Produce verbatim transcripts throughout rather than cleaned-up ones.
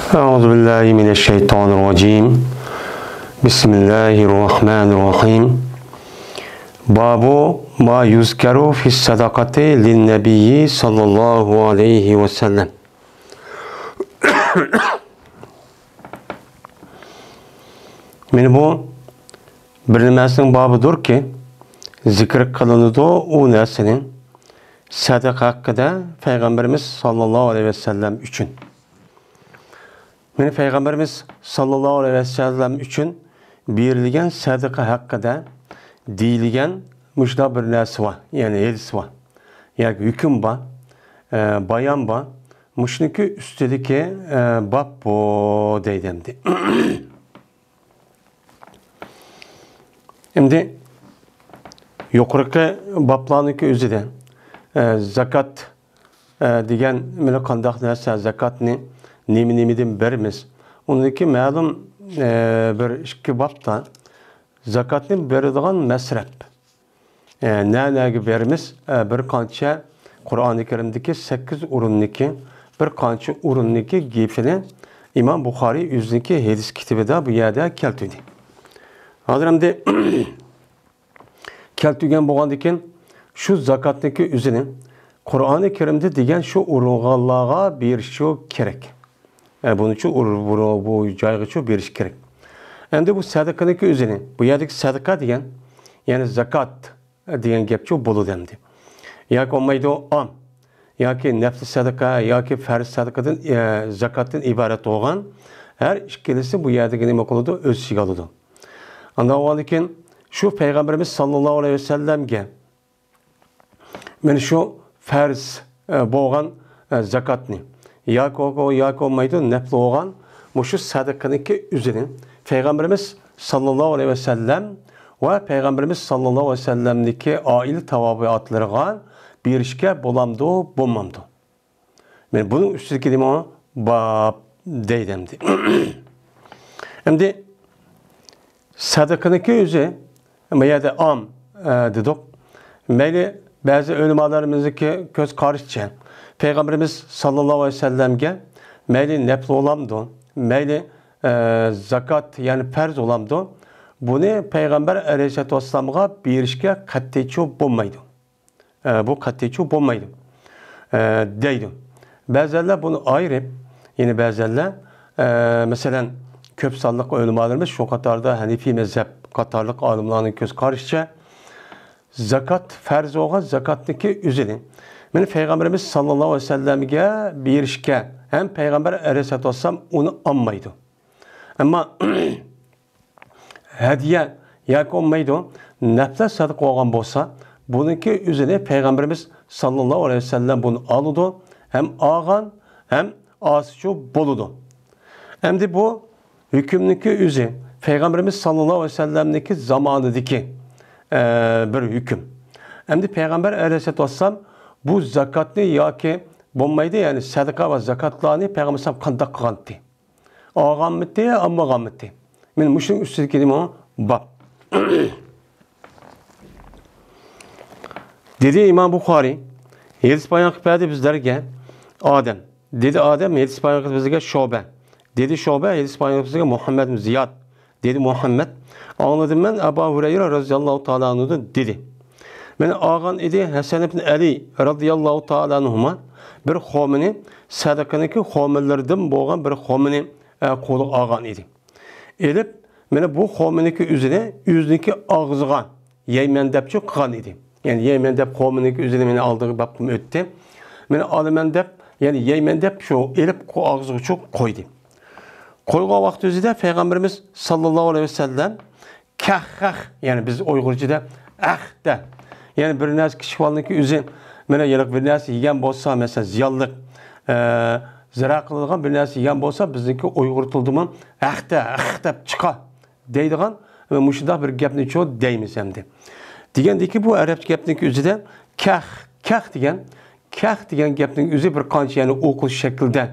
أعوذ بالله من الشيطان الرجيم. بسم الله الرحمن الرحيم. باب ما يذكر في الصدقة للنبي صلى الله عليه وسلم. مانا بۇ بىر نېمىسىنىڭ بابىدۇركى، زىكىر قىلىنىدۇ ئۇ نەرسىنى سەدىقە ھەققىدە پەيغەمبىرىمىز ساللاللاھۇ ئەلەيھى ۋەسەللەم ئۈچۈن. مانا پەيغەمبىرىمىز ساللاللاھۇ ئەلەيھى ۋەسەللەم ئۈچۈن بېرىلگەن سەدىقە ھەققىدە دېيىلگەن مۇشۇنداق بىر نەرسە بار، يەنى ھەدىس بار ياكى ھۆكۈم بار، ئە، بايان بار. مۇشۇنىڭكى ئۈستىدىكى، ئە، باب بۇ دەيدۇ ئەمدى. ئەمدى يۇقىرىقى بابلارنىڭكى ئۆزىدە، ئە، زاكات، ئە، دېگەن مانا قانداق نەرسە، زاكاتنى نېمە نېمىدىن بېرىمىز؟ ئۇندىكى مەلۇم، ئە، بىر ئىككى بابتا زاكاتنى بېرىدىغان مەسرەپ، ئە، نە نەگە بېرىمىز؟ ئە، بىر قانچە قۇرئانى كەرىمدىكى سەككىز ئورۇندىكى، بىر قانچە ئورۇندىكى گېپىنى ئىمام بۇخارىي ئۆزىنىڭكى ھەدىس كىتابىدا بۇ يەردە كەلتۈردى. ھازىر ئەمدى كەلتۈرگەن بولغاندىكىن، شۇ زاكاتنىڭكى ئۆزىنى قۇرئانى كەرىمدە دېگەن شۇ ئۇرۇلغانلارغا بېرىشى كېرەك. ئە، بۇنىچۇ ئۇر-، بۇ، بۇ جايغىچۇ بېرىش كېرەك. ئەمدى بۇ سەدىقىنىڭكى ئۆزىنى، بۇ يەردىكى سەدىقە دېگەن، يەنى زاكات دېگەن گەپچۇ بولىدۇ ئەمدى. ياكى بولمايدۇ، ئام، ياكى نەپلى سەدىقە، ياكى پەرز سەدىقىدىن، ئە، زاكاتتىن ئىبارەت بولغان ھەر ئىككىلىسى بۇ يەردىكى نېمە قىلىدۇ؟ ئۆز ئىچىگە ئالىدۇ. ئانداق بولغاندىكىن، شۇ پەيغەمبىرىمىز ساللاللاھۇ ئەلەيھى ۋەسەللەمگە مانا شۇ پەرز، ئە، بولغان، ئە، زاكاتنى ياكى، ياكى بولمايدۇ، نەپلى بولغان مۇشۇ سەدىقىنىڭكى ئۆزىنى پەيغەمبىرىمىز ساللاللاھۇ ئەلەيھى ۋەسەللەم ۋە پەيغەمبىرىمىز ساللاللاھۇ ئەلەيھى ۋەسەللەمنىڭكى ئائىلە تاۋابىئاتلىرىغا بېرىشكە بولامدۇ، بولمامدۇ؟ مانا بۇنىڭ ئۈستىدىكى نېمە؟ باب دەيدۇ ئەمدى. ئەمدى سەدىقىنىڭكى ئۆزى، بۇ يەردە ئام، ئە، دېدۇق. مەيلى بەزى ئۆلىمالىرىمىزنىڭكى كۆز قارىشىچە، پەيغەمبىرىمىز ساللاللاھۇ ئەلەيھى ۋەسەللەمگە مەيلى نەپلى بولامدۇ، مەيلى، ئە، زاكات، يەنى پەرز بولامدۇ، بۇنى پەيغەمبەر ئەلەيھىسسالاتۇ ۋەسسالامغا بېرىشكە قەتئىيچۇ بولمايدۇ. ئە، بۇ قەتئىيچۇ بولمايدۇ، ئە، دەيدۇ. بەزەنلەر بۇنى ئايرىپ، يەنە بەزەنلەر، ئە، مەسىلەن، كۆپ سانلىق ئۆلىمالىرىمىز، شۇ قاتاردا ھەنىفىي مەزھەپ قاتارلىق ئالىملارنىڭ كۆز قارىشىچە، زاكات پەرز بولغان زاكاتنىڭكى ئۆزىنى مانا پەيغەمبىرىمىز ساللاللاھۇ ئەلەيھى ۋەسەللەمگە بېرىشكە ھەم پەيغەمبەر ئەلەيھىسسالاتۇ ۋەسسالام ئۇنى ئالمايدۇ. ئەمما ھەدىيە ياكى بولمايدۇ، نەپلە سەدىقە بولغان بولسا، بۇنىڭكى ئۆزىنى پەيغەمبىرىمىز ساللاللاھۇ ئەلەيھى ۋەسەللەم بۇنى ئالىدۇ، ھەم ئالغان، ھەم ئالسىچۇ بولىدۇ. ئەمدى بۇ ھۆكۈمنىڭكى ئۆزى پەيغەمبىرىمىز ساللاللاھۇ ئەلەيھى ۋەسەللەمنىڭكى زامانىدىكى، ئە، بىر ھۆكۈم. ئەمدى پەيغەمبەر ئەلەيھىسسالاتۇ ۋەسسالام بۇ زاكاتنى ياكى بولمايدۇ، يەنى سەدىقە ۋە زاكاتلارنى پەيغەمبەر ئەلەيھىسسالام قانداق قىلغانتى؟ ئالغانمىتى، ئالمىغانمىتى؟ مانا مۇشۇنىڭ ئۈستىدىكى نېمە؟ باب. دېدى ئىمام بۇخارىي، ھەدىس بايان قىلىپ بەردى بىزلەرگە ئادەم. دېدى ئادەم، ھەدىس بايان قىلدى بىزگە شۇبە. دېدى شۇبە، ھەدىس بايان قىلدى بىزگە مۇھەممەد بىن زىياد. دېدى مۇھەممەد، ئاڭلىدىم مەن ئەبۇ ھۇرەيرە رەزىياللاھۇ تائالا ئەنھۇدىن دېدى. مانا ئالغان ئىدى ھەسەن ئىبن ئەلى رەزىياللاھۇ تائالا ئەنھۇما بىر خۇمىنى، سەدىقىنىڭكى خۇمىلىرىدىن بولغان بىر خۇمىنى، ئە، قولىغا ئالغان ئىدى. ئېلىپ، مانا بۇ خۇمىنىڭكى ئۆزىنى ئۆزىنىڭكى ئاغزىغا يەيمەن دەپچۇ قىلغان ئىدى. يەنى يەيمەن دەپ خۇمىنىڭكى ئۆزىنى مانا ئالدىغا باپقىمۇ ئۆتتى. مانا ئالىمەن دەپ، يەنى يەيمەن دەپ شۇ ئېلىپ قو-، ئاغزىغىچۇ قويدى. قويغان ۋاقتى ئۆزىدە پەيغەمبىرىمىز ساللاللاھۇ ئەلەيھى ۋەسەللەم كەخ، خەخ، يەنى بىز ئۇيغۇرچىدا ئەخ دە. يەنى بىر نەرسە كىچىك بالىنىڭكى ئۆزى، مانا يەنە بىر نەرسە يېگەن بولسا، مەسىلەن، زىيانلىق، ئە، زەرەر قىلىدىغان بىر نەرسە يېگەن بولسا، بىزنىڭكى ئۇيغۇر تىلىدىمۇ ئەخ دە، ئەخ دەپ چىقا دەيدىغان، مۇشۇنداق بىر گەپنى چۇ دەيمىز ئەمدى. دېگەندىكى بۇ ئەرەبچە گەپنىڭكى ئۆزىدە كەخ، كەخ دېگەن، كەخ دېگەن گەپنىڭ ئۆزى بىر قانچە، يەنى ئوقۇلۇش شەكلىدە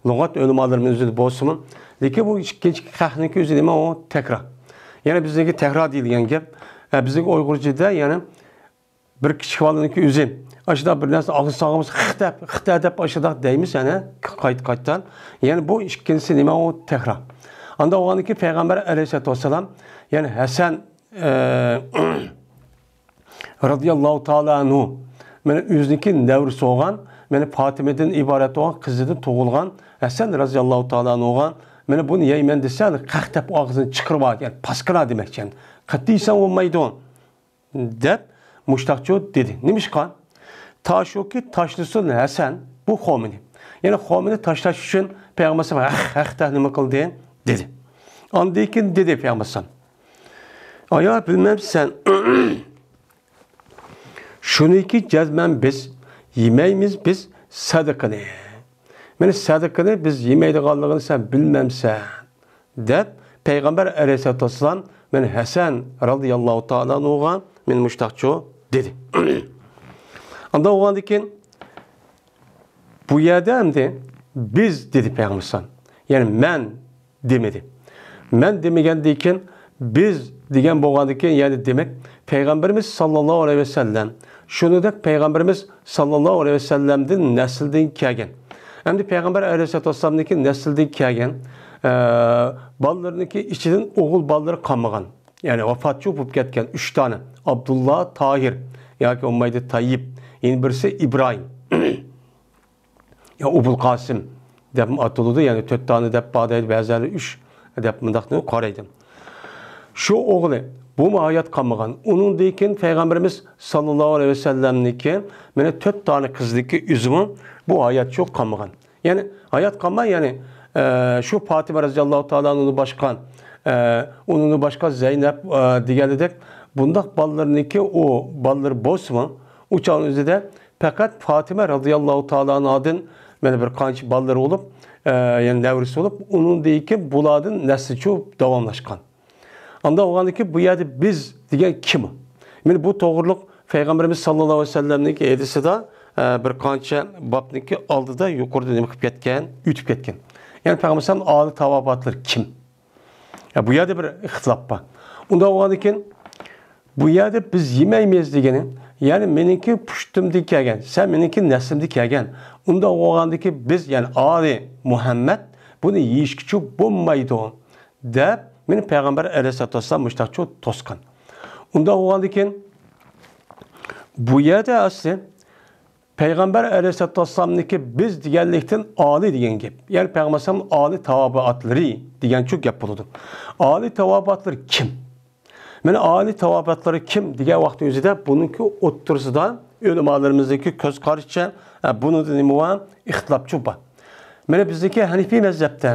لۇغەت ئۆلىمالىرىمىز ئۆزىدە بولسىمۇ، لېكىن بۇ ئىككىنچى كەخنىڭكى ئۆزى نېمە؟ ئۇ تەكرار. يەنى بىزنىڭكى تەكرار دېيىلگەن گەپ، ئە، بىزنىڭكى ئۇيغۇرچىدا يەنى بىر كىچىك بالىنىڭكى ئۆزى ئاشۇنداق بىر نەرسە ئاغزىنى سالغان بولسا، خىق دەپ، خىق دە دەپ ئاشۇنداق دەيمىز، يەنە قايتا قايتىدىن. يەنە بۇ ئىككىنچىسى نېمە، ئۇ تەكرار. ئاندا بولغاندىكىن پەيغەمبەر ئەلەيھىسسالاتۇ ۋەسسالام، يەنى ھەسەن، ئە، رەزىياللاھۇ تائالا ئەنھۇ، مانا ئۆزىنىڭكى نەۋرىسى بولغان، مانا پاتىمىدىن ئىبارەت بولغان قىزىدىن تۇغۇلغان ھەسەن رەزىياللاھۇ تائالا ئەنھۇغا، مانا بۇنى يەيمەن دېسە، قەق دەپ ئاغزىنى چىقىرىۋالىدۇ، يەنى پاسكىنا دېمەكچى، يەنى قەتئىي يېسەڭ بولمايدۇ دەپ مۇشتاقچۇ دېدى. نېمىشقا؟ تاشۇكى تاشلىسۇن ھەسەن بۇ خۇمىنى. يەنى خۇمىنى تاشلاش ئۈچۈن پەيغەمبەر ھەق، ھەق نېمە قىلدى؟ دېدى. ئاندىن كېيىن دېدى پەيغەمبەر: ئايا، بىلمەمسەن؟ شۇنىكى جەزمەن بىز يېمەيمىز بىز سەدىقىنى. مانا سەدىقىنى بىز يېمەيدىغانلىقىنى سەن بىلمەمسەن؟ دەپ پەيغەمبەر ئەلەيھىسسالاتۇ ۋەسسالام مانا ھەسەن رەزىياللاھۇ تائالا ئەنھۇغا مانا مۇشتاقچۇ دېدى. ئاندىن بولغاندىن كېيىن بۇ يەردە ئەمدى بىز دېدى پەيغەمبەر ئەلەيھىسسالام. يەنى مەن دېمىدى. مەن دېمىگەندىن كېيىن بىز دېگەن بولغاندىن كېيىن، يەنى دېمەك، پەيغەمبىرىمىز ساللاللاھۇ ئەلەيھى ۋەسەللەم، شۇنىڭدەك پەيغەمبىرىمىز ساللاللاھۇ ئەلەيھى ۋەسەللەمدىن نەسلىدىن كەلگەن. ئەمدى پەيغەمبەر ئەلەيھىسسالاتۇ ۋەسسالامنىڭكى نەسلىدىن كەلگەن، ئە، بالىلىرىنىڭكى ئىچىدىن ئوغۇل بالىلىرى قالمىغان. يەنى ۋاپاتچۇ بولۇپ كەتكەن ئۈچ دانە. ئابدۇللا، تاھىر ياكى بولمايدۇ تەييىب. يەنە بىرسى ئىبراھىم. يا ئوبۇل قاسىم دەپمۇ ئاتىلىدۇ، يەنى تۆت دانە دەپ بار دەيدۇ، بەزىلەر ئۈچ دەپ مۇنداقنى قارايدۇ. شۇ ئوغلى بۇمۇ ھايات قالمىغان. ئۇنىڭدىن كېيىن پەيغەمبىرىمىز ساللاللاھۇ ئەلەيھى ۋەسەللەمنىڭكى مانا تۆت دانە قىزىدىكى ئۆزىمۇ بۇ ھاياتچۇ قالمىغان. يەنى ھايات قالماي، يەنى، ئە، شۇ پاتىمە رەزىياللاھۇ تائالا ئانھۇدىن باشقا، ئە، ئۇنىڭدىن باشقا زەينەپ، ئە، دېگەندەك بۇنداق بالىلىرىنىڭكى ئۇ بالىلىرى بولسىمۇ، ئۇ چاغنىڭ ئۆزىدە پەقەت پاتىمە رەزىياللاھۇ تائالا ئانھادىن مانا بىر قانچە بالىلىرى بولۇپ، ئە، يەنى نەۋرىسى بولۇپ، ئۇنىڭدىن كېيىن بۇلاردىن نەسلىچۇ داۋاملاشقان. ئاندا بولغاندىكىن بۇ يەردە بىز دېگەن كىم؟ مانا بۇ توغرۇلۇق پەيغەمبىرىمىز ساللاللاھۇ ئەلەيھى ۋەسەللەمنىڭكى ھەدىسىدە، ئە، بىر قانچە بابنىڭكى ئالدىدا يۇقىرىدا نېمە قىلىپ كەتكەن؟ ئۆتۈپ كەتكەن. يەنى پەيغەمبەر ئەلەيھىسسالام ئالى تاۋابىئاتلىرى كىم؟ يا، بۇ يەردە بىر ئىختىلاپ بار. ئۇنداق بولغاندىكىن بۇ يەردە بىز يېمەيمىز دېگىنى، يەنى مېنىڭكى پۇشتۇمدىن كەلگەن، سەن مېنىڭكى نەسلىمدىن كەلگەن. ئۇنداق بولغاندىكىن بىز، يەنى ئالى مۇھەممەد بۇنى يېيىشكىچۇ بولمايدۇ دەپ مانا پەيغەمبەر ئەلەيھىسسالاتۇ ۋەسسالام مۇشتاقچۇ توسقان. ئۇنداق بولغاندىكىن بۇ يەردە ئەسلى پەيغەمبەر ئەلەيھىسسالاتۇ ۋەسسالامنىڭكى بىز دېگەنلىكتىن ئالى دېگەن گەپ. يەنى پەيغەمبەر ئەلەيھىسسالام ئالى تاۋابىئاتلىرى دېگەنچۇ گەپ بولىدۇ. ئالى تاۋابىئاتلىرى كىم؟ مانا ئالى تاۋابىئاتلىرى كىم دېگەن ۋاقىتنىڭ ئۆزىدە بۇنىڭكى ئوتتۇرىسىدا ئۆلىمالىرىمىزنىڭكى كۆز قارىشىچە، ئە، بۇنىڭدا نېمە بار؟ ئىختىلاپچۇ بار. مانا بىزنىڭكى ھەنىفىي مەزھەپتە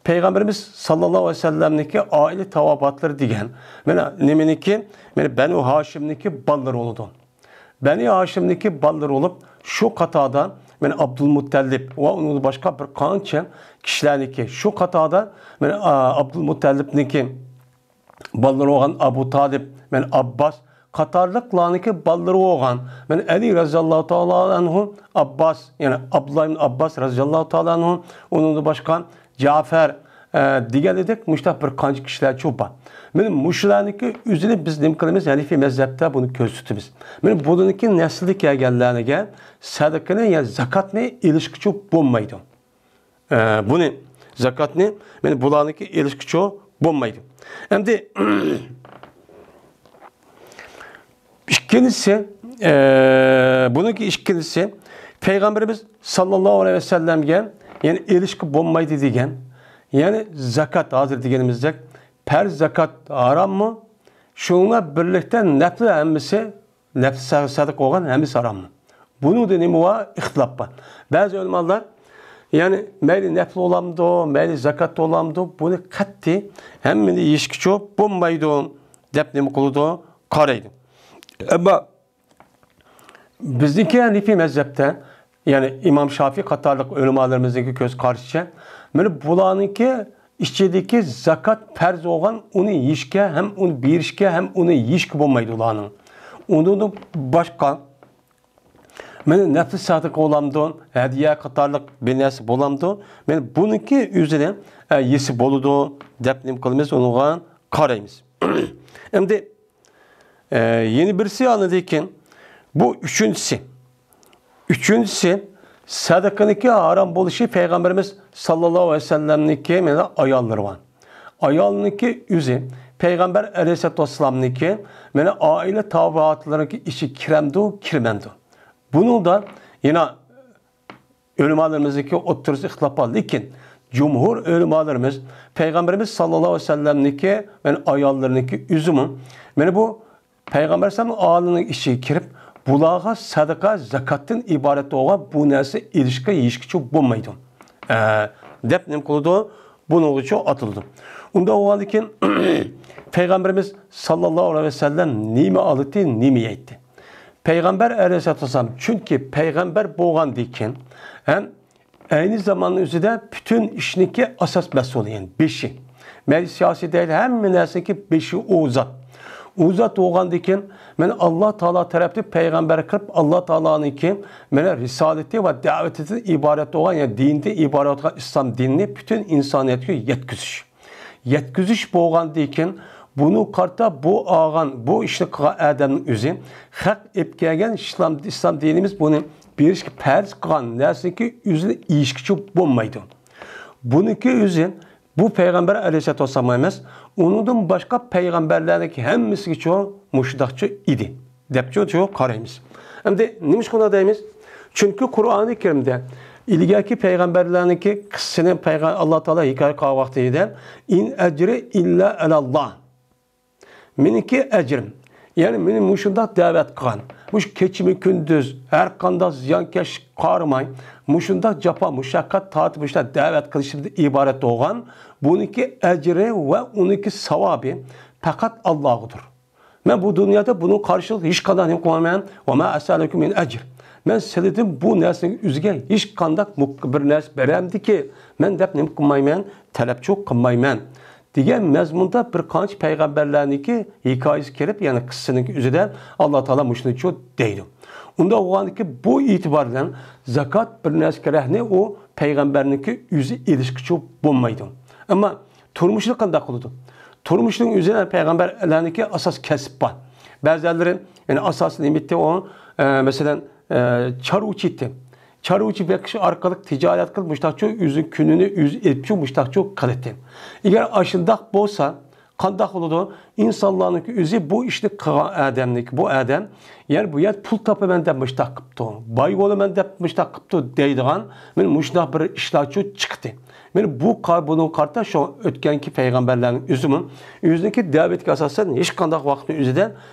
پەيغەمبىرىمىز ساللاللاھۇ ئەلەيھى ۋەسەللەمنىڭكى ئائىلە تاۋابىئاتلىرى دېگەن، مانا نېمىنىڭكى؟ مانا بەنۇ ھاشىمنىڭكى بالىلىرى بولىدۇ. بەنۇ ھاشىمنىڭكى بالىلىرى بولۇپ، شۇ قاتاردا مانا ئابدۇلمۇتتەلىپ ۋە ئۇنىڭدىن باشقا بىر قانچە كىشىلەرنىڭكى، شۇ قاتاردا مانا، ئا، ئابدۇلمۇتتەلىپنىڭكى بالىلىرى بولغان ئابۇ تالىپ، مانا ئابباس قاتارلىقلارنىڭكى بالىلىرى بولغان، مانا ئەلى رەزىياللاھۇ تائالا ئەنھۇ، ئابباس، يەنى ئابدۇللا ئىبن ئابباس رەزىياللاھۇ تائالا ئەنھۇ، ئۇنىڭدىن باشقا جەفەر، ئە، دېگەندەك مۇشۇنداق بىر قانچە كىشىلەرچۇ بار. مانا مۇشۇلارنىڭكى ئۆزىنى بىز نېمە قىلىمىز؟ ھەنىفىي مەزھەپتە بۇنى كۆرسىتىمىز. مانا بۇلارنىڭكى نەسلىدە كەلگەنلەرگە سەدىقىنى، يەنى زاكاتنى ئېلىشقىچۇ بولمايدۇ. ئە، بۇنى، زاكاتنى، مانا بۇلارنىڭكى ئېلىشقىچۇ بولمايدۇ. ئەمدى ئىككىنچىسى، ئە، بۇنىڭكى ئىككىنچىسى، پەيغەمبىرىمىز ساللاللاھۇ ئەلەيھى ۋەسەللەمگە، يەنى ئېلىشقا بولمايدۇ دېگەن، يەنى زاكات، ھازىر دېگىنىمىزدەك، پەرز زاكات ھاراممۇ؟ شۇنىڭ بىلەن بىرلىكتە نەپلى ھەممىسى نەپلى سە-، سەدىقە بولغان ھەممىسى ھاراممۇ؟ بۇنىڭدا نېمە بار؟ ئىختىلاپ بار. بەزى ئۆلىمالار، يەنى مەيلى نەپلى بولامدۇ، مەيلى زاكات بولامدۇ، بۇنى قەتئىي ھەممىنى يېيىشكىچۇ بولمايدۇ دەپ نېمە قىلىدۇ؟ قارايدۇ. ئەمما بىزنىڭكى ھەنىفىي مەزھەپتە، يەنى ئىمام شافىي قاتارلىق ئۆلىمالىرىمىزنىڭكى كۆز قارىشىچە، مانا بۇلارنىڭكى ئىچىدىكى زاكات پەرز بولغان، ئۇنى يېيىشكە ھەم ئۇنى بېرىشكە ھەم ئۇنى يېيىشكە بولمايدۇ ئۇلارنىڭ. ئۇنىڭدىن باشقا، مانا نەپلى سەدىقە بولامدۇ، ھەدىيە قاتارلىق بىر نەرسە بولامدۇ؟ مانا بۇنىڭكى ئۆزىنى، ئە، يېسە بولىدۇ دەپ نېمە قىلىمىز؟ ئۇنىڭغا قارايمىز. ئەمدى، ئە، يەنە بىرسى ئاندىن كېيىن، بۇ ئۈچىنچىسى. ئۈچىنچىسى، سەدىقىنىڭكى ھارام بولۇشى پەيغەمبىرىمىز ساللاللاھۇ ئەلەيھى ۋەسەللەمنىڭكى مانا ئاياللىرى بار. ئايالنىڭكى ئۆزى پەيغەمبەر ئەلەيھىسسالاتۇ ۋەسسالامنىڭكى مانا ئائىلە تاۋابىئاتلىرىنىڭكى ئىچىگە كىرەمدۇ، كىرمەمدۇ؟ بۇنىڭدا يەنە ئۆلىمالىرىمىزنىڭكى ئوتتۇرىسىدا ئىختىلاپ بار، لېكىن جۇمھۇر ئۆلىمالىرىمىز پەيغەمبىرىمىز ساللاللاھۇ ئەلەيھى ۋەسەللەمنىڭكى مانا ئائىلىلىرىنىڭكى ئۆزىمۇ مانا بۇ پەيغەمبەر ئەلەيھىسسالام ئائىلىنىڭ ئىچىگە كىرىپ، بۇلارغا سەدىقە، زاكاتتىن ئىبارەت بولغان بۇ نەرسە ئېلىشقا، يېيىشكىچۇ بولمايدۇ، ئە، دەپ نېمە قىلىدۇ؟ بۇنىڭغىچۇ ئاتىلىدۇ. ئۇنداق بولغاندىن كېيىن پەيغەمبىرىمىز ساللاللاھۇ ئەلەيھى ۋەسەللەم نېمە ئالاتتى، نېمە يەيتتى؟ پەيغەمبەر ئەلەيھىسسالاتۇ ۋەسسالام، چۈنكى پەيغەمبەر بولغاندىن كېيىن ھەم ئەينى زاماننىڭ ئۆزىدە پۈتۈن ئىشنىڭكى ئاساس مەسئۇلى، يەنى بېشى. مەيلى سىياسىي دەيلى، ھەممە نەرسىنىڭكى بېشى ئۇ زات. ئۇ زات بولغاندىن كېيىن، مانا ئاللا تائالا تەرەپتىن پەيغەمبەر قىلىپ، ئاللا تائالانىڭكى مانا رىسالىتى ۋە دەۋىتىدىن ئىبارەت بولغان، يەنى دىنىدىن ئىبارەت بولغان ئىسلام دىنىنى پۈتۈن ئىنسانىيەتكە يەتكۈزۈش. يەتكۈزۈش بولغاندىن كېيىن، بۇنى قارىتا بۇ ئالغان، بۇ ئىشنى قىلغان ئادەمنىڭ ئۆزى، خەق ئېلىپ كەلگەن ئىسلام، ئىسلام دىنىمىز بۇنى بېرىشكە پەرز قىلغان نەرسىنىڭكى ئۆزىنى يېيىشكىچۇ بولمايدۇ. بۇنىڭكى ئۆزى بۇ پەيغەمبەر ئەلەيھىسسالاتۇ ۋەسسالامغا ئەمەس، ئۇنىڭدىن باشقا پەيغەمبەرلەرنىڭكى ھەممىسىگىچۇ مۇشۇنداقچۇ ئىدى، دەپچۇ قارايمىز. ئەمدى نېمىشقا ئۇنداق دەيمىز؟ چۈنكى قۇرئانى كەرىمدە ئىلگەركى پەيغەمبەرلەرنىڭكى قىسسىسىنى پەيغە-، ئاللا تائالا ھېكايە قىلغان ۋاقتىدا، «ئىن ئەجرى ئىللا ئەلەللا.» مېنىڭكى ئەجرىم، يەنى مېنى مۇشۇنداق دەۋەت قىلغان، مۇشۇ كېچىمۇ كۈندۈز، ھەر قانداق زىيانكەشلىككە قارىماي، مۇشۇنداق جاپا مۇشەققەت تارتىپ، مۇشۇنداق دەۋەت قىلىشىمدىن ئىبارەت بولغان، بۇنىڭكى ئەجرى ۋە ئۇنىڭكى ساۋابى پەقەت ئاللاغىدۇر. مەن بۇ دۇنيادا بۇنىڭغا قارشىلىق ھېچقانداق نېمە قىلمايمەن. «ۋە ما ئەسئەلۇكۇم مىن ئەجر.» مەن سىلىدىن بۇ نەرسىنىڭ ئۆزىگە ھېچقانداق مۇك-، بىر نەرسە بېرەمدىكى، مەن دەپ نېمە قىلمايمەن، تەلەپچۇ قىلمايمەن، دېگەن مەزمۇندا بىر قانچە پەيغەمبەرلەرنىڭكى ھېكايىسى كېلىپ، يەنى قىسسىنىڭكى ئۆزىدە ئاللا تائالا مۇشۇنىچۇ دەيدۇ. ئۇنداق بولغاندىكى بۇ ئېتىبار بىلەن زاكات بىر نەرسە كېرەكنى ئۇ پەيغەمبەرنىڭكى ئۆزى ئېلىشقىچۇ بولمايدۇ. ئەمما تۇرمۇشنى قانداق قىلىدۇ؟ تۇرمۇشنىڭ ئۆزى پەيغەمبەرلەرنىڭكى ئاساس كەسىپ بار. بەزىلىرى، يەنى ئاساسىي نېمىتى ئۇ، ئە، مەسىلەن، ئە، چارۋىچى ئىدى. چارۋىچى بېقىش ئارقىلىق تىجارەت قىلىپ، مۇشتاقچۇ ئۆزىنىڭ كۈنىنى ئۆزى ئېلىپچۇ مۇشتاقچۇ قىلاتتى. ئەگەر ئاشۇنداق بولسا، قانداق بولىدۇ؟ ئىنسانلارنىڭكى ئۆزى بۇ ئىشنى قىلغان ئادەمنىڭكى، بۇ ئادەم، يەنى بۇ يەردە پۇل تاپىمەن دەپ مۇشتاق قىپتۇ، باي بولىمەن دەپ مۇشتاق قىپتۇ دەيدىغان، مانا مۇشۇنداق بىر ئىشلارچۇ چىقتى. مانا بۇ قار-، بۇنىڭغا قارىتا شۇ ئۆتكەنكى پەيغەمبەرلەرنىڭ ئۆزىمۇ ئۆزىنىڭكى دەۋىتىگە ئاساسەن ھېچقانداق ۋاقىتنىڭ ئۆزىدە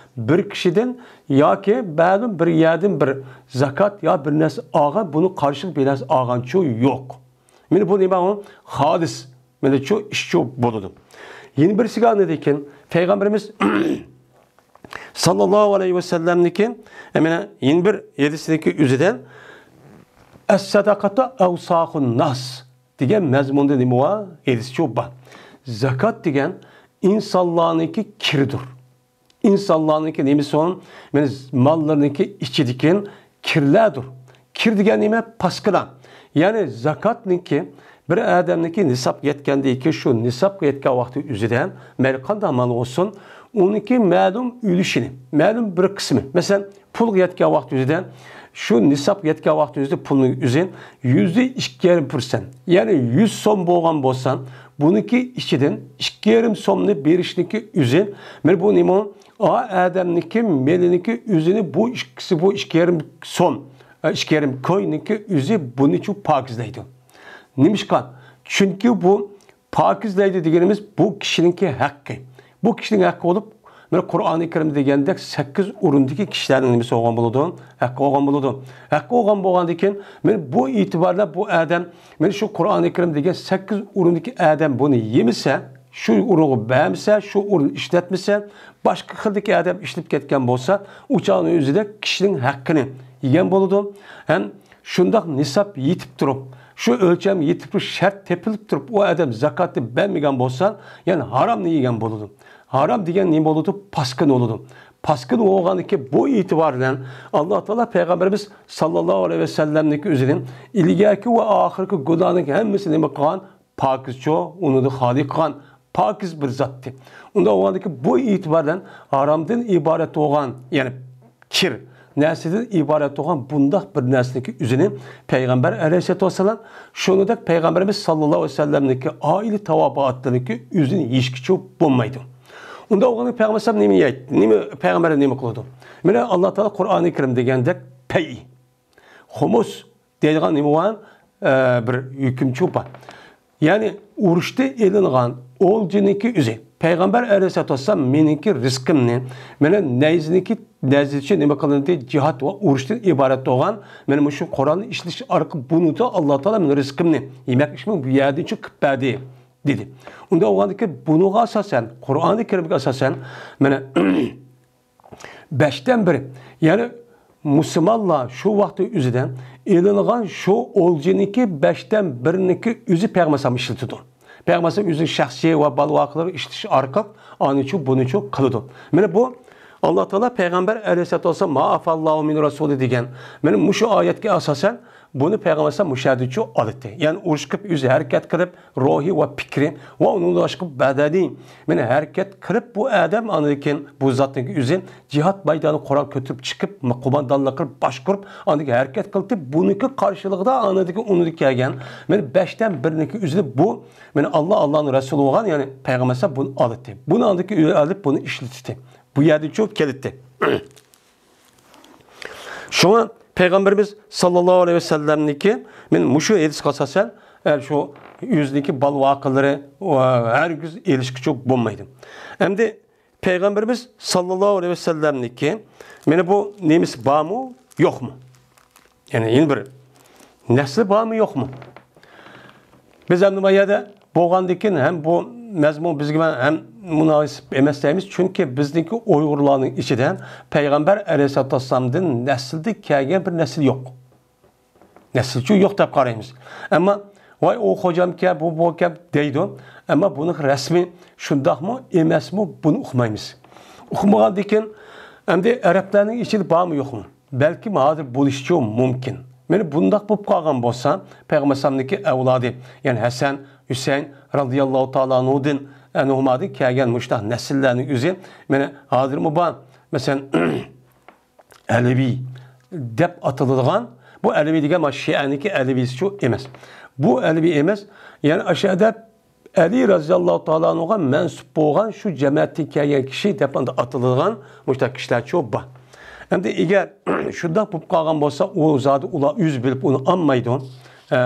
بىر كىشىدىن ياكى مەلۇم بىر يەردىن بىر زاكات يا بىر نەرسە ئالغان، بۇنىڭ قارشىلىقى بىر نەرسە ئالغانچۇ يوق. مانا بۇ نېمە ئۇ؟ خالىس، مانا شۇ ئىشچۇ بولىدۇ. يەنە بىرسىگە ئاندىن كېيىن پەيغەمبىرىمىز ساللاللاھۇ ئەلەيھى ۋەسەللەمنىڭكى، مانا يەنە بىر ھەدىسىنىڭكى ئۆزىدە، «ئەس-سەدەقەتۇ ئەۋساخۇن ناس» دېگەن مەزمۇندا نېمە بار؟ ھەدىسچۇ بار. زاكات دېگەن ئىنسانلارنىڭكى كىرىدۇر. ئىنسانلارنىڭكى نېمىسى ئۇ؟ مانا ماللىرىنىڭكى ئىچىدىكى كىرلەردۇر. كىر دېگەن نېمە؟ پاسكىنا. يەنى زاكاتنىڭكى بىر ئادەمنىڭكى نىساب يەتكەندىن كېيىن، شۇ نىسابقا يەتكەن ۋاقتى ئۆزىدە مەيلى قانداق مال بولسۇن، ئۇنىڭكى مەلۇم ئۈلۈشىنى، مەلۇم بىر قىسمى، مەسىلەن، پۇلغا يەتكەن ۋاقتى ئۆزىدە، شۇ نىسابقا يەتكەن ۋاقتى ئۆزىدە پۇلنىڭ ئۆزى يۈزدە ئىككى يېرىم پىرسەنت، يەنى يۈز سوم بولغان بولسا، بۇنىڭكى ئىچىدىن ئىككى يېرىم سومنى بېرىشنىڭكى ئۆزى، مانا بۇ نېمە؟ ئا ئادەمنىڭكى مېلىنىڭكى ئۆزىنى بۇ ئىككىسى، بۇ ئىككى يېرىم سوم، ئە، ئىككى يېرىم كوينىڭكى ئۆزى بۇنىچۇ پاكىزلەيدۇ. نېمىشقا؟ چۈنكى بۇ پاكىزلەيدۇ دېگىنىمىز بۇ كىشىنىڭكى ھەققى. بۇ كىشىنىڭ ھەققى بولۇپ، مانا قۇرئانى كەرىم دېگەندەك سەككىز ئورۇندىكى كىشىلەرنىڭ نېمىسى بولغان بولىدۇ؟ ھەققى بولغان بولىدۇ. ھەققى بولغان بولغاندىن كېيىن، مانا بۇ ئېتىباردا بۇ ئادەم، مانا شۇ قۇرئانى كەرىم دېگەن سەككىز ئورۇندىكى ئادەم بۇنى يېمىسە، شۇ ئورۇنغا بەرمىسە، شۇ ئورۇن ئىشلەتمىسە، باشقا خىلدىكى ئادەم ئىشلىتىپ كەتكەن بولسا، ئۇ چاغنىڭ ئۆزىدە كىشىنىڭ ھەققىنى يېگەن بولىدۇ. ھەم شۇنداق نىساب يېتىپ تۇرۇپ، شۇ ئۆلچەم يېتىپ تۇرۇپ، شەرت تېپىلىپ تۇرۇپ، ئۇ ئادەم زاكاتنى بەرمىگەن بولسا، يەنى ھارامنى يېگەن بولىدۇ. ھارام دېگەن نېمە بولىدۇ؟ پاسكىنا بولىدۇ. پاسكىنا بولغاندىكى بۇ ئېتىبار بىلەن ئاللا تائالا پەيغەمبىرىمىز ساللاللاھۇ ئەلەيھى ۋەسەللەمنىڭكى ئۆزىنى ئىلگەركى ۋە ئاخىرقى گۇناھنىڭ ھەممىسىنى نېمە قىلغان؟ پاكىزچۇ، ئۇنى خالىي قىلغان پاكىز بىر زاتتى. ئۇنداق بولغاندىكى بۇ ئېتىبار بىلەن ھارامدىن ئىبارەت بولغان، يەنى كىر، نەرسىدىن ئىبارەت بولغان بۇنداق بىر نەرسىنىڭكى ئۆزىنى پەيغەمبەر ئەلەيھىسسالاتۇ ۋەسسالام، شۇنىڭدەك پەيغەمبىرىمىز ساللاللاھۇ ئەلەيھى ۋەسەللەمنىڭكى ئائىلە تاۋابىئاتلىرىنىڭكى ئۆزىنى يېيىشكىچۇ بولمايدۇ. ئۇنداق بولغاندا پەيغەمبەر ئەلەيھىسسالام نېمە يەيدۇ؟ نېمە، پەيغەمبەر نېمە قىلىدۇ؟ مانا، ئاللا تائالا قۇرئانى كەرىم دېگەندەك پەي، خۇمۇس دەيدىغان نېمە بار؟ ئە، بىر ھۆكۈمچۇ بار. يەنى ئۇرۇشتا ئېلىنغان ئولجىنىڭكى ئۆزى. پەيغەمبەر ئەلەيھىسسالاتۇ ۋەسسالام مېنىڭكى رىزقىمنى، مانا نەيزىنىڭكى، نەيزىچە نېمە قىلىندى؟ جىھاد ۋە ئۇرۇشتىن ئىبارەت بولغان، مانا مۇشۇ قورالنى ئىشلىتىش ئارقىلىق بۇنىڭدا ئاللا تائالا مېنىڭ رىزقىمنى، يېمەك ئىچمەك بۇ يەردىن چىقىپ بەردى، دېدى. ئۇنداق بولغاندىكىن بۇنىڭغا ئاساسەن، قۇرئانى كەرىمگە ئاساسەن، مانا بەشتىن بىرى، يەنى مۇسۇلمانلار شۇ ۋاقىتنىڭ ئۆزىدە ئېلىنغان شۇ ئولجىنىڭكى بەشتىن بىرىنىڭكى ئۆزى پەيغەمبەر ئەلەيھىسسالام ئىشلىتىدۇ. پەيغەمبەر ئەلەيھىسسالام ئۆزىنىڭ شەخسىي ۋە بالا ۋاقىلىرى ئىشلىتىش ئارقىلىق ئانىچۇ بۇنىچۇ قىلىدۇ. مانا بۇ ئاللا تائالا پەيغەمبەر ئەلەيھىسسالاتۇ ۋەسسالام، ما ئافاللاھۇ مىن رەسۇلى دېگەن، مانا مۇشۇ ئايەتكە ئاساسەن بۇنى پەيغەمبەر ئەلەيھىسسالام مۇشۇ يەردىچۇ ئالىدۇ. يەنى ئۇرۇش قىلىپ ئۆزى ھەرىكەت قىلىپ، روھى ۋە پىكرى ۋە ئۇنىڭدىن باشقا بەدەنى، مانا ھەرىكەت قىلىپ بۇ ئادەم ئاندىن كېيىن بۇ زاتنىڭ ئۆزى جىھاد مەيدانىغا قورال كۆتۈرۈپ چىقىپ، قوماندانلىق قىلىپ، باشقۇرۇپ، ئاندىن كېيىن ھەرىكەت قىلىپ، بۇنىڭكى قارشىلىقىدا ئاندىن كېيىن ئۇنىڭدىن كەلگەن، مانا بەشتىن بىرىنىڭكى ئۆزىنى بۇ، مانا ئاللا، ئاللانىڭ رەسۇلى بولغان، يەنى پەيغەمبەر ئەلەيھىسسالام بۇنى ئالىدۇ. بۇنى ئاندىن كېيىن ئالىپ بۇنى ئىشلىتىدۇ. بۇ يەردىچۇ كېلىدۇ. شۇڭا پەيغەمبىرىمىز ساللاللاھۇ ئەلەيھى ۋەسەللەمنىڭكى، مانا مۇشۇ ھەدىسكە ئاساسەن، ئە، شۇ ئۆزىنىڭكى بالا ۋاقىلىرى، ئە، ھەرگىز ئېلىشقىچۇ بولمايدۇ. ئەمدى پەيغەمبىرىمىز ساللاللاھۇ ئەلەيھى ۋەسەللەمنىڭكى، مانا بۇ نېمىسى بارمۇ، يوقمۇ؟ يەنى يەنە بىر نەسلى بارمۇ، يوقمۇ؟ بىز ئەمدى بۇ يەردە بولغاندىكىن ھەم بۇ مەزمۇن بىزگە ھەم مۇناسىپ ئەمەس دەيمىز، چۈنكى بىزنىڭكى ئۇيغۇرلارنىڭ ئىچىدە پەيغەمبەر ئەلەيھىسسالاتۇ ۋەسسالامدىن نەسىلدە كەلگەن بىر نەسىل يوق. نەسىلچۇ يوق دەپ قارايمىز. ئەمما، ۋاي، ئۇ خوجامكەن، بۇ بۇكەن دەيدۇ. ئەمما بۇنىڭ رەسمى شۇنداقمۇ، ئەمەسمۇ، بۇنى ئۇقمايمىز. ئۇقمىغاندىكىن، ئەمدى ئەرەبلەرنىڭ ئىچىدە بارمۇ، يوقمۇ؟ بەلكىم ھازىر بولۇشىچۇ مۇمكىن. مانا بۇنداق بولۇپ قالغان بولسا، پەيغەمبەر ئەلەيھىسسالامنىڭكى ئەۋلادى، يەنى ھەسەن، ھۈسەيىن رازىياللاھۇ تائالا ئەنھۇدىن، ئەنھۇمادىن كەلگەن مۇشۇنداق نەسىللەرنىڭ ئۆزى، مانا ھازىرمۇ بار. مەسىلەن، ئەلىۋى دەپ ئاتىلىدىغان، بۇ ئەلىۋى دېگەن مانا شىئەنىڭكى ئەلىۋىسىچۇ ئەمەس. بۇ ئەلىۋى ئەمەس، يەنى ئاشۇ ئەدەپ ئەلى رازىياللاھۇ تائالا ئەنھۇغا مەنسۇپ بولغان شۇ جەمەتتىن كەلگەن كىشى دەپ ئاندا ئاتىلىدىغان مۇشۇنداق كىشىلەرچۇ بار. ئەمدى ئەگەر شۇنداق بولۇپ قالغان بولسا، ئۇ زادى ئۇلار ئۆزى بىلىپ ئۇنى ئالمايدۇ. ئە،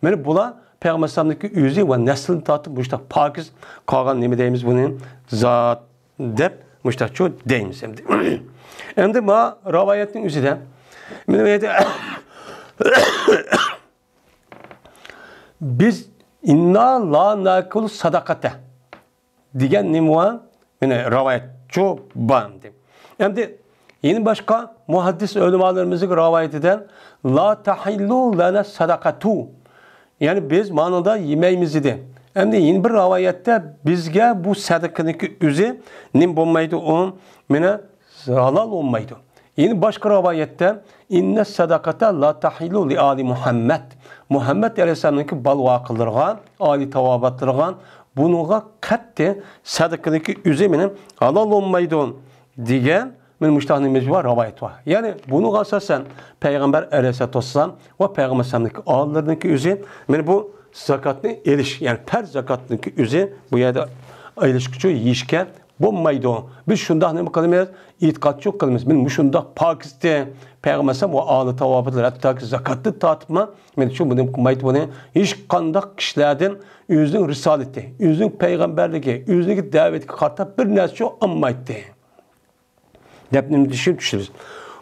مانا بۇلار پەيغەمبەر ئەلەيھىسسالامنىڭكى ئۆزى ۋە نەسلىدىن تارتىپ مۇشۇنداق پاكىز قالغان نېمە دەيمىز بۇنى؟ زات دەپ مۇشۇنداقچۇ دەيمىز ئەمدى. ئەمدى ما رىۋايەتنىڭ ئۆزىدە، مانا بۇ يەردە بىز ئىننا لا ناكۇل ساداقەتە دېگەن نېمە بار؟ مانا رىۋايەتچۇ بار ئەمدى. ئەمدى يەنە باشقا مۇھەددىس ئۆلىمالىرىمىزنىڭ رىۋايىتىدە لا تەھىللۇ لەنە ساداقەتۇ. يەنى بىز مانىدا يېمەيمىز دېدى. ئەمدى يەنە بىر رىۋايەتتە بىزگە بۇ سەدىقىنىڭكى ئۆزى نېمە بولمايدۇ ئۇ؟ مانا ھالال بولمايدۇ. يەنە باشقا رىۋايەتتە ئىننە سەدەقەتە لا تەھىلۇ لى ئالى مۇھەممەد. مۇھەممەد ئەلەيھىسسالامنىڭكى بالا ۋاقىلىرىغا، ئالى تاۋاباتلىرىغا بۇنىڭغا قەتئىي سەدىقىنىڭكى ئۆزى مانا ھالال بولمايدۇ دېگەن مانا مۇشۇنداق نېمە بار، رىۋايەت بار. يەنى بۇنىڭغا ئاساسەن پەيغەمبەر ئەلەيھىسسالاتۇ ۋەسسالام ۋە پەيغەمبەر ئەلەيھىسسالامنىڭكى ئالىلىرىنىڭكى ئۆزى مانا بۇ زاكاتنى ئېلىش، يەنى پەرز زاكاتنىڭكى ئۆزى بۇ يەردە ئېلىشقىچۇ يېيىشكە بولمايدۇ. بىز شۇنداق نېمە قىلىمىز؟ ئېتىقادچۇ قىلىمىز. مانا مۇشۇنداق پاكىزدى پەيغەمبەر ئەلەيھىسسالام ۋە ئالى تاۋابىتلار، ھەتتاكى زاكاتتىن تارتىپمۇ، مانا شۇ بۇنى قىلمايدۇ بۇنى. ھېچقانداق كىشىلەردىن ئۆزىنىڭ رىسالىتى، ئۆزىنىڭ پەيغەمبەرلىكى، ئۆزىنىڭكى دەۋىتىگە قارىتا بىر نەرسىچۇ ئالمايتتى. دەپ نېمە دېيىشنى چۈشىنىمىز.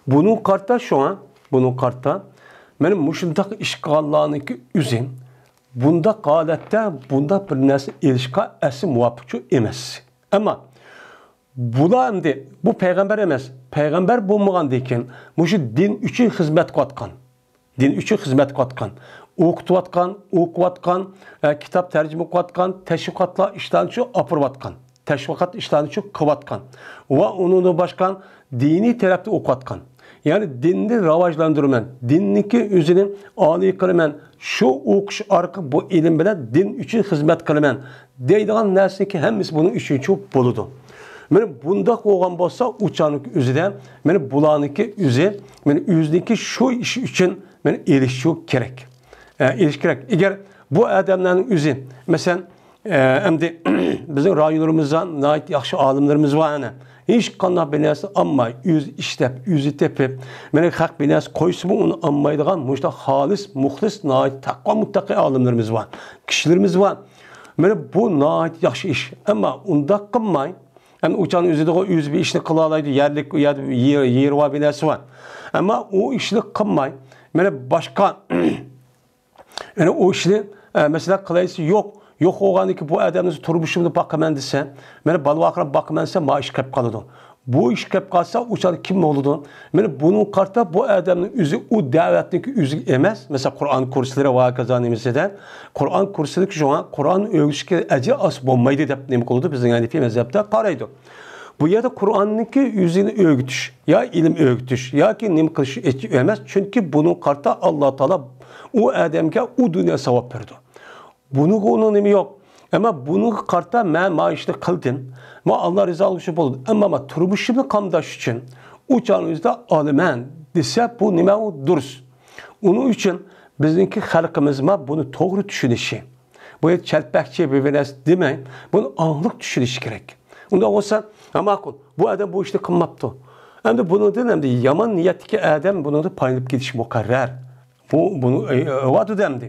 بۇنىڭغا قارىتا شۇڭا، بۇنىڭغا قارىتا، مانا مۇشۇنداق ئىش قىلغانلارنىڭكى ئۆزى بۇنداق ھالەتتە بۇنداق بىر نەرسە ئېلىشقا ئەسلى مۇۋاپىقچۇ ئەمەس. ئەمما بۇلار ئەمدى بۇ پەيغەمبەر ئەمەس، پەيغەمبەر بولمىغاندىن كېيىن مۇشۇ دىن ئۈچۈن خىزمەت قىلىۋاتقان، دىن ئۈچۈن خىزمەت قىلىۋاتقان، ئوقۇتۇۋاتقان، ئوقۇۋاتقان، ئە، كىتاب تەرجىمە قىلىۋاتقان، تەشۋىقاتلار ئىشلارنى شۇ ئاپىرىۋاتقان، تەشۋىقات ئىشلارنى شۇ قىلىۋاتقان ۋە ئۇنىڭدىن باشقا دىنىي تەرەپتە ئوقۇۋاتقان، يەنى دىننى راۋاجلاندۇرىمەن، دىننىڭكى ئۆزىنى ئالىي قىلىمەن، شۇ ئوقۇش ئارقىلىق بۇ ئىلىم بىلەن دىن ئۈچۈن خىزمەت قىلىمەن دەيدىغان نەرسىنىڭكى ھەممىسى بۇنىڭ ئۈچۈنچۇ بولىدۇ. مانا بۇنداق بولغان بولسا، ئۇ چاغنىڭ ئۆزىدە مانا بۇلارنىڭكى ئۆزى، مانا ئۆزىنىڭكى شۇ ئىش ئۈچۈن مانا ئېلىشى كېرەك. ئە، ئېلىش كېرەك. ئەگەر بۇ ئادەملەرنىڭ ئۆزى، مەسىلەن، ئە، ئەمدى بىزنىڭ رايونلىرىمىزدا ناھايىتى ياخشى ئالىملىرىمىز بار، ئەنە. ھېچقانداق بىر نەرسە ئالماي، ئۆزى ئىشلەپ، ئۆزى تېپىپ، مانا خەق بىر نەرسە قويسىمۇ، ئۇنى ئالمايدىغان مۇشۇنداق خالىس، مۇخلىس، ناھايىتى تەقۋا مۇتتەقىي ئالىملىرىمىز بار، كىشىلىرىمىز بار. مانا بۇ ناھايىتى ياخشى ئىش. ئەمما ئۇنداق قىلماي، ئەمدى ئۇ چاغنىڭ ئۆزىدىغۇ ئۆزى بىر ئىشنى قىلالايدۇ، يەرلىك، ئۇ يەردە يېرى، يېرى بار بىر نەرسە بار. ئەمما ئۇ ئىشنى قىلماي، مانا باشقا، يەنى ئۇ ئىشنى، ئە، مەسىلەن، قىلايسى يوق، يوق بولغاندىكى بۇ ئادەمنى تۇرمۇشۇمنى باقىمەن دېسە، مانا بالا-ۋاقىلارنى باقىمەن دېسە، ما ئىش قېلىپ قالىدۇ. بۇ ئىش قېلىپ قالسا، ئۇ چاغدا كىم بولىدۇ؟ مانا بۇنىڭغا قارىتا بۇ ئادەمنىڭ ئۆزى ئۇ دەۋەتنىڭكى ئۆزى ئەمەس، مەسىلەن، قۇرئان كۇرسلىرى ۋە ھاكازا نېمىسىدە، قۇرئان كۇرسىدىكى شۇڭا قۇرئان ئۆگىتىشكە ئەجىر ئالسا بولمايدۇ دەپ نېمە قىلىدۇ؟ بىزنىڭ ھەنىفىي مەزھەپتە قارايدۇ. بۇ يەردە قۇرئاننىڭكى ئۆزىنى ئۆگىتىش، يا ئىلىم ئۆگىتىش، ياكى نېمە قىلىش ئەمەس، چۈنكى بۇنىڭغا قارىتا ئاللا تائالا ئۇ ئادەمگە ئۇ دۇنيا ساۋاب بېرىدۇ. بۇنىڭغا ئۇنىڭ نېمە يوق. ئەمما بۇنىڭغا قارىتا مەن ما ئىشنى قىلدىم، ما ئاللا رىزالىقى ئۈچۈن بولدى. ئەمما ما تۇرمۇشۇمنى قامداش ئۈچۈن ئۇ چاغنىڭ ئۆزىدە ئالىمەن دېسە، بۇ نېمە؟ ئۇ دۇرۇس. ئۇنىڭ ئۈچۈن بىزنىڭكى خەلقىمىز ما بۇنى توغرا چۈشىنىشى، بۇ يەردە چەلپەكچى بىر نەرسە دېمەي، بۇنى ئاڭلىق چۈشىنىشى كېرەك. ئۇنداق بولسا، ھە، ماقۇل، بۇ ئادەم بۇ ئىشنى قىلماپتۇ. ئەمدى بۇنىڭدىن ئەمدى يامان نىيەتتىكى ئادەم بۇنىڭدىن پايدىلىنىپ كېتىشى مۇقەررەر. بۇ، بۇنى، ئە، ئەۋاتىدۇ ئەمدى.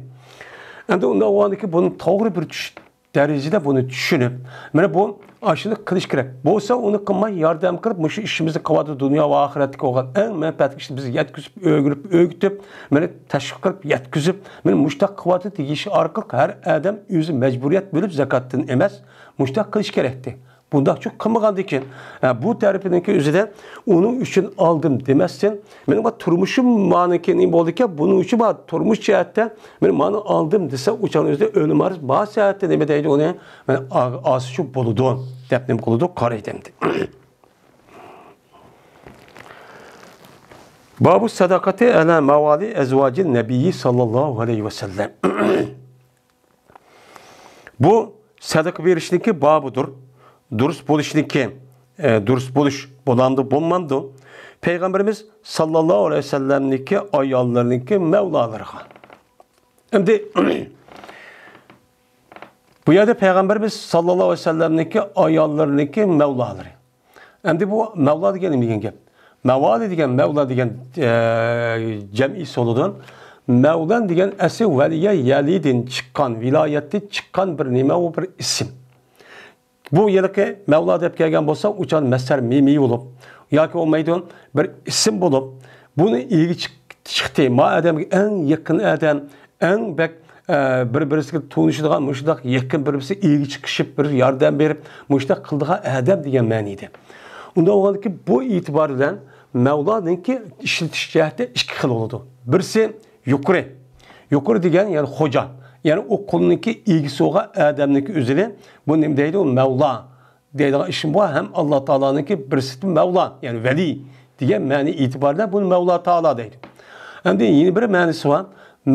ئەمدى ئۇنداق بولغاندىكى بۇنى توغرا بىر چۈش-، دەرىجىدە بۇنى چۈشىنىپ، مانا بۇ ئاشۇنى قىلىش كېرەك. بولسا ئۇنى قىلماي ياردەم قىلىپ، مۇشۇ ئىشىمىزنى قىلىۋاتىدۇ، دۇنيا ۋە ئاخىرەتتىكى بولغان ئەڭ مەنپەئەتلىك ئىشنى بىز يەتكۈزۈپ، ئۆگىنىپ، ئۆگىتىپ، مانا تەشۋىق قىلىپ يەتكۈزۈپ، مانا مۇشۇنداق قىلىۋاتىدۇ دېيىش ئارقىلىق ھەر ئادەم ئۆزى مەجبۇرىيەت بولۇپ زاكاتتىن ئمەس، مۇشۇنداق قىلىش كېرەكتى. بۇنداقچۇ قىلمىغاندىكىن، ھە، بۇ تەرىپىنىڭكى ئۆزىدە ئۇنىڭ ئۈچۈن ئالدىم دېمەستىن، مېنىڭ بۇ تۇرمۇشۇم مانىكى نېمە بولدىكەن، بۇنىڭ ئۈچۈن بار تۇرمۇش جەھەتتە مەن مانى ئالدىم دېسە، ئۇ چاغنىڭ ئۆزىدە ئۆلۈم بار، بار سەھەتتە نېمە دەيدۇ ئۇنى، مەن ئا-، ئاسىچۇ بولىدۇ دەپ نېمە قىلىدۇ، قارايدۇ ئەمدى. بابۇ سەدەقەتى ئەلە مەۋالى ئەزۋاجى نەبىيي ساللاللاھۇ ئەلەيھى ۋەسەللەم. بۇ سەدىقە بېرىشنىڭكى بابىدۇر. دۇرۇس بولۇشنىڭكى، ئە، دۇرۇس بولۇش بولامدۇ، بولمامدۇ؟ پەيغەمبىرىمىز ساللاللاھۇ ئەلەيھى ۋەسەللەمنىڭكى ئاياللىرىنىڭكى مەۋلالىرىغا. ئەمدى بۇ يەردە پەيغەمبىرىمىز ساللاللاھۇ ئەلەيھى ۋەسەللەمنىڭكى ئاياللىرىنىڭكى مەۋلالىرى. ئەمدى بۇ مەۋلا دېگەن نېمە دېگەن گەپ؟ مەۋالى دېگەن، مەۋلا دېگەن، ئە، جەمئىيسى بولىدۇ. مەۋلان دېگەن ئەسلى ۋەلىيە يەلىدىن چىققان، ۋىلايەتتىن چىققان بىر نېمە، ئۇ بىر ئىسىم. بۇ ھېلىقى مەۋلا دەپ كەلگەن بولسا، ئۇچان مەسەر مىمى بولۇپ، ياكى بولمايدۇ، بىر ئىسىم بولۇپ، بۇنى ئىگە چىق-، چىقتى. ما ئادەمگە ئەڭ يېقىن ئادەم، ئەڭ بەك، ئە، بىر-بىرسىگە تونۇشىدىغان، مۇشۇنداق يېقىن بىر-بىرسىگە ئىگە چىقىشىپ، بىر ياردەم بېرىپ، مۇشۇنداق قىلىدىغان ئادەم دېگەن مەنىدە. ئۇنداق بولغاندىكىن، بۇ ئېتىبار بىلەن مەۋلانىڭكى ئىشلىتىش جەھەتتە ئىككى خىل بولىدۇ. بىرسى يۇقىرى. يۇقىرى دېگەن، يەنى خوجا. يەنى ئۇ قۇلنىڭكى ئىگىسى بولغان ئادەمنىڭكى ئۆزىنى، بۇ نېمە دەيدۇ؟ مەۋلا دەيدىغان ئىشىم بار، ھەم ئاللا تائالانىڭكى بىر سۈپىتى مەۋلا، يەنى ۋەلىي دېگەن مەنە ئېتىبارىدا بۇنى مەۋلا تائالا دەيدۇ. ئەمدى يەنە بىر مەنىسى بار.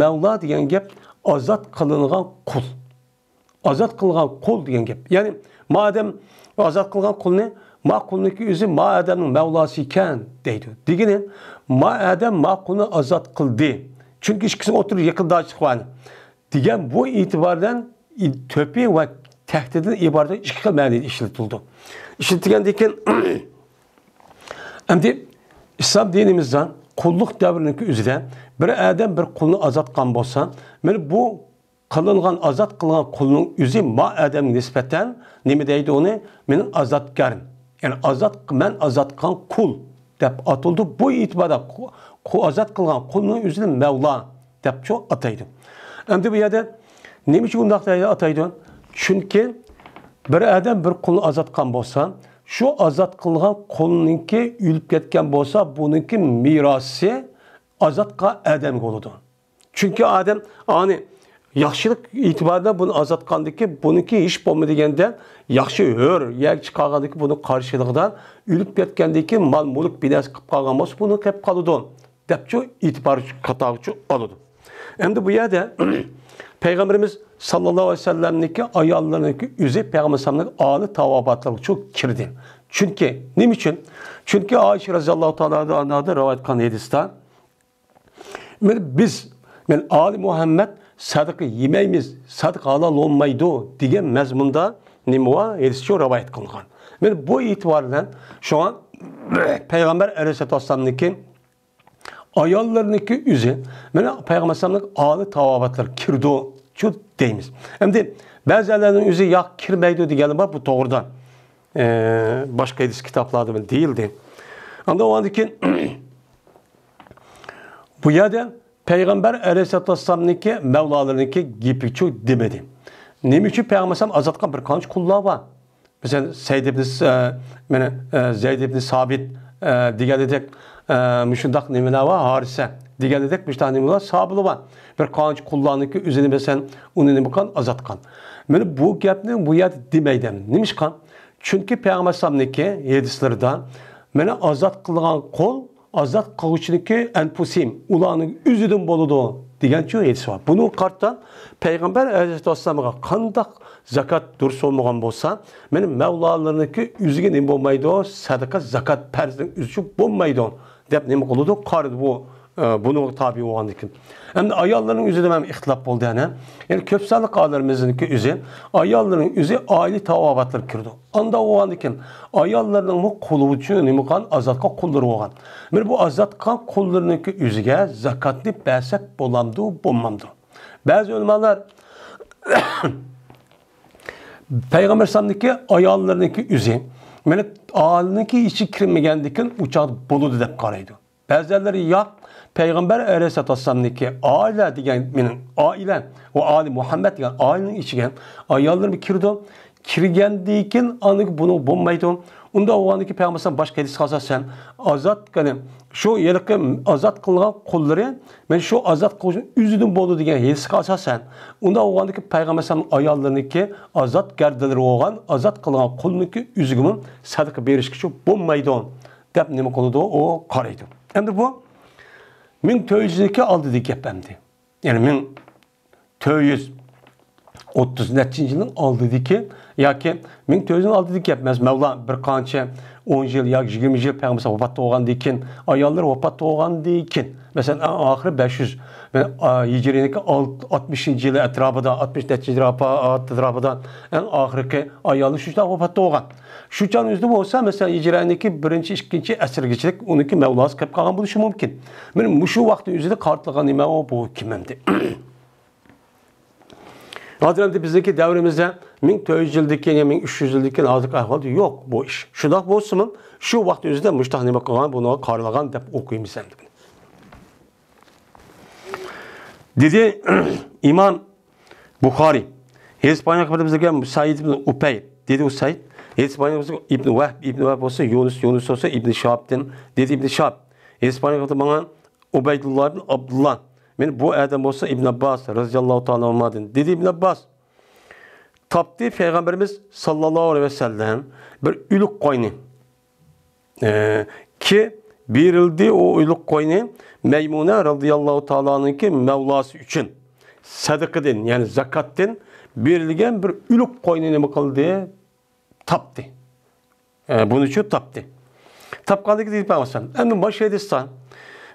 مەۋلا دېگەن گەپ ئازاد قىلىنغان قۇل. ئازاد قىلغان قۇل دېگەن گەپ. يەنى ما ئادەم ئازاد قىلغان قۇلنى، ما قۇلنىڭكى ئۆزى ما ئادەمنىڭ مەۋلاسى ئىكەن دەيدۇ. دېگىنى، ما ئادەم ما قۇلنى ئازاد قىلدى. چۈنكى ئىككىسىنىڭ ئوتتۇرىدا يېقىنداشلىق بار. دېگەن بۇ ئېتىبار بىلەن تۆپى ۋە تەھدىتىدىن ئىبارەت ئىككى خىل مەنىدە ئىشلىتىلىدۇ. ئىشلىتىلگەندىن كېيىن، ئەمدى ئىسلام دىنىمىزدا قۇللۇق دەۋرىنىڭكى ئۆزىدە بىر ئادەم بىر قۇلنى ئازاد قىلغان بولسا، مانا بۇ قىلىنغان، ئازاد قىلغان قۇلنىڭ ئۆزى ما ئادەمگە نىسبەتەن نېمە دەيدۇ ئۇنى؟ مېنىڭ ئازادكارىم. يەنى ئازاد، مەن ئازاد قىلغان قۇل دەپ ئاتىلىدۇ. بۇ ئېتىباردا قۇ-، قۇ-، ئازاد قىلغان قۇلنىڭ ئۆزىنى مەۋلا دەپچۇ ئاتايدۇ. ئەمدى بۇ يەردە نېمە ئۈچۈن بۇنداق دەيدۇ، ئاتايدۇ؟ چۈنكى بىر ئادەم بىر قۇلنى ئازاد قىلغان بولسا، شۇ ئازاد قىلغان قۇلنىڭكى ئۆلۈپ كەتكەن بولسا، بۇنىڭكى مىراسى ئازاد قىلغان ئادەمگە بولىدۇ. چۈنكى ئادەم ئانى ياخشىلىق ئېتىبارىدا بۇنى ئازاد قىلغاندىكى، بۇنىڭكى ھېچ بولما دېگەندە ياخشى ھۆر يەرگە چىقارغاندىكى بۇنىڭ قارشىلىقىدا ئۆلۈپ كەتكەندىكى مال-مۈلۈك بىر نەرسە قىلىپ قالغان بولسا، بۇنىڭ كەپ قالىدۇ دەپچۇ ئېتىبار قاتارغىچۇ ئالىدۇ. ئەمدى بۇ يەردە پەيغەمبىرىمىز ساللاللاھۇ ئەلەيھى ۋەسەللەمنىڭكى ئاياللىرىنىڭكى ئۆزى پەيغەمبەر ئەلەيھىسسالامنىڭ ئالى تاۋابىئاتلىرىغىچۇ كىردى. چۈنكى، نېمە ئۈچۈن؟ چۈنكى ئائىشە رەزىياللاھۇ تائالا ئەنھادىن رىۋايەت قىلغان ھەدىستە، مانا بىز، مانا ئالى مۇھەممەد سەدىقە يېمەيمىز، سەدىقە ھالال بولمايدۇ دېگەن مەزمۇندا نېمە بار؟ ھەدىسچۇ رىۋايەت قىلغان. مانا بۇ ئېتىبار بىلەن شۇڭا پەيغەمبەر ئەلەيھىسسالاتۇ ۋەسسالامنىڭكى ئاياللىرىنىڭكى ئۆزى، مانا پەيغەمبەر ئەلەيھىسسالامنىڭ ئالى تاۋابىئاتلىرى كىرىدۇچۇ دەيمىز. ئەمدى بەزىلەرنىڭ ئۆزى ياق كىرمەيدۇ دېگەنلەر بار، بۇ توغرىدا، ئە، باشقا ھەدىس كىتابلاردا دېيىلدى. ئەمدى ئۇنىڭدىن كېيىن بۇ يەردە پەيغەمبەر ئەلەيھىسسالاتۇ ۋەسسالامنىڭكى مەۋلالىرىنىڭكى گېپىچۇ دېمىدى. نېمە ئۈچۈن پەيغەمبەر ئەلەيھىسسالام ئازاد قىلغان بىر قانچە قۇللار بار؟ مەسىلەن، سەيد ئىبن س-، ئە، مانا، ئە، زەيد ئىبن سابىت، ئە، دېگەندەك، ئە، مۇشۇنداق نېمىلەر بار، ھارىسە دېگەندەك مۇشۇنداق نېمىلەر، ساھابىلار بار. بىر قانچە قۇللارنىڭكى ئۆزىنى، مەسىلەن، ئۇنى نېمە قىلغان، ئازاد قىلغان. مانا بۇ گەپنى بۇ يەردە دېمەيدۇ. نېمىشقا؟ چۈنكى پەيغەمبەر ئەلەيھىسسالامنىڭكى ھەدىسلىرىدا، مانا ئازاد قىلغان قۇل ئازاد قىلغۇچىنىڭكى ئەنفۇسىم، ئۇلارنىڭ ئۆزىدىن بولىدۇ دېگەنچۇ ھەدىس بار. بۇنىڭغا قارىتا پەيغەمبەر ئەلەيھىسسالاتۇ ۋەسسالامغا قانداق زاكات دۇرۇس بولمىغان بولسا، مانا مەۋلالىرىنىڭكى ئۆزىگە نېمە بولمايدۇ؟ سەدىقە، زاكات پەرزنىڭ ئۆزىچۇ بولمايدۇ دەپ نېمە قىلىدۇ؟ قارىدى بۇ، ئە، بۇنىڭغا تابىئ بولغاندىكىن. ئەمدى ئاياللارنىڭ ئۆزىدە ھەم ئىختىلاپ بولدى، يەنە. يەنى كۆپ سانلىق ئالىملىرىمىزنىڭكى ئۆزى ئاياللىرىنىڭ ئۆزى ئائىلە تاۋابىئاتلىرى كىرىدۇ. ئاندا بولغاندىكىن ئاياللىرىنىڭمۇ قۇلى ئۈچۈن نېمە قىلغان؟ ئازاد قىلغان قۇللىرى بولغان. مانا بۇ ئازاد قىلغان قۇللىرىنىڭكى ئۆزىگە زاكاتنى بەرسەك بولامدۇ، بولمامدۇ؟ بەزى ئۆلىمالار پەيغەمبەر ئەلەيھىسسالامنىڭكى ئاياللىرىنىڭكى ئۆزى، مانا ئائىلىنىڭكى ئىچىگە كىرمىگەندىكىن ئۇ چاغدا بولىدۇ دەپ قارايدۇ. بەزىلەر ياق، پەيغەمبەر ئەلەيھىسسالاتۇ ۋەسسالامنىڭكى ئائىلە دېگەن، مېنىڭ ئائىلە ۋە ئالى مۇھەممەد دېگەن ئائىلىنىڭ ئىچىگە ئاياللىرىمۇ كىرىدۇ. كىرگەندىن كېيىن ئاندىن بۇنىڭ بولمايدۇ. ئۇنداق بولغاندىكىن پەيغەمبەر ئەلەيھىسسالام باشقا ھەدىسكە ئاساسەن ئازاد، يەنى شۇ ھېلىقى ئازاد قىلغان قۇللىرى، مەن شۇ ئازاد قىلغۇچىنىڭ ئۆزىدىن بولىدۇ دېگەن ھەدىسكە ئاساسەن، ئۇنداق بولغاندىكىن پەيغەمبەر ئەلەيھىسسالام ئاياللىرىنىڭكى ئازاد گەردەنلىرى بولغان، ئازاد قىلغان قۇلنىڭكى ئۆزىگىمۇ سەدىقە بېرىشكىچۇ بولمايدۇ دەپ نېمە قىلىدۇ؟ ئۇ قارايدۇ. ئەمدى بۇ مىڭ تۆت يۈز يىلدىكى ئالدىدىكى گەپ ئەمدى. يەنى مىڭ تۆت يۈز ئوتتۇز نەچچىنچى يىلنىڭ ئالدىدىكى ياكى مىڭ تۆت يۈز يىلنىڭ ئالدىدىكى گەپ ئەمەس. مەۋلا بىر قانچە ئون يىل ياكى يىگىرمە يىل پەيغەمبەر ۋاپات بولغاندىن كېيىن، ئاياللىرى ۋاپات بولغاندىن كېيىن، مەسىلەن، ئەڭ ئاخىرى بەش يۈز، مەن، ئا، ھىجرىينىڭكى ئالت-، ئاتمىشىنچى يىلى ئەتراپىدا، ئاتمىش نەچچىنچى يىلى ئەتراپىدا ئەڭ ئاخىرقى ئايالى شۇ چاغدا ۋاپات بولغان. شۇ چاغنىڭ ئۆزىدە بولسا، مەسىلەن، ھىجرەنىڭكى بىرىنچى، ئىككىنچى ئەسىرگىچىلىك ئۇنىڭكى مەۋلاسى كەپ قالغان بولۇشى مۇمكىن. مانا مۇشۇ ۋاقىتنىڭ ئۆزىدە قارىتىلغان نېمە ئۇ، بۇ كىم ئەمدى؟ ھازىر ئەمدى بىزنىڭكى دەۋرىمىزدە مىڭ تۆت يۈز يىلدىن كېيىن يا مىڭ ئۈچ يۈز يىلدىن كېيىن ھازىرقى ئەھۋالدا يوق بۇ ئىش. شۇنداق بولسىمۇ، شۇ ۋاقىتنىڭ ئۆزىدە مۇشۇنداق نېمە قىلغان، بۇنىڭغا قارىلغان دەپ ئوقۇيمىز ئەمدى بۇنى. دېدى ئىمام بۇخارىي، ھەدىس بايان قىلىپ بىزگە سەئىد ئىبن ئۇپەي، دېدى ئۇ سەئىد. ھەدىس بايان قىلىپ ئىبن ۋەھب، ئىبن ۋەھب بولسا يۇنۇس، يۇنۇس بولسا ئىبن شىھابتىن، دېدى ئىبن شىھاب. ھەدىس بايان قىلىپ ماڭا ئۇبەيدۇللا ئىبن ئابدۇللا. مانا بۇ ئادەم بولسا ئىبن ئابباس رەزىياللاھۇ تائالا ئەنھۇمدىن، دېدى ئىبن ئابباس. تاپتى پەيغەمبىرىمىز ساللاللاھۇ ئەلەيھى ۋەسەللەم بىر ئۆلۈك قوينى. ئە، كى بېرىلدى ئۇ ئۆلۈك قوينى مەيمۇنە رەزىياللاھۇ تائالانىڭكى مەۋلاسى ئۈچۈن. سەدىقىدىن، يەنى زاكاتتىن بېرىلگەن بىر ئۆلۈك قوينى نېمە قىلدى؟ تاپتى. ئە، بۇنىچۇ تاپتى. تاپقاندىكى دېدى پەيغەمبەر ئەمدى ماشۇ ھەدىستە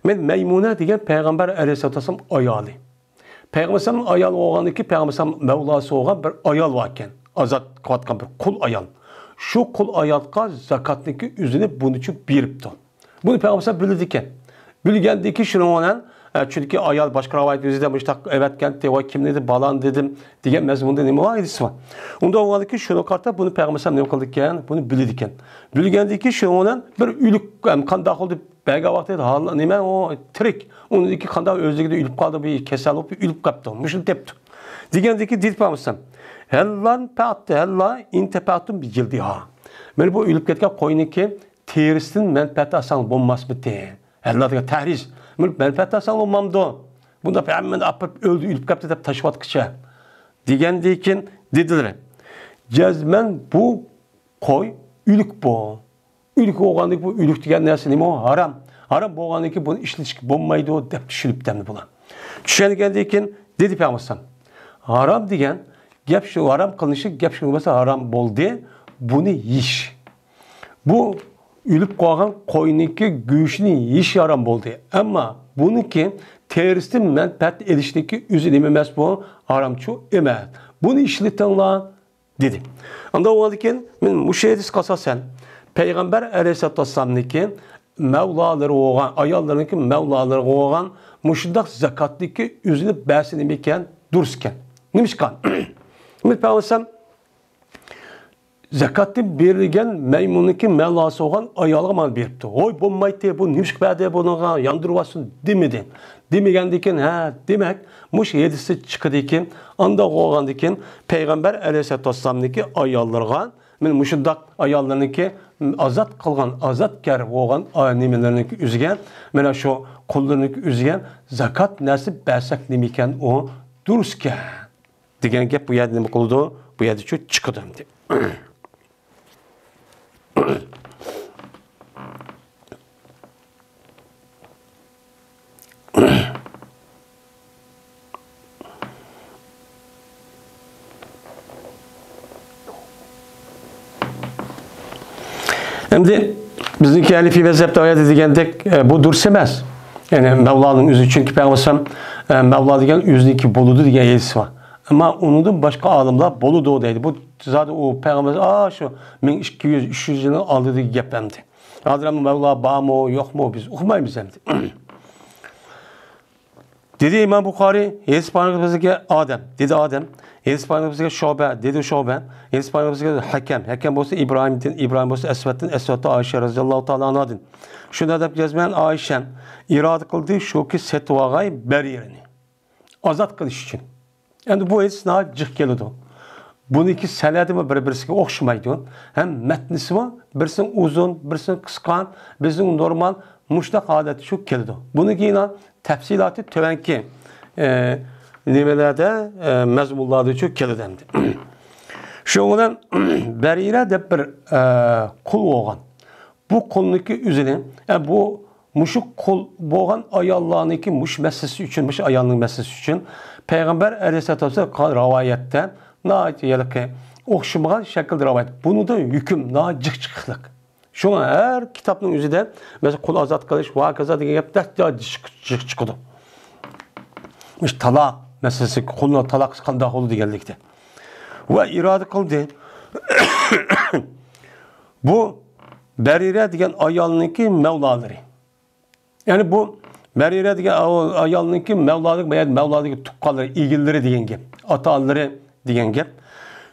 مەن مەيمۇنە دېگەن پەيغەمبەر ئەلەيھىسسالاتۇ ۋەسسالام ئايالى. پەيغەمبەر ئەلەيھىسسالام ئايالى بولغاندىكى پەيغەمبەر ئەلەيھىسسالام مەۋلاسى بولغان بىر ئايال بار ئىكەن. ئازاد قىلىۋاتقان بىر قۇل ئايال. شۇ قۇل ئايالغا زاكاتنىڭكى ئۆزىنى بۇنىچۇ بېرىپتۇ. بۇنى پەيغەمبەر ئەلەيھىسسالام بىلىدىكەن. بىلگەندىكى شۇنىڭ بىلەن، ئە، چۈنكى ئايال باشقا رىۋايەت ئۆزىدە مۇشتاق ئەۋەتكەنتى، ۋاي كىم دېدى، بالان دېدىم دېگەن مەزمۇندا نېمە بار؟ ھەدىس بار. ئۇنداق بولغاندىكى شۇنىڭغا قارىتا بۇنى پەيغەمبەر ئەلەيھىسسالام نېمە قىلىدىكەن؟ بۇنى بىلىدىكەن. بىلگەندىكى شۇنىڭ بىلەن بىر ئۆلۈك، ئەم، قانداق قىلدى؟ بەرگەن ۋاقتىدا ھال-، نېمە ئۇ تىرىك. ئۇنىڭدىكى قانداق ئۆزلۈكىدە ئۆلۈپ قالدى، بىر كېسەل بولۇپ ئۆلۈپ قاپتۇ. مۇشۇنى تېپتۇ. دېگەندىكى دېدى پەيغەمبەر ئەلەيھىسسالام، ھەللا پەقتى، ھەللا ئىنتەپەقتۇم بىجىلدىھا. مانا بۇ ئۆلۈپ كەتكەن قوينىڭكى تېرىسىدىن مەنپەئەت ئالساڭ بولماسمىدى؟ ھەللا دېگەن تەھرىز. مانا مەنپەئەت ئالساڭ بولمامدۇ؟ بۇنداق ھەممىنى ئاپىرىپ ئۆلدى، ئۆلۈپ كەپتۇ دەپ تاشلىۋاتقىچە. دېگەندىن كېيىن دېدىلەر، جەزمەن بۇ قوي ئۆلۈك بۇ. ئۆلۈك بولغاندىكىن بۇ ئۆلۈك دېگەن نەرسە نېمە ئۇ؟ ھارام. ھارام بولغاندىكىن بۇنى ئىشلىتىشكە بولمايدۇ دەپ چۈشىنىپتۇ ئەمدى بۇلار. چۈشەنگەندىن كېيىن دېدى پەيغەمبەر ئەلەيھىسسالام، ھارام دېگەن گەپ شۇ، ھارام قىلىنىشى گەپ شۇ بولمىسا ھارام بولدى، بۇنى يېيىش. بۇ ئۆلۈپ قالغان قوينىڭكى گۆشىنى يېيىش ھارام بولدى. ئەمما بۇنىڭكى تېرىسىدىن مەنپەئەت ئېلىشنىڭكى ئۆزى نېمە ئەمەس بۇ؟ ھارامچۇ ئەمەس. بۇنى ئىشلىتىڭلار دېدى. ئاندىن ئۇنىڭدىن كېيىن مەن مۇشۇ ھەدىسكە ئاساسەن پەيغەمبەر ئەلەيھىسسالاتۇ ۋەسسالامنىڭكى مەۋلالىرى بولغان، ئاياللىرىنىڭكى مەۋلالىرى بولغان مۇشۇنداق زاكاتنىڭكى ئۆزىنى بەرسە نېمە ئىكەن؟ دۇرۇس ئىكەن. نېمىشقا؟ مەن پەيغەمبەر زاكاتتىن بېرىلگەن مەيمۇننىڭكى مەۋلاسى بولغان ئايالغا مانا بېرىپتۇ. ھوي، بولمايتتى، بۇ نېمىشقا بەردى، بۇنىڭغا ياندۇرۇۋالسۇن دېمىدى. دېمىگەندىكىن، ھە، دېمەك، مۇشۇ ھەدىستىن چىقىدىكىن، ئانداق بولغاندىكىن، پەيغەمبەر ئەلەيھىسسالاتۇ ۋەسسالامنىڭكى ئاياللىرىغا، مانا مۇشۇنداق ئاياللىرىنىڭكى ئازاد قىلغان، ئازادكار بولغان ئا-، نېمىلىرىنىڭكى ئۆزىگە، مانا شۇ قۇللىرىنىڭكى ئۆزىگە زاكات نەرسە بەرسەك نېمىكەن ئۇ؟ دۇرۇسكەن. دېگەن گەپ بۇ يەردە نېمە قىلىدۇ؟ بۇ يەردە شۇ چىقىدۇ ئەمدى. ئەمدى بىزنىڭكى ھەنىفىي مەزھەپتە ئايەتتە دېگەندەك، ئە، بۇ دۇرۇس ئەمەس. يەنى مەۋلانىڭ ئۆزى، چۈنكى پەيغەمبەر ئەلەيھىسسالام، ئە، مەۋلا دېگەن ئۆزىنىڭكى بولىدۇ دېگەن ھەدىس بار. ئەمما ئۇنىڭدىن باشقا ئالىملار بولىدۇ دەيدۇ. بۇ زادى ئۇ پەيغەمبەر، ئا، شۇ مىڭ ئىككى يۈز، ئۈچ يۈز يىلنىڭ ئالدىدىكى گەپ ئەمدى. ھازىر ئەمدى مەۋلا بارمۇ، يوقمۇ، بىز ئۇقمايمىز ئەمدى. دېدى ئىمام بۇخارىي، ھەدىس پايغىمبىرىمىزگە ئادەم، دېدى ئادەم، ھەدىس پايغىمبىرىمىزگە شۇبە، دېدى شۇبە، ھەدىس پايغىمبىرىمىزگە ھەكەم، ھەكەم بولسا ئىبراھىمدىن، ئىبراھىم بولسا ئەسۋەدتىن، ئەسۋەدتىن ئائىشە رەزىياللاھۇ تائالا ئانھادىن. شۇنداق دەپ يازىمەن، ئائىشەم ئىرادە قىلدى، شۇكى سېتىۋالغاي بەرىرىنى. ئازاد قىلىش ئۈچۈن. ئەمدى بۇ ھەدىس ناھايىتى جىق كېلىدۇ. بۇنىڭكى سەنەدىمۇ بىر-بىرسىگە ئوخشىمايدۇ. ھەم مەتنىسىمۇ بىرسىنىڭ ئۇزۇن، بىرسىنىڭ قىسقا، بىزنىڭ نورمال مۇشۇنداق ھالەتتە شۇ كېلىدۇ. بۇنىڭكى يەنە تەپسىلاتى تۆۋەنكى، ئە، نېمىلەردە، ئە، مەزمۇنلاردا شۇ كېلىدۇ ئەمدى. شۇنىڭ بىلەن بەرىرە دەپ بىر، ئە، قۇل بولغان. بۇ قۇلنىڭكى ئۆزىنى، ئە، بۇ مۇشۇ قۇل بولغان ئاياللارنىڭكى مۇشۇ مەسىلىسى ئۈچۈن، مۇشۇ ئايالنىڭ مەسىلىسى ئۈچۈن پەيغەمبەر ئەلەيھىسسالاتۇ ۋەسسالام قىلغان رىۋايەتتە ناھايىتى ھېلىقى ئوخشىمىغان شەكىلدە رىۋايەت. بۇنىڭدا ھۆكۈم ناھايىتى جىق چىقىقلىق. شۇڭا ھەر كىتابنىڭ ئۆزىدە، مەسىلەن، قۇل ئازاد قىلىش ۋە ھاكازا دېگەن گەپ دەرھال جىق، جىق چىقىدۇ. مۇشۇ تالاق مەسىلىسى، قۇلنىڭ تالاققا قانداق بولىدۇ دېگەنلىكتە. ۋە ئىرادە قىلدى. بۇ بەرىرە دېگەن ئايالنىڭكى مەۋلالىرى. يەنى بۇ بەرىرە دېگەن ئايالنىڭكى مەۋلادىكى، مەۋلادىكى تۇغقانلىرى، ئىگىلىرى دېگەن گەپ، ئاتا-ئانىلىرى دېگەن گەپ.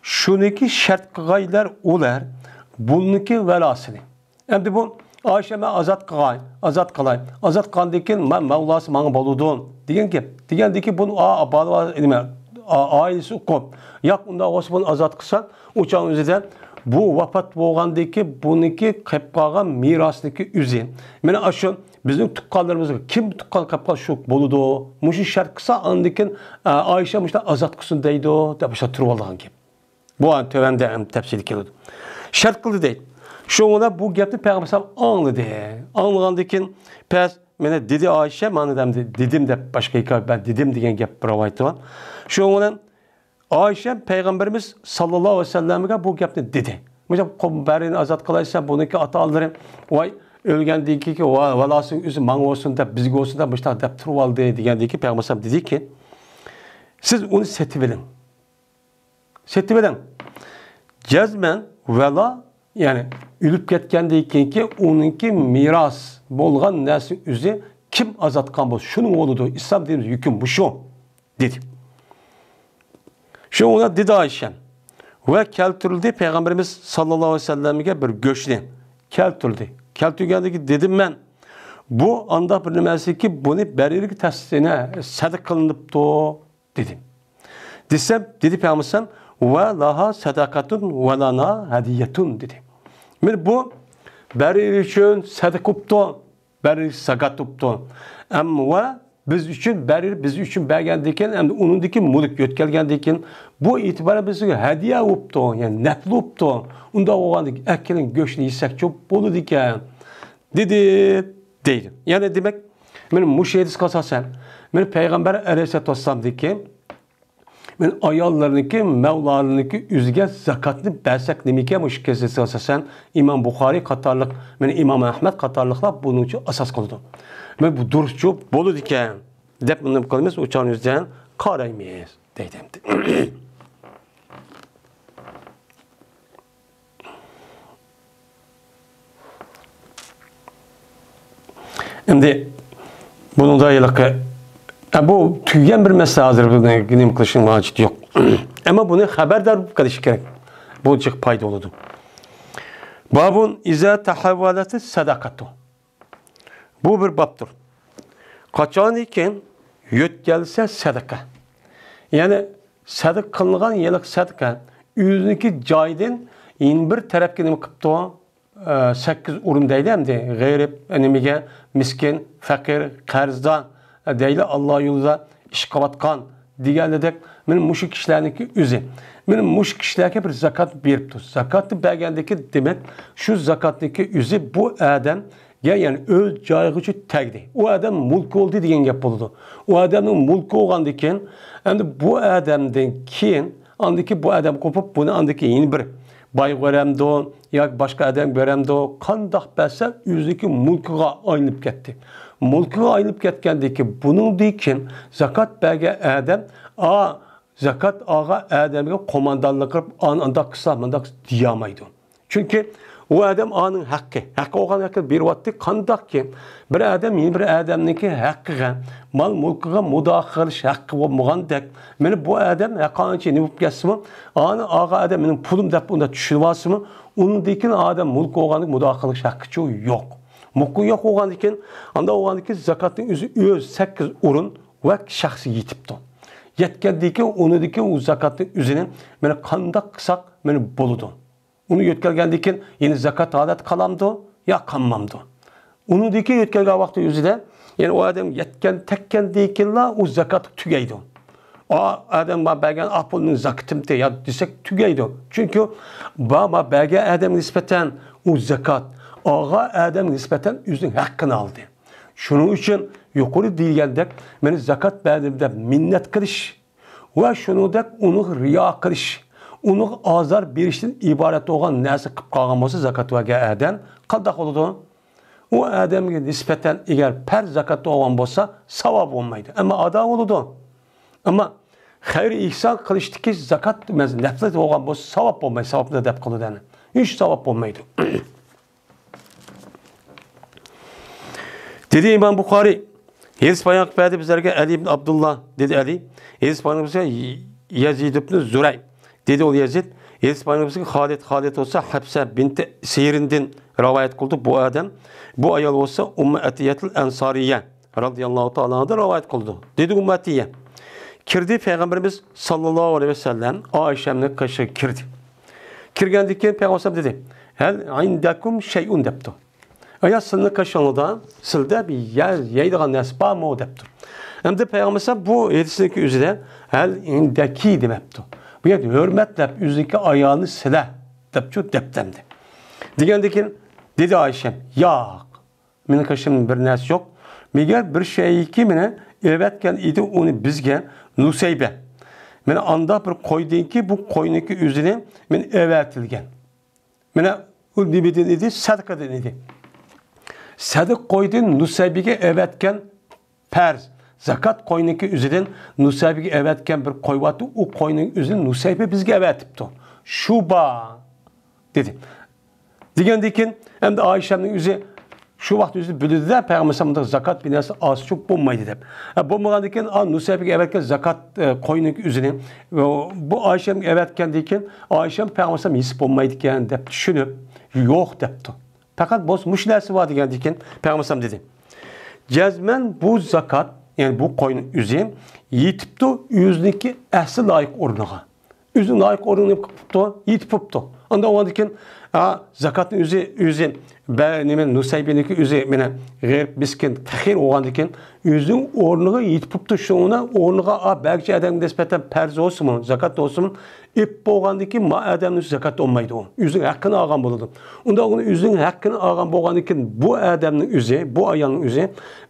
شۇنىڭكى شەرت قىلغايلار ئۇلار بۇنىڭكى ۋەلاسىنى. ئەمدى بۇ ئائىشە مەن ئازاد قىلغاي، ئازاد قىلاي. ئازاد قىلغاندىن كېيىن مەن مەۋلاسى ماڭا بولىدۇ دېگەن گەپ. دېگەندىن كېيىن بۇنى ئا-، بالا-، نېمە، ئا-، ئائىلىسى ئۇقۇپ، ياق، ئۇنداق بولسا بۇنى ئازاد قىلسا، ئۇ چاغنىڭ ئۆزىدە بۇ ۋاپات بولغاندىن كېيىن بۇنىڭكى قېلىپ قالغان مىراسنىڭكى ئۆزى. مانا ئاشۇ بىزنىڭ تۇغقانلىرىمىزغا كىم تۇغقان قېلىپ قالسا شۇ بولىدۇ. مۇشۇ شەرت قىلسا ئاندىن كېيىن، ئە، ئائىشە مۇشۇنداق ئازاد قىلسۇن دەيدۇ، دەپ مۇشۇنداق تۇرۇۋالىدىغان گەپ. بۇ تۆۋەندە ھەم تەپسىلىي كېلىدۇ. شەرت قىلدى دەيدۇ. شۇنىڭ بىلەن بۇ گەپنى پەيغەمبەر ئەلەيھىسسالام ئاڭلىدى. ئاڭلىغاندىن كېيىن پەس مانا دېدى ئائىشە، مانا دەمدى دېدىم دەپ باشقا ھېكايە، مەن دېدىم دېگەن گەپ رىۋايىتى بار. شۇنىڭ بىلەن ئائىشە پەيغەمبىرىمىز ساللاللاھۇ ئەلەيھى ۋەسەللەمگە بۇ گەپنى دېدى. مۇشۇ بەرىنى ئازاد قىلايسەن، بۇنىڭكى ئاتا-ئانىلىرى، ۋاي، ئۆلگەندىن كېيىنكى ۋە-، ۋەلاسىنىڭ ئۆزى ماڭا بولسۇن دەپ، بىزگە بولسۇن دەپ مۇشۇنداق دەپ تۇرۇۋالدى دېگەندىن كېيىن پەيغەمبەر ئەلەيھىسسالام دېدىكى، سىز ئۇنى سېتىۋېلىڭ. سېتىۋېلىڭ. جەزمەن ۋەلا، يەنى ئۆلۈپ كەتكەندىن كېيىنكى ئۇنىڭكى مىراس بولغان نەرسىنىڭ ئۆزى كىم ئازاد قىلغان بولسا، شۇنىڭ بولىدۇ. ئىسلام دىنىمىز ھۆكۈم مۇشۇ، دېدى. شۇ ئۇنى دېدى ئائىشە. ۋە كەلتۈرۈلدى پەيغەمبىرىمىز ساللاللاھۇ ئەلەيھى ۋەسەللەمگە بىر گۆشنى. كەلتۈرۈلدى. كەلتۈرگەندىكى دېدىم مەن، بۇ ئانداق بىر نېمە ئەمەسكى، بۇنى بەرىرىگە تەسلىنە سەدىقە قىلىنىپتۇ. دېدى. دېسەم، دېدى پەيغەمبەر، ۋە لاھا سەدەقەتۇن ۋە لانا ھەدىيەتۇن، دېدى. مانا بۇ بەرىر ئۈچۈن سەدىقە بوپتۇ، بەرىر زاكات بوپتۇ. ئەمما ۋە بىز ئۈچۈن، بەرىر بىز ئۈچۈن بەرگەندىن كېيىن، ئەمدى ئۇنىڭدىكى مۈلۈك يۆتكەلگەندىن كېيىن، بۇ ئېتىبارەن بىزگە ھەدىيە بوپتۇ، يەنى نەپلى بوپتۇ. ئۇنداق بولغاندىن كېيىن، ئەكېلىڭ گۆشنى يېسەكچۇ بولىدىكەن. دېدى، دەيدۇ. يەنى دېمەك، مانا مۇشۇ ھەدىسكە ئاساسەن، مانا پەيغەمبەر ئەلەيھىسسالاتۇ ۋەسسالامدىكى مەن ئاياللىرىنىڭكى، مەۋلالىرىنىڭكى ئۆزىگە زاكاتنى بەرسەك نېمىكەن؟ مۇشۇ كېسىلسە ئاساسەن ئىمام بۇخارىي قاتارلىق، مەن ئىمام ئەھمەد قاتارلىقلار بۇنىڭ ئۈچۈن ئاساس قىلىدۇ. مەن بۇ دۇرۇسچۇ بولىدىكەن دەپ نېمە قىلىمىز؟ ئۇ چاغنىڭ ئۆزىدە قارايمىز دەيدۇ ئەمدى. ئەمدى بۇنىڭدا ھېلىقى، ئە، بۇ تۈگىگەن بىر مەسىلە، ھازىر بۇنى نېمە قىلىشنىڭ ھاجىتى يوق. ئەمما بۇنى خەۋەردار بولۇپ قېلىش كېرەك. بۇ جىق پايدا بولىدۇ. بابۇن ئىزا تەھەۋۋەلەتى سەدەقەتۇ. بۇ بىر بابتۇر. قاچانكى يۆتكەلسە سەدىقە. يەنى سەدىقە قىلىنغان ھېلىقى سەدىقە ئۆزىنىڭكى جايىدىن يەنە بىر تەرەپكە نېمە قىپتۇ؟ ئە، سەككىز ئورۇن دەيلى ئەمدى. غېرىب، نېمىگە، مىسكىن، پەقىر، قەرزدار، ئە، دەيلى، ئاللا يولىدا ئىش قىلىۋاتقان دېگەندەك، مانا مۇشۇ كىشىلەرنىڭكى ئۆزى. مانا مۇشۇ كىشىلەرگە بىر زاكات بېرىپتۇ. زاكاتنى بەرگەندىكى، دېمەك، شۇ زاكاتنىڭكى ئۆزى بۇ ئادەمگە، يەنى ئۆز جايىغىچە تەگدى. ئۇ ئادەم مۈلكى بولدى دېگەن گەپ بولىدۇ. ئۇ ئادەمنىڭ مۈلكى بولغاندىكىن، ئەمدى بۇ ئادەمدىن كېيىن ئاندىكى بۇ ئادەم قوپۇپ، بۇنى ئاندىكى يەنە بىر بايغا بېرەمدۇ ياكى باشقا ئادەمگە بېرەمدۇ؟ قانداق بەرسە ئۆزىنىڭكى مۈلكىگە ئايلىنىپ كەتتى. مۈلكىگە ئايلىنىپ كەتكەندىن كېيىن، بۇنىڭدىن كېيىن زاكات بەرگەن ئادەم، ئا، زاكات ئالغان ئادەمگە قوماندانلىق قىلىپ، ئان-، ئانداق قىلسا، مۇنداق دېيەلمەيدۇ. چۈنكى ئۇ ئادەم ئانىڭ ھەققى، ھەققى بولغان ھەققىنى بېرىۋاتتى. قانداقكى بىر ئادەم يەنە بىر ئادەمنىڭكى ھەققىگە، مال-مۈلكىگە مۇداخىلە قىلىش ھەققى بولمىغاندەك، مانا بۇ ئادەم ھەرقانچە نېمە بولۇپ كەتسىمۇ، ئانى ئالغان ئادەم مېنىڭ پۇلۇم دەپ ئۇنداق چۈشىنىۋالسىمۇ، ئۇنىڭدىن كېيىن ئادەم مۈلكى بولغاندىكىن مۇداخىلە قىلىش ھەققىچۇ يوق. مۇلكى يوق بولغاندىكىن، ئانداق بولغاندىكىن زاكاتنىڭ ئۆزى، ئۆزى سەككىز ئورۇن ۋە شەخسكە يېتىپتۇ. يەتكەندىن كېيىن، ئۇنىڭدىن كېيىن ئۇ زاكاتنىڭ ئۆزىنى مانا قانداق قىلساق مانا بولىدۇ. ئۇنى يۆتكەلگەندىن كېيىن يەنە زاكات ھالەتتە قالامدۇ يا قالمامدۇ؟ ئۇنىڭدىن كېيىن يۆتكەلگەن ۋاقتى ئۆزىدە، يەنى ئۇ ئادەم يەتكەن، تەگكەندىن كېيىنلا ئۇ زاكات تۈگەيدۇ. ئا، ئادەم ما بەرگەن ئا پۇلنىڭ زاكىتىمتى يا دېسەك تۈگەيدۇ. چۈنكى با-، ما بەرگەن ئادەمگە نىسبەتەن ئۇ زاكات، ئالغان ئادەمگە نىسبەتەن ئۆزىنىڭ ھەققىنى ئالدى. شۇنىڭ ئۈچۈن يۇقىرى دېيىلگەندەك، مانا زاكات بەردىم دەپ مىننەت قىلىش، ۋە شۇنىڭدەك ئۇنىڭغا رىيا قىلىش، ئۇنىڭغا ئازار بېرىشتىن ئىبارەت بولغان نەرسە قىلىپ قالغان بولسا، زاكات بەرگەن ئادەم قانداق بولىدۇ؟ ئۇ ئادەمگە نىسبەتەن ئەگەر پەرز زاكات بولغان بولسا، ساۋاب بولمايدۇ. ئەمما ئادا بولىدۇ. ئەمما خەير ئېھسان قىلىشتىكى زاكات، مەسىلەن، نەپلى بولغان بولسا، ساۋاب بولمايدۇ. ساۋابنى دەپ قىلىدۇ، يەنى ھېچ ساۋاب بولمايدۇ. دېدى ئىمام بۇخارىي، ھەدىس بايان قىلىپ بەردى بىزلەرگە ئەلى ئىبن ئابدۇللا، دېدى ئەلى. ھەدىس بايان قىلىپ بىزگە يەزىد ئىبن زۇرەي، دېدى ئۇ يەزىد. ھەدىس بايان قىلىپ بىزگە خالىد، خالىد بولسا ھەپسە بىنتى سىرىندىن رىۋايەت قىلدى بۇ ئادەم. بۇ ئايال بولسا ئۇممۇ ئەتىيەتىل ئەنسارىيە رەزىياللاھۇ تائالا ئەنھادىن رىۋايەت قىلدى. دېدى ئۇممۇ ئەتىيە. كىردى پەيغەمبىرىمىز ساللاللاھۇ ئەلەيھى ۋەسەللەم ئائىشەمنىڭ قېشىغا كىردى. كىرگەندىن كېيىن پەيغەمبەر دېدى، ھەل ئىندەكۇم شەيئۇن دەپتۇ. ئايا، سىلنىڭ قېشىڭلاردا سىلدە بىر يەر يەيدىغان نەرسە بارمۇ دەپتۇ. ئەمدى پەيغەمبەر بۇ ھەدىسنىڭكى ئۆزىدە ھەل ئىندەكى دېمەپتۇ. بۇ يەردە ھۆرمەتلەپ ئۆزىنىڭكى ئايالىنى سىلە دەپچۇ دەپتەمدى. دېگەندىن كېيىن دېدى ئائىشەم، ياق، مېنىڭ قېشىمدا بىر نەرسە يوق. مەگەر بىر شەيئىكى مېنى ئەۋەتكەن ئىدى ئۇنى بىزگە نۇسەيبە. مېنى ئاندا بىر قويدىنكى بۇ قوينىڭكى ئۆزىنى مېنى ئەۋەتىلگەن. مانا ئۇ نېمىدىن ئىدى؟ سەدىقىدىن ئىدى. سەدىقە قويدىن نۇسەيبىگە ئەۋەتكەن پەرز، زاكات قوينىڭكى ئۆزىدىن نۇسەيبىگە ئەۋەتكەن بىر قوي بارتۇ، ئۇ قوينىڭ ئۆزىنى نۇسەيبە بىزگە ئەۋەتىپتۇ. شۇ بار، دېدى. دېگەندىن كېيىن، ئەمدى ئائىشەمنىڭ ئۆزى شۇ ۋاقىت ئۆزى بىلدى-دە، پەيغەمبەر مۇنداق زاكات بىر نەرسە ئاز چوق بولمايدۇ دەپ. ھە، بولمىغاندىن كېيىن، ئا، نۇسەيبىگە ئەۋەتكەن زاكات، ئە، قوينىڭ ئۆزىنى، ئە، بۇ ئائىشەمگە ئەۋەتكەندىن كېيىن، ئائىشەم پەيغەمبەر ھېس بولمايدىكەن دەپ چۈشىنىپ، يوق دەپتۇ. پەقەت بولسا مۇشۇ نەرسە بار دېگەندىن كېيىن، پەيغەمبەر دېدى، جەزمەن بۇ زاكات، يەنى بۇ قوينىڭ ئۆزى يېتىپتۇ ئۆزىنىڭكى ئەسلى لايىق ئورنىغا. ئۆزىنىڭ لايىق ئورنىنى قىپتۇ، يېتىپ بوپتۇ. ئاندا ئۇنىڭدىن كېيىن، ئا، زاكاتنى ئۆزى، ئۆزى، بە-، نېمە، نۇسەيبىنىڭكى ئۆزى، مانا، غېرىب، مىسكىن، پەقىر بولغاندىن كېيىن، ئۆزىنىڭ ئورنىغا يېتىپ بوپتۇ، شۇنىڭ ئورنىغا، ئا، بەگچى ئادەمگە نىسبەتەن پەرز بولسىمۇ، زاكات بولسىمۇ، ئېلىپ بولغاندىن كېيىن، ما ئادەمنىڭ زاكات بولمايدۇ. ئۆزىنىڭ ھەققىنى ئالغان بولىدۇ. ئۇنداق ئۇنى ئۆزىنىڭ ھەققىنى ئالغان بولغاندىن كېيىن، بۇ ئادەمنىڭ ئۆزى، بۇ ئايالنىڭ ئۆزى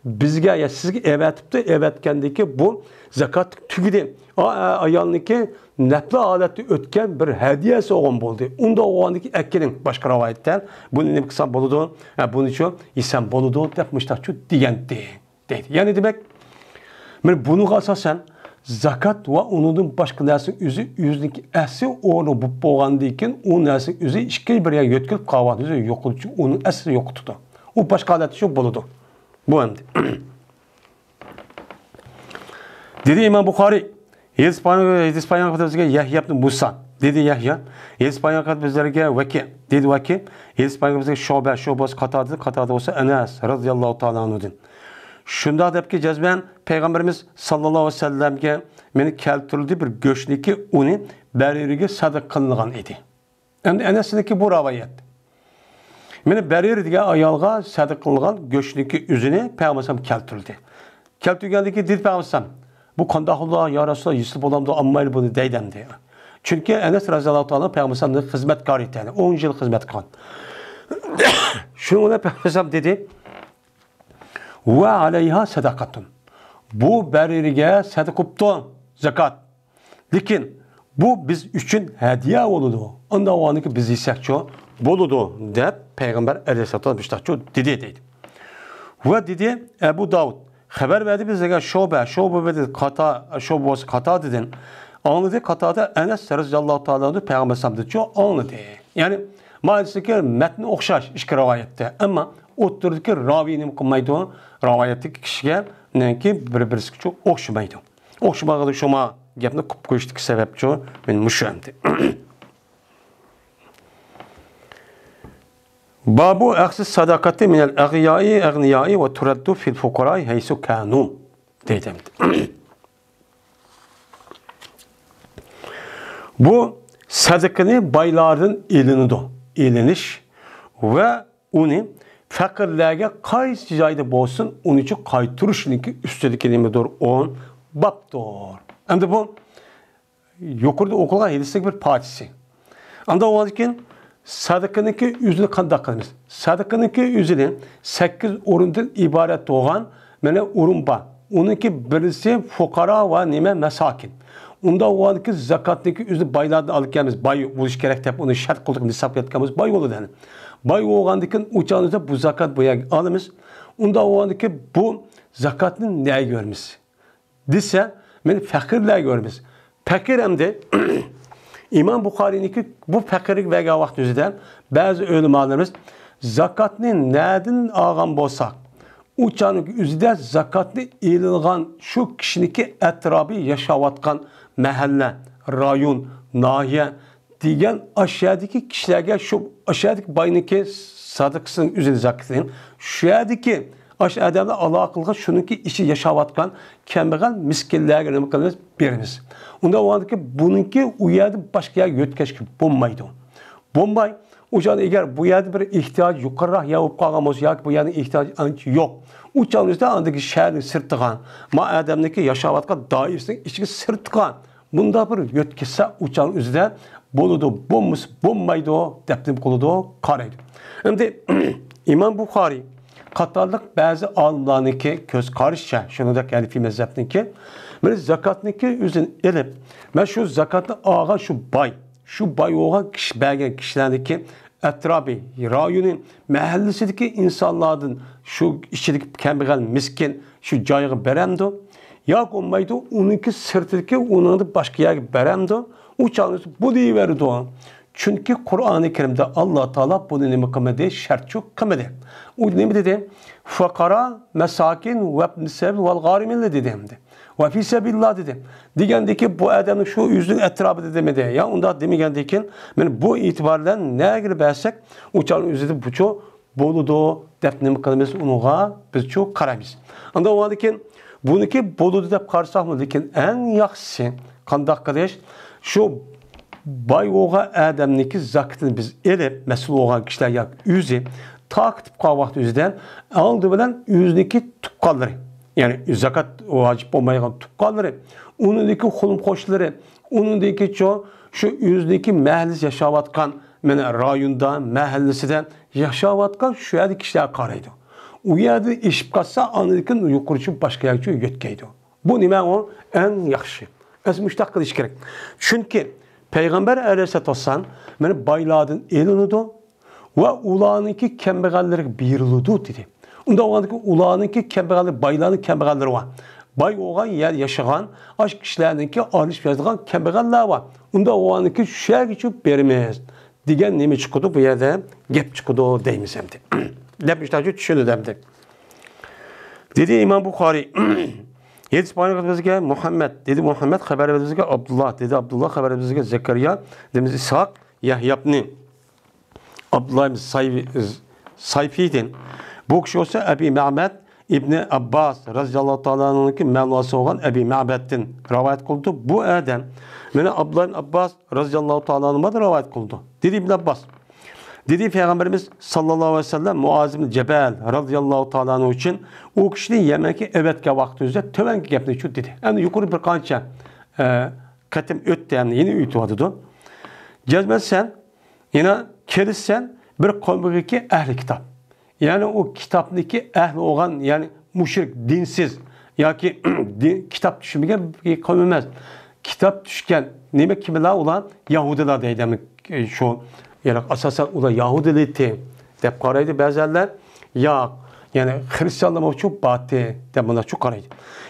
بىزگە، يا سىزگە ئەۋەتىپتۇ، ئەۋەتكەندىن كېيىن بۇ زاكات تۈگىدى. ئا-، ئا-، ئايالنىڭكى نەپلى ھالەتتە ئۆتكەن بىر ھەدىيەسى بولغان بولدى. ئۇنداق بولغاندىكى ئەكىلىڭ، باشقا رىۋايەتتە بۇنى نېمە قىلسام بولىدۇ، ھە، بۇنىچۇ يېسەم بولىدۇ دەپ مۇشتاقچۇ دېگەنتى، دەيدۇ. يەنى دېمەك، مانا بۇنىڭغا ئاساسەن زاكات ۋە ئۇنىڭدىن باشقا نەرسىنىڭ ئۆزى ئۆزىنىڭكى ئەسلى ئورنى بولۇپ بولغاندىن كېيىن، ئۇ نەرسىنىڭ ئۆزى ئىككى بىر يەرگە يۆتكىلىپ قالغان ئۆزى يوقىتىدۇ، ئۇنىڭ ئەسلىنى يوقىتىدۇ. ئۇ باشقا ھالەتتە شۇ بولىدۇ. بۇ ئەمدى. دېدى ئىمام بۇخارىي، ھەدىس بايان، ھەدىس بايان قىلىپ بىزگە يەھيا ئىبن مۇسا. دېدى يەھيا، ھەدىس بايان قىلىپ بىزلەرگە ۋەكى. دېدى ۋەكى، ھەدىس بايان قىلىپ بىزگە شۇبە، شۇبە بولسا قاتادىدىن، قاتادا بولسا ئەنەس رازىياللاھۇ تائالا ئەنھۇدىن. شۇنداق دەپكى جەزمەن پەيغەمبىرىمىز ساللاللاھۇ ئەلەيھى ۋەسەللەمگە مانا كەلتۈرۈلدى بىر گۆشنىڭكى ئۇنى بەرىرىگە سەدىقە قىلىنغان ئىدى. ئەمدى ئەنەسنىڭكى بۇ رىۋايەت. مانا بەرىرە دېگەن ئايالغا سەدىقە قىلغان گۆشنىڭكى ئۆزىنى پەيغەمبەر ئەلەيھىسسالام كەلتۈردى. كەلتۈرگەندىن كېيىن دېدى پەيغەمبەر ئەلەيھىسسالام، بۇ قانداق بولىدۇ، يا رەسۇلاللا، يېسە بولامدۇ، ئالمايلى بۇنى دەيدۇ ئەمدى. چۈنكى ئەنەس رەزىياللاھۇ تائالا پەيغەمبەر ئەلەيھىسسالامنىڭ خىزمەتكارى ئىكەن، ئون يىل خىزمەت قىلغان. شۇنىڭ بىلەن پەيغەمبەر ئەلەيھىسسالام دېدى، ۋە ئەلەيھا سەدەقەتۇن. بۇ بەرىرىگە سەدىقە قىپتۇ، زاكات. لېكىن بۇ بىز ئۈچۈن ھەدىيە بولىدۇ. ئانداق بولغاندىكىن بىز يېسەكچۇ بولىدۇ، دەپ پەيغەمبەر ئەلەيھىسسالام مۇشتاقچۇ دېدى، دەيدۇ. ۋە دېدى ئەبۇ داۋۇد، خەۋەر بەردى بىزگە شۇبە، شۇبە بىلەن قاتا-، شۇبە بولسا قاتادىدىن ئاڭلىدى، قاتادا ئەنەس رەزىياللاھۇ تائالا ئەنھۇ پەيغەمبەر ئەلەيھىسسالامدىنچۇ ئاڭلىدى. يەنى مەنىسىدىكى مەتن ئوخشاش ئىككى رىۋايەتتە، ئەمما ئوتتۇرىدىكى راۋى نېمە قىلمايدۇ؟ رىۋايەتتىكى كىشىگە نېمىكى بىر-بىرسىگىچۇ ئوخشىمايدۇ. ئوخشىمىغىنى شۇما گەپنى قىپ قويۇشتىكى سەۋەبچۇ مېنى مۇشۇ ئەمدى. بابۇ ئەخزى سەدەقەتى مىنەل ئەغنىيائى ئەغنىيائى ۋە تۇرەددۇ فىل فۇقىراي ھەيسۇ كانۇ، دەيدۇ ئەمدى. بۇ سەدىقىنى بايلاردىن ئېلىنىدۇ، ئېلىنىش ۋە ئۇنى پەقىرلەرگە قايسى جايدا بولسۇن، ئۇنىچۇ قايتۇرۇشنىڭكى ئۈستىدىكى نېمىدۇر؟ ئون بابتۇر. ئەمدى بۇ يۇقىرىدا ئوقۇلغان ھەدىسنىڭ بىر پارچىسى. ئاندىن ئۇنىڭدىن كېيىن سەدىقىنىڭكى ئۆزىنى قانداق قىلىمىز؟ سەدىقىنىڭكى ئۆزىنى سەككىز ئورۇندىن ئىبارەت بولغان مانا ئورۇن بار. ئۇنىڭكى بىرسى فۇقارا ۋە نېمە مەساكىن. ئۇنداق بولغاندىكى زاكاتنىڭكى ئۆزىنى بايلاردىن ئالىدىكەنمىز، باي بولۇش كېرەك دەپ ئۇنى شەرت قىلدۇق، نىساب قىلىۋەتكەنمىز، باي بولىدۇ يەنى. باي بولغاندىن كېيىن ئۇ چاغدا بۇ زاكات بۇ يەرگە ئالىمىز. ئۇنداق بولغاندىكى بۇ زاكاتنى نەگە بېرىمىز دېسە، مانا پەقىرلەرگە بېرىمىز. پەقىر ئەمدى ئىمام بۇخارىينىڭكى بۇ پەقىرگە بەرگەن ۋاقتىمىزدا بەزى ئۆلىمالىرىمىز زاكاتنى نەدىن ئالغان بولساق، ئۇ چاغنىڭ ئۆزىدە زاكاتنى ئېلىنغان شۇ كىشىنىڭكى ئەتراپى، ياشاۋاتقان مەھەللە، رايون، ناھىيە دېگەن ئاشۇ يەردىكى كىشىلەرگە، شۇ ئاشۇ يەردىكى باينىڭكى سەدىقىسىنىڭ ئۆزىنى، زاكىتىنى شۇ يەردىكى ئاشۇ ئادەملەر ئالاقە قىلغان، شۇنىڭكى ئىچىدە ياشاۋاتقان كەمبەغەل مىسكىنلەرگە نېمە قىلىمىز؟ بېرىمىز. ئۇنداق بولغاندىكىن بۇنىڭكى ئۇ يەردىن باشقا يەرگە يۆتكەشكە بولمايدۇ. بولماي، ئۇ چاغدا ئەگەر بۇ يەردە بىر ئېھتىياج يۇقىرىراق يەر بولۇپ قالغان بولسا ياكى بۇ يەرنىڭ ئېھتىياجى ئانچە يوق، ئۇ چاغنىڭ ئۆزىدە ئاندىكى شەھەرنىڭ سىرتىغا، ما ئادەمنىڭكى ياشاۋاتقان دائىرىسىنىڭ ئىچىگە سىرتقا مۇنداق بىر يۆتكىسە ئۇ چاغنىڭ ئۆزىدە بولىدۇ، بولمىسا بولمايدۇ دەپ نېمە قىلىدۇ؟ قارايدۇ. ئەمدى ئىمام بۇخارىي قاتارلىق بەزى ئالىملارنىڭكى كۆز قارىشىچە، شۇنىڭدەك ھەنىفىي مەزھەپنىڭكى، مانا زاكاتنىڭكى ئۆزىنى ئېلىپ، مانا شۇ زاكاتنى ئالغان شۇ باي، شۇ باي بولغان كىشى، بەرگەن كىشىلەرنىڭكى ئەتراپى، رايونى، مەھەللىسىدىكى ئىنسانلاردىن شۇ ئىچىدىكى كەمبەغەل، مىسكىن شۇ جايغا بېرەمدۇ؟ ياكى بولمايدۇ، ئۇنىڭكى سىرتىدىكى، ئۇنىڭدىن باشقا يەرگە بېرەمدۇ؟ ئۇ چاغدا بۇ دېيىۋېرىدۇ. چۈنكى قۇرئانى كەرىمدە ئاللا تائالا بۇنى نېمە قىلمىدى؟ شەرتچۇ قىلمىدى. ئۇ نېمە دېدى؟ فۇقارا، مەساكىن، ۋەبنى سەبىل ۋەل غارىمىنلا دېدى ئەمدى. ۋە فى سەبىلىللا دېدى. دېگەندىكى بۇ ئادەمنىڭ شۇ ئۆزىنىڭ ئەتراپىدا دېمىدى. يا ئۇنداق دېمىگەندىكىن، مانا بۇ ئېتىبار بىلەن نەگىلا بەرسەك، ئۇ چاغنىڭ ئۆزىدە بۇچۇ بولىدۇ دەپ نېمە قىلىمىز؟ ئۇنىڭغا بىزچۇ قارايمىز. ئاندىن ئۇنىڭدىن كېيىن بۇنىڭكى بولىدۇ دەپ قارىساقمۇ، لېكىن ئەڭ ياخشىسى قانداق قىلىش؟ شۇ باي بولغان ئادەمنىڭكى زاكىتىنى بىز ئېلىپ، مەسئۇل بولغان كىشىلەر ياكى ئۆزى تارقىتىپ قالغان ۋاقتى ئۆزىدىن ئالدى بىلەن ئۆزىنىڭكى تۇغقانلىرى، يەنى زاكات ۋاجىپ بولمايدىغان تۇغقانلىرى، ئۇنىڭدىكى قولۇم-قوشنىلىرى، ئۇنىڭدىكى شۇ، شۇ ئۆزىنىڭكى مەھەللىسى ياشاۋاتقان، مانا رايوندا، مەھەللىسىدە ياشاۋاتقان شۇ يەردىكى كىشىلەرگە قارايدۇ. ئۇ يەردىن ئېشىپ قالسا، ئاندىن كېيىن يۇقىرى چۈشۈپ باشقا يەرگە يۆتكەيدۇ. بۇ نېمە ئۇ؟ ئەڭ ياخشى. ئەسلى مۇشۇنداق قىلىش كېرەك. چۈنكى پەيغەمبەر ئەلەيھىسسالاتۇ ۋەسسالام مانا بايلاردىن ئېلىنىدۇ ۋە ئۇلارنىڭكى كەمبەغەللىرىگە بېرىلىدۇ دېدى. ئۇنداق بولغاندىكىن ئۇلارنىڭكى كەمبەغەللىرى، بايلارنىڭ كەمبەغەللىرى بار. باي بولغان يەر ياشىغان ئاشۇ كىشىلەرنىڭكى ئارىلىشىپ ياشايدىغان كەمبەغەللەر بار. ئۇنداق بولغاندىكىن شۇ يەرگىچە بېرىمىز دېگەن نېمە چىقىدۇ؟ بۇ يەردە گەپ چىقىدۇ دەيمىز ئەمدى. دەپ مۇشۇنداق چۈشىنىدۇ ئەمدى. دېدى ئىمام بۇخارىي. ھەدىس بايان قىلىپ بىزگە مۇھەممەد، دېدى مۇھەممەد خەۋەر بەردى بىزگە ئابدۇللا، دېدى ئابدۇللا خەۋەر بەردى بىزگە زەكەرىيا، دېدى ئىسھاق، يەھيا ئىبنى ئابدۇللا ئىبن سايفىدىن. بۇ كىشى بولسا ئەبى مەمەد ئىبنى ئابباس رەزىياللاھۇ تائالا ئەنھۇنىڭكى مەۋلاسى بولغان ئەبى مەمەدتىن رىۋايەت قىلدى. بۇ ئادەم مانا ئابدۇللا ئىبن ئابباس رەزىياللاھۇ تائالا ئەنھۇدىن رىۋايەت قىلدى. دېدى ئىبن ئابباس، دېدى پەيغەمبىرىمىز ساللاللاھۇ ئەلەيھى ۋەسەللەم مۇئاز ئىبن جەبەل رەزىياللاھۇ تائالا ئەنھۇ ئۈچۈن ئۇ كىشىنى يەمەنگە ئەۋەتكەن ۋاقتىمىزدا تۆۋەنكى گەپنى شۇ دېدى. ئەمدى يۇقىرى بىر قانچە، ئە، قېتىم ئۆتتى، ئەمدى يەنە ئۆتۈۋاتىدۇ. جەزمەن سەن يەنە كېلىسەن بىر قومغىكى ئەھلى كىتاب. يەنى ئۇ كىتابنىكى ئەھلى بولغان، يەنى مۇشرىك، دىنسىز ياكى دىن، كىتاب چۈشىنمىگەن بىر قوم ئەمەس. كىتاب چۈشكەن، نېمە، كىملەر ئۇلار؟ يەھۇدىيلار دەيدۇ. شۇ، يەنى ئاساسەن ئۇلار يەھۇدىيلىتى دەپ قارايدۇ بەزەنلەر. ياق، يەنى خرىستىيانلارمۇ شۇ باتى دەپ مۇنداق شۇ قارايدۇ.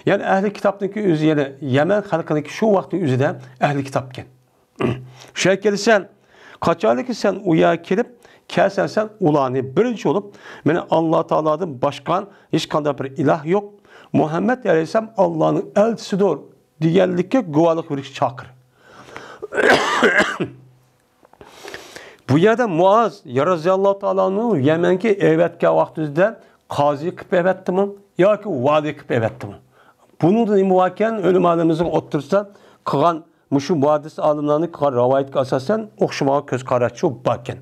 يەنى ئەھلى كىتابنىڭكى ئۆزى، يەنى يەمەن خەلقىنىڭكى شۇ ۋاقىتنىڭ ئۆزىدە ئەھلى كىتابكەن. شۇ يەرگە كېلىسەن، قاچانكى سەن ئۇ يەرگە كېلىپ كەلسەن، سەن ئۇلارنى بىرىنچى بولۇپ، مانا ئاللا تائالادىن باشقا ھېچقانداق بىر ئىلاھ يوق، مۇھەممەد ئەلەيھىسسالام ئاللانىڭ ئەلچىسىدۇر دېگەنلىككە گۇۋاھلىق بېرىشكە چاقىر. بۇ يەردە مۇئاز رەزىياللاھۇ تائالا ئەنھۇ يەمەنگە ئەۋەتكەن ۋاقتىمىزدا قازى قىلىپ ئەۋەتتىمۇ ياكى ۋالىي قىلىپ ئەۋەتتىمۇ؟ بۇنىڭدا نېمە باركەن؟ ئۆلىمالىرىمىزنىڭ ئوتتۇرىسىدا قىلغان مۇشۇ مۇھەددىس ئالىملارنىڭ قىلغان رىۋايىتىگە ئاساسەن ئوخشىمىغان كۆز قاراشچۇ باركەن.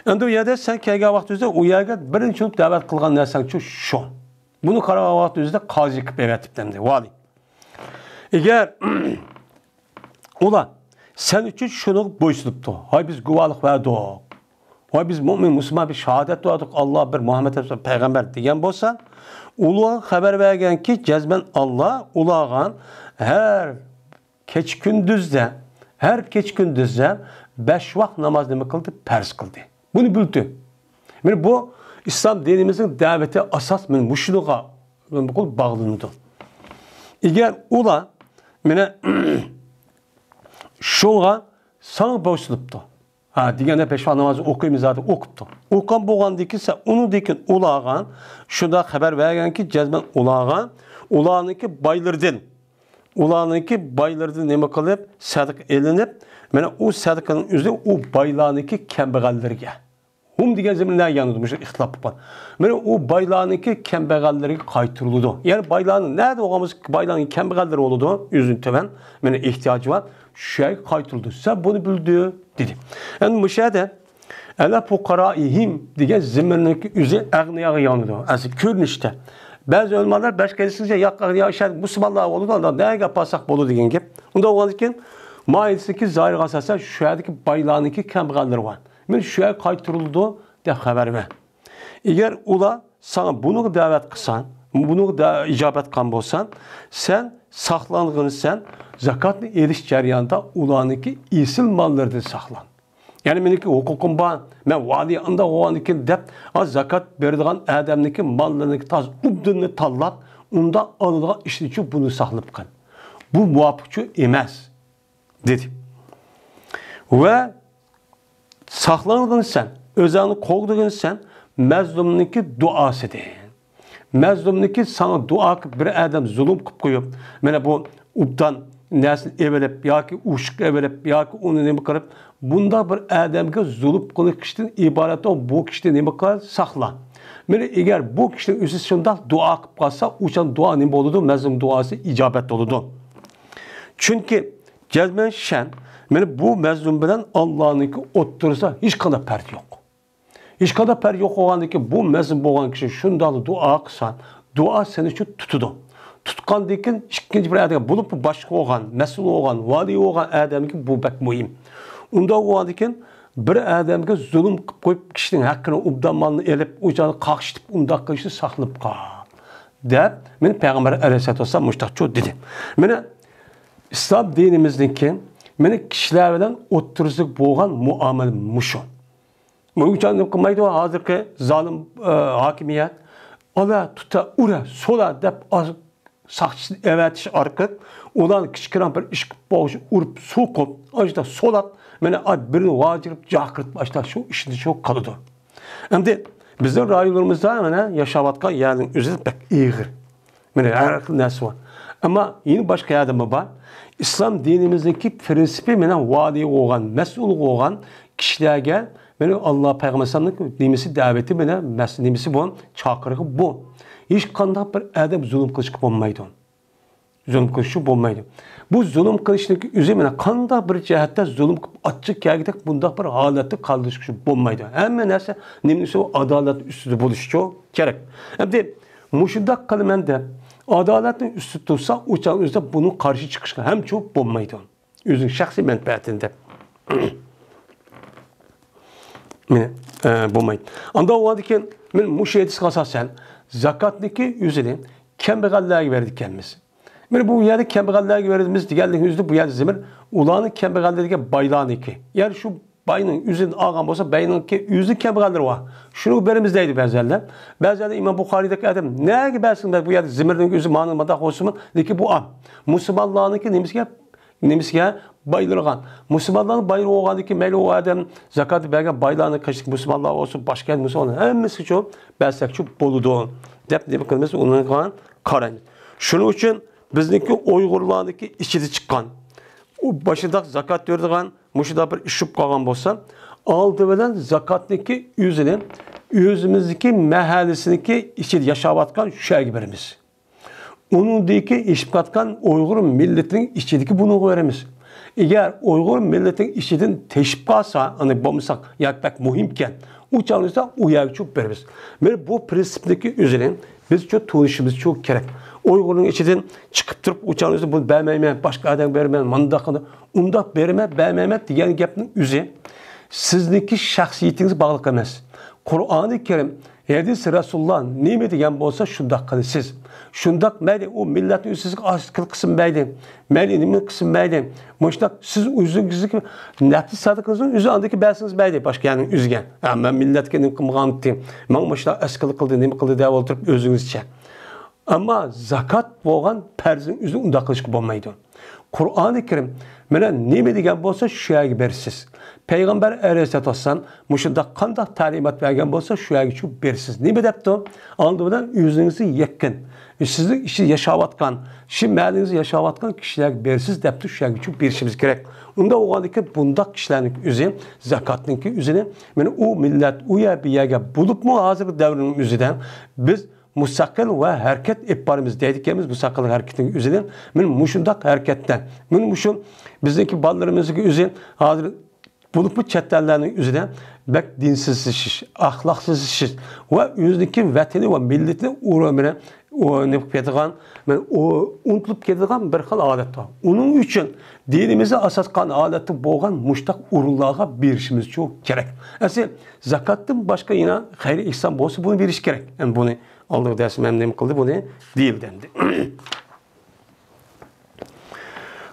ئەمدى ئۇ يەردە سەن كەلگەن ۋاقتىڭىزدا ئۇ يەرگە بىرىنچى بولۇپ دەۋەت قىلغان نەرسەڭچۇ شۇ. بۇنى قارىغان ۋاقتىڭىزدا قازى قىلىپ ئەۋەتىپتۇ ئەمدى، ۋالىي. ئەگەر ئۇلار سەن ئۈچۈن شۇنىڭغا بويسۇنۇپتۇ، ھاي، بىز گۇۋاھلىق بەردۇق، ۋاي، بىز مۆمىن مۇسۇلمان بىر شاھادەت بەردۇق، ئاللا بىر، مۇھەممەد پەيغەمبەر دېگەن بولسا، ئۇلارغا خەۋەر بەرگەنكى، جەزمەن ئاللا ئۇلارغا ھەر كېچە كۈندۈزدە، ھەر كېچە كۈندۈزدە بەش ۋاق ناماز نېمە قىلدى؟ پەرز قىلدى. بۇنى بىلدى. مانا بۇ ئىسلام دىنىمىزنىڭ دەۋىتى ئاساس مانا مۇشۇنىڭغا باغلىنىدۇ. ئەگەر ئۇلار مانا شۇڭا ساڭا بويسۇنۇپتۇ. ھە، دېگەندە پەشۋا نامازى ئوقۇيمىز زادى ئوقۇپتۇ. ئوقۇغان بولغاندىكىن سەن ئۇنىڭدىكىن ئۇلارغا شۇنداق خەۋەر بەرگەنكى، جەزمەن ئۇلارغا، ئۇلارنىڭكى بايلىرىدىن، ئۇلارنىڭكى بايلىرىدىن نېمە قىلىپ، سەدىقە ئېلىنىپ، مانا ئۇ سەدىقىنىڭ ئۆزى ئۇ بايلارنىڭكى كەمبەغەللىرىگە. ھۇم دېگەن زېمىن نەگە يانىدۇ؟ مۇشۇ ئىختىلاپ بولۇپ قالدى. مانا ئۇ بايلارنىڭكى كەمبەغەللىرىگە قايتۇرۇلىدۇ. يەنى بايلارنىڭ نەدە بولغان بولسا، بايلارنىڭ كەمبەغەللىرى بولىدۇ، ئۆزىنىڭ تۆۋەن، مانا ئېھتىياجى بار، شۇ يەرگە قايتۇرۇلىدۇ. سەن بۇنى بىلدى، دېدى. ئەمدى مۇشۇ يەردە ئەلە پۇقەرائىھىم دېگەن زېمىننىڭكى ئۆزى ئەغنىياغا يانىدۇ، ئەسلى كۆرۈنۈشتە. بەزى ئۆلىمالار بەشقە ئېيتسىڭىزچە، ياق، ئەغنىيا ئىشەر مۇسۇلمانلار بولىدۇ، ئاندا نەگە ئاپارساق بولىدۇ دېگەن گەپ. ئۇنداق بولغاندىكىن، مائىدىسىدىكى زاھىرغا ئاساسەن شۇ يەردىكى بايلارنىڭكى كەمبەغەللىرى بار. مانا شۇ يەرگە قايتۇرۇلىدۇ دەپ خەۋەر بەر. ئەگەر ئۇلار ساڭا بۇنىغا دەۋەت قىلسا، بۇنىغا دە-، ئىجابەت قىلغان بولسا، سەن ساقلانغىنسەن، زاكاتنى ئېلىش جەريانىدا ئۇلارنىڭكى ئېسىل ماللىرىدىن ساقلان. يەنى مېنىڭكى ھوقۇقۇم بار، مەن ۋالىي ئانداق بولغاندىكىن دەپ، ھا، زاكات بېرىدىغان ئادەمنىڭكى ماللىرىنىڭكى تازا ئوبداننى تاللاپ، ئۇنداق ئالىدىغان ئىشنىچۇ بۇنى ساقلاپ قىل. بۇ مۇۋاپىقچۇ ئەمەس، دېدى. ۋە ساقلانغىنسەن، ئۆزۈڭنى قوغدىغىنسەن، مەزلۇمنىڭكى دۇئاسىدىن. مەزلۇمنىڭكى ساڭا دۇئا قىلىپ، بىر ئادەم زۇلۇم قىلىپ قويۇپ، مانا بۇ ئوبدان نەرسىنى ئېلىۋېلىپ ياكى ئۇششۇق ئېلىۋېلىپ ياكى ئۇنى نېمە قىلىپ، بۇنداق بىر ئادەمگە زۇلۇم قىلىشتىن ئىبارەت، بۇ كىشىنى نېمە قىل؟ ساقلا. مانا ئەگەر بۇ كىشىنىڭ ئۆزى شۇنداق دۇئا قىلىپ قالسا، ئۇچان دۇئا نېمە بولىدۇ؟ مەزلۇم دۇئاسى ئىجابەت بولىدۇ. چۈنكى جەزمەن ئىشەن، مانا بۇ مەزلۇم بىلەن ئاللانىڭكى ئوتتۇرىسىدا ھېچقانداق پەرق يوق. ھېچقانداق پەرق يوق بولغاندىن كېيىن، بۇ مەزلۇم بولغان كىشى شۇنداقلا دۇئا قىلسا، دۇئا سېنى شۇ تۇتىدۇ. تۇتقاندىن كېيىن ئىككىنچى بىر ئادەم، بولۇپمۇ باشقا بولغان، مەسئۇل بولغان، ۋالىي بولغان ئادەمگە بۇ بەك مۇھىم. ئۇنداق بولغاندىن كېيىن بىر ئادەمگە زۇلۇم قىلىپ قويۇپ، كىشىنىڭ ھەققىنى، ئوبدان مالىنى ئېلىپ، ئۇ جايدا قاقشىتىپ، ئۇنداق قىلىشنى ساقلىنىپ قال، دەپ مېنى پەيغەمبەر ئەلەيھىسسالاتۇ ۋەسسالام مۇشۇنداق دېدى. مانا ئىسلام دىنىمىزنىڭكى مانا كىشىلەر بىلەن ئوتتۇرىسىدا بولغان مۇئامىلە مۇشۇ. بۇ ئۇچان نېمە قىلمايدۇ؟ ھازىرقى زالىم، ئە، ھاكىمىيەت ئالا، تۇتا، ئۇرا، سولا دەپ ئاز-، ساقچىسىنى ئەۋەتىش ئارقىلىق ئۇلارنى كىچىككىنە بىر ئىش قىلىپ بولغۇچە ئۇرۇپ، سوقۇپ، ئاشۇنداق سولاپ، مانا ئا-، بىرىنى ۋاجىرىپ، جاقىرتىپ، ئاشۇنداق شۇ ئىشنى شۇ قىلىدۇ. ئەمدى بىزنىڭ رايونلىرىمىزدا مانا ياشاۋاتقان يەرنىڭ ئۆزى بەك ئېغىر. مانا ھەر خىل نەرسە بار. ئەمما يەنە باشقا يەردىمۇ بار. ئىسلام دىنىمىزنىڭكى پىرىنسىپى مانا ۋالىي بولغان، مەسئۇل بولغان كىشىلەرگە مانا ئاللا پەيغەمبەر ئەلەيھىسسالامنىڭ نېمىسى، دەۋىتى مانا مەس-، نېمىسى بۇ، چاقىرىقى بۇ. ھېچقانداق بىر ئادەم زۇلۇم قىلىشقا بولمايدۇ. زۇلۇم قىلىشقا بولمايدۇ. بۇ زۇلۇم قىلىشنىڭكى ئۆزى مانا قانداق بىر جەھەتتە زۇلۇم قىلىپ ئاچچىق كەلگۈدەك بۇنداق بىر ھالەتتە قالدۇرۇشقا بولمايدۇ. ھەممە نەرسە نېمە دېسە ئادالەت ئۈستىدە بولۇشىچۇ كېرەك. ئەمدى مۇشۇنداق قىلىمەن دەپ، ئادالەتنىڭ ئۈستىدە تۇرسا، ئۇ چاغ ئۆزىدە بۇنىڭ قارشى چىقىشقا ھەمچۇ بولمايدۇ. ئۆزىنىڭ شەخسىي مەنپەئەتىنى دەپ. مانا، ئە، بولمايدۇ. ئاندىن ئۇنىڭدىن كېيىن، مانا مۇشۇ ھەدىسكە ئاساسەن، زاكاتنىڭكى ئۆزىنى كەمبەغەللەرگە بېرىدىكەنمىز. مانا بۇ يەردە كەمبەغەللەرگە بېرىمىز دېگەنلىكنىڭ ئۆزىدە بۇ يەردە زېمىر ئۇلارنىڭ كەمبەغەللىرىگە بايلارنىڭكى. يەنى شۇ باينىڭ ئۆزىدىن ئالغان بولسا، باينىڭكى ئۆزىنىڭ كەمبەغەللىرى بار. شۇنىڭغا بېرىمىز دەيدۇ بەزىلەر. بەزىلەر ئىمام بۇخارىيدەك ئادەم نەگە بەرسۇن دەپ بۇ يەردە زېمىرنىڭ ئۆزى مانا مۇنداق بولسىمۇ، لېكىن بۇ ئام. مۇسۇلمانلارنىڭكى نېمىسىگە، نېمىسىگە بايلىغان؟ مۇسۇلمانلارنىڭ بايلىقى بولغاندىن كېيىن مەيلى ئۇ ئادەم زاكاتنى بەرگەن بايلارنىڭ قېشىدىكى مۇسۇلمانلار بولسۇن، باشقا يەردە مۇسۇلمانلار ھەممىسىگىچۇ بەرسەكچۇ بولىدۇ دەپ نېمە قىلىمىز، ئۇنىڭغا قارايمىز. شۇنىڭ ئۈچۈن بىزنىڭكى ئۇيغۇرلارنىڭكى ئىچىدە چىققان، ئۇ باشىداق زاكات بېرىدىغان، مۇشۇنداق بىر ئىش چۈشۈپ قالغان بولسا، ئالدى بىلەن زاكاتنىڭكى ئۆزىنى ئۆزىمىزنىڭكى مەھەللىسىنىڭكى ئىچىدە ياشاۋاتقان شۇ يەرگە بېرىمىز. ئۇنىڭدىكى ئېشىپ قاتقان ئۇيغۇر مىللىتىنىڭ ئىچىدىكى بۇنىڭغا بېرىمىز. ئەگەر ئۇيغۇر مىللىتىنىڭ ئىچىدىن تېشىپ قالسا، ئانداق بولمىساق، ياكى بەك مۇھىمكەن، ئۇ چاغدا ئۇ يەرگە چۈشۈپ بېرىمىز. مانا بۇ پرىنسىپنىڭكى ئۆزىنى بىزچۇ تونۇشىمىزچۇ كېرەك. ئۇيغۇرنىڭ ئىچىدىن چىقىپ تۇرۇپ، ئۇ چاغدا بۇنى بەرمەيمەن، باشقا ئادەمگە بېرىمەن، مانداق قىلىمەن، ئۇنداق بېرىمەن، بەرمەيمەن دېگەن گەپنىڭ ئۆزى سىزنىڭكى شەخسىيىتىڭىزگە باغلىق ئەمەس. قۇرئانى كەرىم، ھەدىس رەسۇلۇللا نېمە دېگەن بولسا، شۇنداق قىلىسىز. شۇنداق مەيلى، ئۇ مىللەتنىڭ ئۆزىگە ئاز قىلسىمۇ مەيلى، مەيلى نېمە قىلسىمۇ مەيلى، مۇشۇنداق سىز ئۆزىڭىزگە نەپلى سەدىقىڭىزنى ئۆزى ئاندىكى بەرسىڭىز مەيلى، باشقا يەرنىڭ ئۆزىگە. ھە، مەن مىللەتكە نېمە قىلمىغانتى، ماڭا مۇشۇنداق ئەسكىلىك قىلدى، نېمە قىلدى دەپ ئولتۇرۇپ ئۆزىڭىزچە. ئەمما زاكات بولغان پەرزنىڭ ئۆزى ئۇنداق قىلىشقا بولمايدۇ. قۇرئانى كەرىم مانا نېمە دېگەن بولسا، شۇ يەرگە بېرىسىز. پەيغەمبەر ئەلەيھىسسالاتۇ ۋەسسالام مۇشۇنداق قانداق تەلىمات بەرگەن بولسا، شۇ يەرگىچۇ بېرىسىز. نېمە دەپتۇ؟ ئالدى بىلەن ئۆزىڭىزگە يېقىن، سىزنىڭ ئىچىدە ياشاۋاتقان، شۇ مەھەللىڭىزدە ياشاۋاتقان كىشىلەرگە بېرىسىز دەپتۇ، شۇ يەرگىچۇ بېرىشىمىز كېرەك. ئۇنداق بولغاندىكىن بۇنداق كىشىلەرنىڭ ئۆزى زاكاتنىڭكى ئۆزىنى، مانا ئۇ مىللەت، ئۇ يەر، بۇ يەرگە بولۇپمۇ ھازىرقى دەۋرنىڭ ئۆزىدە بىز مۇستەقىل ۋە ھەرىكەت ئېلىپ بارىمىز دەيدىكەنمىز، مۇستەقىل ھەرىكىتىنىڭ ئۆزىدىن. مانا مۇشۇنداق ھەرىكەتتە، مانا مۇشۇ بىزنىڭكى بالىلىرىمىزنىڭكى ئۆزى ھازىر بولۇپمۇ چەت ئەللەرنىڭ ئۆزىدە بەك دىنسىزلىشىش، ئەخلاقسىزلىشىش ۋە ئۆزىنىڭكى ۋەتىنى ۋە مىللىتىنى ئۇرۇمىنى ئۇ نېمە قىلىپ كېتىدىغان، مانا ئۇ ئۇنتۇلۇپ كېتىدىغان بىر خىل ھالەت بار. ئۇنىڭ ئۈچۈن دىنىمىزدا ئاساس قىلغان ھالەتتە بولغان مۇشتاق ئورۇنلارغا بېرىشىمىزچۇ كېرەك. ئەسلى زاكاتتىن باشقا يەنە خەير ئېھسان بولسا، بۇنى بېرىش كېرەك. ئەمدى بۇنى ئالدىنقى دەرسىمۇ ھەم نېمە قىلدى، بۇنى دېيىلدى ئەمدى.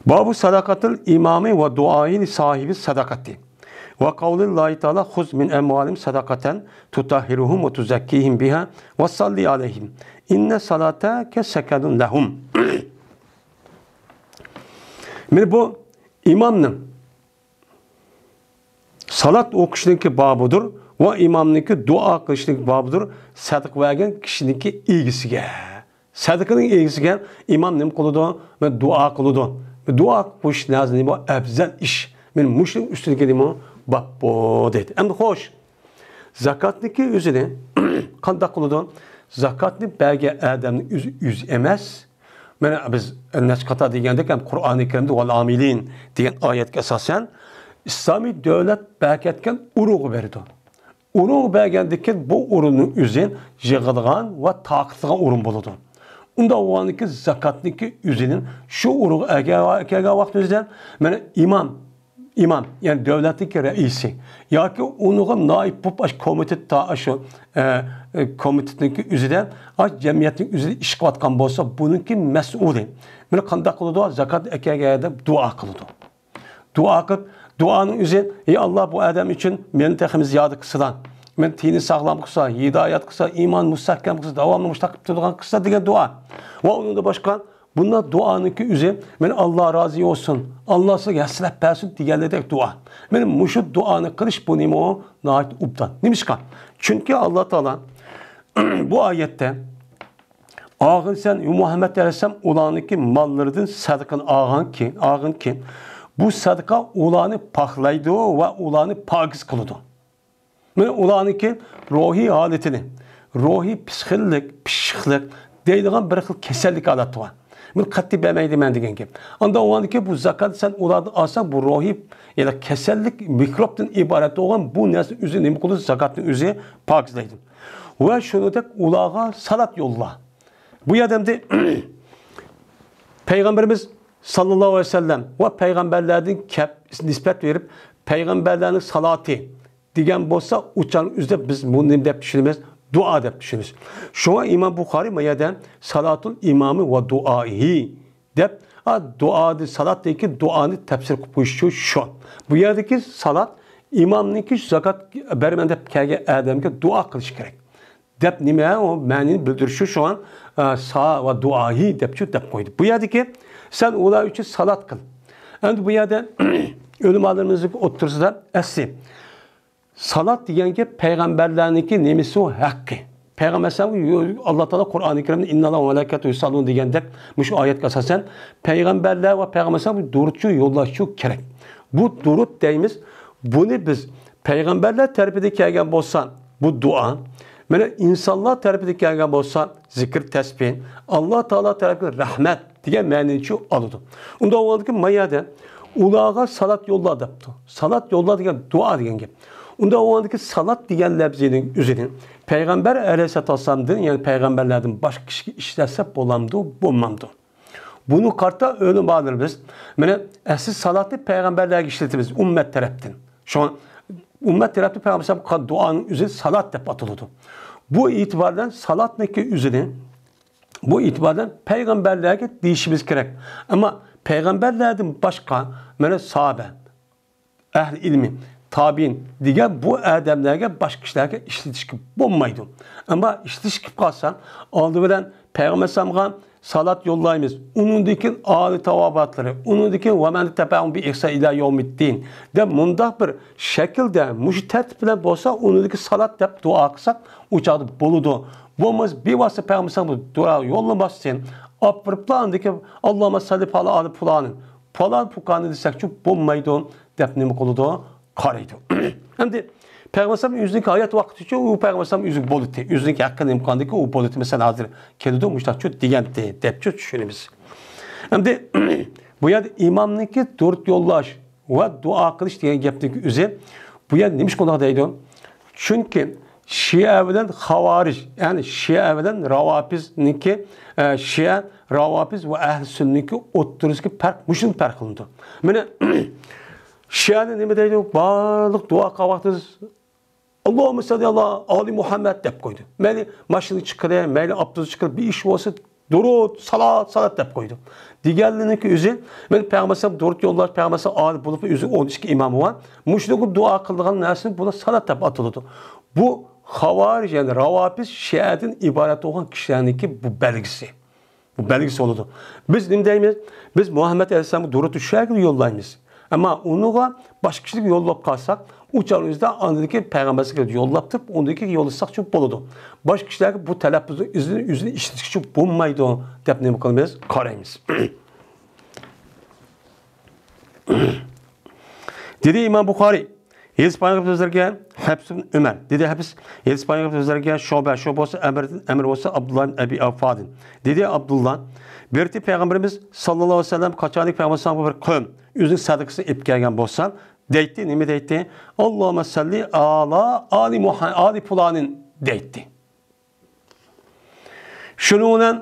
بابۇ ساداقەتىل ئىمامى ۋە دۇئائى لىساھىبى ساداقەتى ۋە قەۋلىللاھى تائالا خۇز مىن ئەمۋالىھىم ساداقەتەن تۇتەھھىرۇھۇم ۋە تۇزەككىھىم بىھا ۋە ساللى ئەلەيھىم ئىننە سالاتەكە سەكەنۇن لەھۇم. مانا بۇ ئىمامنىڭ سالات ئوقۇشنىڭكى بابىدۇر ۋە ئىمامنىڭكى دۇئا قىلىشنىڭكى بابىدۇر. سەدىقە بەرگەن كىشىنىڭكى ئىگىسىگە، سەدىقىنىڭ ئىگىسىگە ئىمام نېمە قىلىدۇ؟ مانا دۇئا قىلىدۇ. دۇئا قىلىش نەزىر نېمە؟ ئەۋزەل ئىش. مانا مۇشۇنىڭ ئۈستىدىكى نېمە؟ باب بۇ دەيدۇ. ئەمدى خوش، زاكاتنىڭكى ئۆزىنى قانداق قىلىدۇ؟ زاكاتنى بەرگەن ئادەمنىڭ ئۆزى، ئۆزى ئەمەس، مانا بىز نەچچە قېتىم دېگەندەك، ھەم قۇرئانى كەرىمدە «ۋەل ئامىلىن» دېگەن ئايەتكە ئاساسەن، ئىسلامىي دۆلەت بەركەتكەن ئۇرۇغ بېرىدۇ. ئۇرۇغ بەرگەندىكىن بۇ ئورۇننىڭ ئۆزى يىغىدىغان ۋە تارقىتىدىغان ئورۇن بولىدۇ. ئۇنداق بولغاندىكىن زاكاتنىڭكى ئۆزىنىڭ شۇ ئۇرۇغ ئەكەلگەن ۋاقتىمىزدا، مانا ئىمام، ئىمام، يەنى دۆلەتنىڭكى رەئىسى ياكى ئۇنىڭغا نائىب بولۇپ، ئاشۇ كومىتېتتا، ئاشۇ، ئە، ئە، كومىتېتنىڭكى ئۆزىدە، ئاشۇ جەمئىيەتنىڭ ئۆزىدە ئىش قىلىۋاتقان بولسا، بۇنىڭكى مەسئۇلى. مانا قانداق قىلىدۇ؟ زاكات ئەكەلگەندە دۇئا قىلىدۇ. دۇئا قىلىپ، دۇئانىڭ ئۆزى، ئى ئاللا، بۇ ئادەم ئۈچۈن مېنى تېخىمۇ زىيادە قىلسىلا، مېنى تېنى ساغلام قىلسا، ھىدايەت قىلسا، ئىمان مۇستەھكەم قىلسا، داۋاملىق مۇشۇنداق قىلىپ تۇرىدىغان قىلسا دېگەن دۇئا. ۋە ئۇنىڭدىن باشقا، بۇنداق دۇئانىڭكى ئۆزى، مېنى ئاللا رازى بولسۇن، ئاللا سىزگە ھەسسىلەپ بەرسۇن دېگەنلىرىدەك دۇئا. مانا مۇشۇ دۇئانى قىلىش بۇ نېمە ئۇ؟ ناھايىتى ئوبدان. نېمىشقا؟ چۈنكى ئاللا تائالا بۇ ئايەتتە ئاغىن سەن، مۇھەممەد ئەلەيھىسسالام ئۇلارنىڭكى ماللىرىدىن سەدىقىنى ئالغانكى، ئالغىنكى، بۇ سەدىقە ئۇلارنى پاكلايدۇ ۋە ئۇلارنى پاكىز قىلىدۇ. مانا ئۇلارنىڭكى روھىي ھالىتىنى، روھىي پىسخىكلىق، پىششىقلىق دەيدىغان بىر خىل كېسەللىك ھالەت بار. بۇنى قەتئىي بەرمەيدىمەن دېگەن گەپ. ئاندا ئۇلارنىڭكى بۇ زاكاتنى سەن ئۇلاردىن ئالساڭ، بۇ روھىي، يەنى كېسەللىك، مىكروبتىن ئىبارەت بولغان بۇ نەرسە ئۆزى نېمە قىلىدۇ؟ زاكاتنى ئۆزى پاكىزلايدۇ. ۋە شۇنىڭدەك ئۇلارغا سالات يوللا. بۇ يەردە ئەمدى پەيغەمبىرىمىز ساللاللاھۇ ئەلەيھى ۋەسەللەم ۋە پەيغەمبەرلەردىن كەپ نىسبەت بېرىپ، پەيغەمبەرلەرنىڭ سالاتى دېگەن بولسا، ئۇ چاغنىڭ ئۆزىدە بىز بۇنى نېمە دەپ چۈشىنىمىز؟ دۇئا دەپ چۈشىنىمىز. شۇڭا ئىمام بۇخارىي ما يەردە سالاتۇل ئىمامى ۋە دۇئائىھى دەپ، ئا، دۇئادىن، سالاتتىن كېيىن دۇئانى تەپسىر قىلىپ قويۇشى شۇ. بۇ يەردىكى سالات ئىمامنىڭكى شۇ زاكات بەرىمەن دەپ كەلگەن ئادەمگە دۇئا قىلىش كېرەك. دەپ نېمە ئۇ مەنىنى بىلدۈرۈشى شۇڭا، ئە، سا ۋە دۇئاھى دەپچۇ دەپ قويدى. بۇ يەردىكى سەن ئۇلار ئۈچۈن سالات قىل. ئەمدى بۇ يەردە ئۆلىمالىرىمىزنىڭ ئوتتۇرىسىدا ئەسلى سالات دېگەن گەپ پەيغەمبەرلەرنىڭكى نېمىسى ئۇ ھەققى. پەيغەمبەر ئەلەيھىسسالام ئاللا تائالا قۇرئانى كەرىمدە «ئىنناللاھە ۋە مەلائىكەتۇھۇ يۇساللۇن» دېگەندەك مۇشۇ ئايەتكە ئاساسەن پەيغەمبەرلەر ۋە پەيغەمبەر ئەلەيھىسسالام دۇرۇتچۇ يوللاشچۇ كېرەك. بۇ دۇرۇت دەيمىز. بۇنى بىز پەيغەمبەرلەر تەرىپىدىن كەلگەن بولسا، بۇ دۇئا، مانا ئىنسانلار تەرىپىدىن كەلگەن بولسا، زىكىر، تەسبىھ، ئاللا تائالا تەرىپىدىن رەھمەت دېگەن مەنىنى ئالىدۇ. ئۇنداق بولغاندىكىن ما يەردە ئۇلارغا سالات يوللا دەپتۇ. سالات يوللا دېگەن دۇئا دېگەن گەپ. ئۇنداق بولغاندىكىن سالات دېگەن لەپزىنىڭ ئۆزىنى پەيغەمبەر ئەلەيھىسسالاتۇ ۋەسسالامدىن، يەنى پەيغەمبەرلەردىن باشقا كىشىگە ئىشلەتسە بولامدۇ، بولمامدۇ؟ بۇنى قارىتا ئۆلىمالىرىمىز، مانا ئەسلى سالاتنى پەيغەمبەرلەرگە ئىشلىتىمىز ئۈممەت تەرەپتىن. شۇڭا ئۈممەت تەرەپتىن پەيغەمبەر قىلغان دۇئانىڭ ئۆزى سالات دەپ ئاتىلىدۇ. بۇ ئېتىبار بىلەن سالاتنىڭكى ئۆزىنى، بۇ ئېتىبار بىلەن پەيغەمبەرلەرگە دېيىشىمىز كېرەك. ئەمما پەيغەمبەرلەردىن باشقا، مانا ساھابە، ئەھلى ئىلمى، تابىئىن دېگەن بۇ ئادەملەرگە، باشقا كىشىلەرگە ئىشلىتىشكە بولمايدۇ. ئەمما ئىشلىتىش كېلىپ قالسا، ئالدى بىلەن پەيغەمبەر ئەلەيھىسسالامغا سالات يوللايمىز. ئۇنىڭدىن كېيىن ئالى تاۋاباتلىرى، ئۇنىڭدىن كېيىن «ۋە مەن تەبىئەھۇم بى ئىھسان ئىلە يەۋمىددىن» دەپ مۇنداق بىر شەكىلدە، مۇشۇ تەرتىپ بىلەن بولسا، ئۇنىڭدىن كېيىن سالات دەپ دۇئا قىلساق، ئۇ چاغدا بولىدۇ. بولمىسا، بىۋاسىتە پەيغەمبەر ئەلەيھىسسالام بۇ دۇئا يوللىماستىن، ئاپىرىپلا ئاندىن كېيىن «ئاللاھۇممە سەللى ئالا ئالى پۇلانىن، پالان پۇكانى» دېسەكچۇ بولمايدۇ دەپ نېمە قىلىدۇ؟ قارايدۇ. ئەمدى پەيغەمبەر ئەلەيھىسسالام ئۆزىنىڭكى ھايات ۋاقتىچۇ، ئۇ پەيغەمبەر ئەلەيھىسسالام ئۆزىگە بولىتى، ئۆزىنىڭكى ھەققىنى نېمە قىلغاندىكى ئۇ بولىتى، مەسىلەن، ھازىر كېلىدۇ، مۇشۇنداقچۇ دېگەنتى دەپچۇ چۈشىنىمىز. ئەمدى بۇ يەردە ئىمامنىڭكى دۇرۇت يوللاش ۋە دۇئا قىلىش دېگەن گەپنىڭكى ئۆزى، بۇ يەردە نېمىشقا ئۇنداق دەيدۇ؟ چۈنكى شىئە بىلەن خاۋارىج، يەنى شىئە بىلەن راۋاپىزنىڭكى، ئە، شىئە، راۋاپىز ۋە ئەھلى سۈننىنىڭكى ئوتتۇرىسىدىكى پەرق مۇشۇندىن پەرقلىنىدۇ. مانا، شىئەنى نېمە دەيدۇ؟ بارلىق دۇئا قىلغان ۋاقتىدا «ئاللاھۇممە سەللى ئالا ئالى مۇھەممەد» دەپ قويدى. مەيلى ماشىنا چىقىرى، مەيلى ئاپتوبۇس چىقىرى، بىر ئىش بولسا، «دۇرۇت، سالات، سالات» دەپ قويدى. دېگەنلىرىنىڭكى ئۆزى، مانا پەيغەمبەر ئەلەيھىسسالام دۇرۇت يوللاش، پەيغەمبەر ئەلەيھىسسالام ئالىي بولۇپمۇ ئۆزى ئون ئىككى ئىمامى بار. مۇشۇنىڭغا دۇئا قىلىدىغان نەرسىنى بۇلار سالات دەپ ئاتىلىدۇ. بۇ خاۋارىج، يەنى راۋاپىز، شىئەدىن ئىبارەت بولغان كىشىلەرنىڭكى بۇ بەلگىسى. بۇ بەلگىسى بولىدۇ. بىز نېمە دەيمىز؟ بىز مۇھەممەد ئەلەيھىسسالامغا دۇرۇتۇ شەرىپنى يوللايمىز. ئەمما ئۇنىڭغا باشقا كىشىلەرگە يوللاپ قالساق، ئۇ چاغنىڭ ئۆزىدە ئاندىن كېيىن پەيغەمبەرگە يوللاپ تۇرۇپ، ئۇندىن كېيىن يوللىساقچۇ بولىدۇ. باشقا كىشىلەرگە بۇ تەلەپپۇزنىڭ ئىزىنى ئۆزىنى ئىشلىتىشكىچۇ بولمايدۇ دەپ نېمە قىلىمىز؟ قارايمىز. دېدى ئىمام بۇخارىي، ھەدىس بايان قىلىپ سۆزلەرگە، ھەپس ئىبن ئۆمەر. دېدى ھەپس، ھەدىس بايان قىلىپ سۆزلەرگە شۇبە، شۇبە بولسا ئەمىردىن، ئەمىر بولسا ئابدۇللا ئىبن ئەبى ئەۋفادىن. دېدى ئابدۇللا، بىر رېتى پەيغەمبىرىمىز ساللاللاھۇ ئەلەيھى ۋەسەللەم قاچانكى پەيغەمبىرىمىزنىڭ بىر قەۋم ئۆزىنىڭ سەدىقىسىنى ئېلىپ كەلگەن بولسا، دەيتتى، نېمە دەيتتى؟ ئاللاھۇممە سەللى ئالا ئالى مۇھە-، ئالى پۇلانىن دەيتتى. شۇنىڭ بىلەن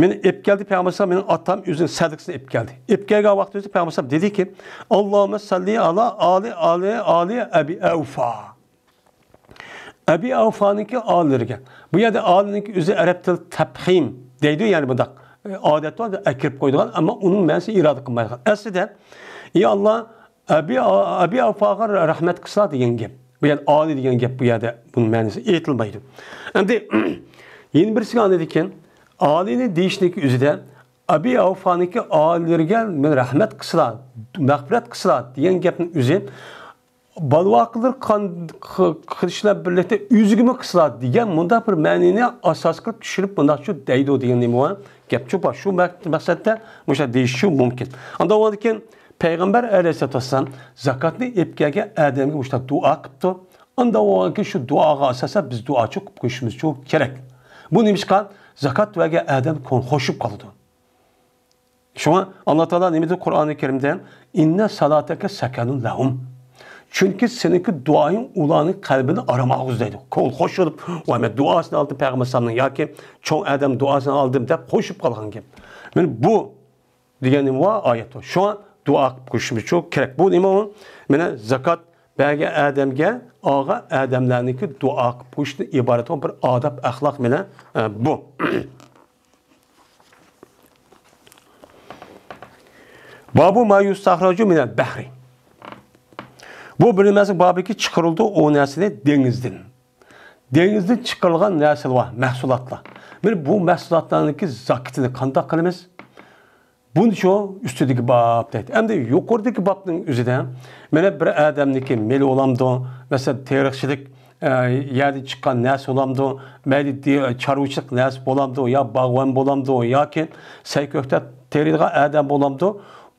مېنى ئېلىپ كەلدى پەيغەمبەر ئەلەيھىسسالام، مېنىڭ ئاتام ئۆزىنىڭ سەدىقىسىنى ئېلىپ كەلدى. ئېلىپ كەلگەن ۋاقتى ئۆزى پەيغەمبەر ئەلەيھىسسالام دېدىكى، ئاللاھۇممە سەللى ئالا ئالى، ئالى، ئالى ئەبى ئەۋفا. ئەبى ئەۋفانىڭكى ئالىلىرىگە. بۇ يەردە ئالىنىڭكى ئۆزى ئەرەب تىل تەپخىم دەيدۇ، يەنى بۇنداق، ئادەتتە ئەكىرىپ قويىدىغان، ئەمما ئۇنىڭ مەنىسى ئىرادە قىلمايدىغان. ئەسلىدە، ئى ئاللا، ئەبى، ئەبى ئەۋفاغا رەھمەت قىلسا دېگەن گەپ. بۇ يەردە ئالى دېگەن گەپ بۇ يەردە بۇنىڭ مەنىسى ئېيتىلمايدۇ. ئەمدى يەنە بىرسىگە ئاندىن كېيىن ئالىنى دېيىشنىڭكى ئۆزىدە ئەبى ئەۋفانىڭكى ئالىلىرىگە مەن رەھمەت قىلسىلا، مەغپىرەت قىلسىلا دېگەن گەپنىڭ ئۆزى بالىۋاقلىرى قان-، قىلىش بىلەن بىرلىكتە ئۆزىگىمۇ قىلسىلا دېگەن مۇنداق بىر مەنىنى ئاساس قىلىپ چۈشۈرۈپ مۇنداقچۇ دەيدۇ دېگەن نېمە بار؟ گەپچۇ بار. شۇ مەق-، مەقسەتتە مۇشۇنداق دېيىشى مۇمكىن. ئاندىن ئۇنىڭدىن كېيىن پەيغەمبەر ئەلەيھىسسالاتۇ ۋەسسالام زاكاتنى ئېلىپ كەلگەن ئادەمگە مۇشۇنداق دۇئا قىپتۇ. ئاندىن ئۇنىڭدىن كېيىن شۇ دۇئاغا ئاساسەن بىز دۇئاچۇ قىلىپ قويۇشىمىزچۇ كېرەك. بۇ نېمىشقا؟ زاكات بەرگەن ئادەم كۆڭلى خوش بولۇپ قالىدۇ. شۇڭا ئاللا تائالا نېمە دېدى قۇرئانى كەرىمدە؟ ئىننە سالاتەكە سەكەنۇن لەھۇم. چۈنكى سېنىڭكى دۇئايىڭ ئۇلارنىڭ قەلبىنى ئارام ئالغۇزىدۇ دەيدۇ. كۆڭۈل خوش بولۇپ، ۋاي، مەن دۇئاسىنى ئالدىم پەيغەمبەر ئەلەيھىسسالامنىڭ ياكى چوڭ ئادەم دۇئاسىنى ئالدىم دەپ خوش بولۇپ قالغان گەپ. مانا بۇ دېگەن نېمە بار؟ ئايەت بار. شۇڭا دۇئا قىلىپ قويۇشىمىزچۇ كېرەك. بۇ نېمە ئۇ؟ مانا زاكات بەرگەن ئادەمگە ئالغان ئادەملەرنىڭكى دۇئا قىلىپ قويۇشتىن ئىبارەت بولغان بىر ئاداب، ئەخلاق مانا، ئە، بۇ. بابۇ ما يۇستەخرەجۇ مىنەل بەھرى. بۇ بىلىنمەسلىك بابىكى چىقىرىلىدۇ ئۇ نەرسىنى دېڭىزدىن. دېڭىزدىن چىقىرىلغان نەرسىلەر بار، مەھسۇلاتلار. مانا بۇ مەھسۇلاتلارنىڭكى زاكىتىنى قانداق قىلىمىز؟ بۇنىچۇ ئۈستىدىكى باب دەيدۇ. ئەمدى يۇقىرىدىكى بابنىڭ ئۆزىدە مانا بىر ئادەمنىڭكى مېلى بولامدۇ؟ مەسىلەن، تېرىقچىلىق، ئە، يەردىن چىققان نەرسە بولامدۇ؟ مەيلى دې-، چارۋىچىلىق نەرسە بولامدۇ؟ يا باغۋەن بولامدۇ؟ ياكى سەي كۆكتات تېرىيدىغان ئادەم بولامدۇ؟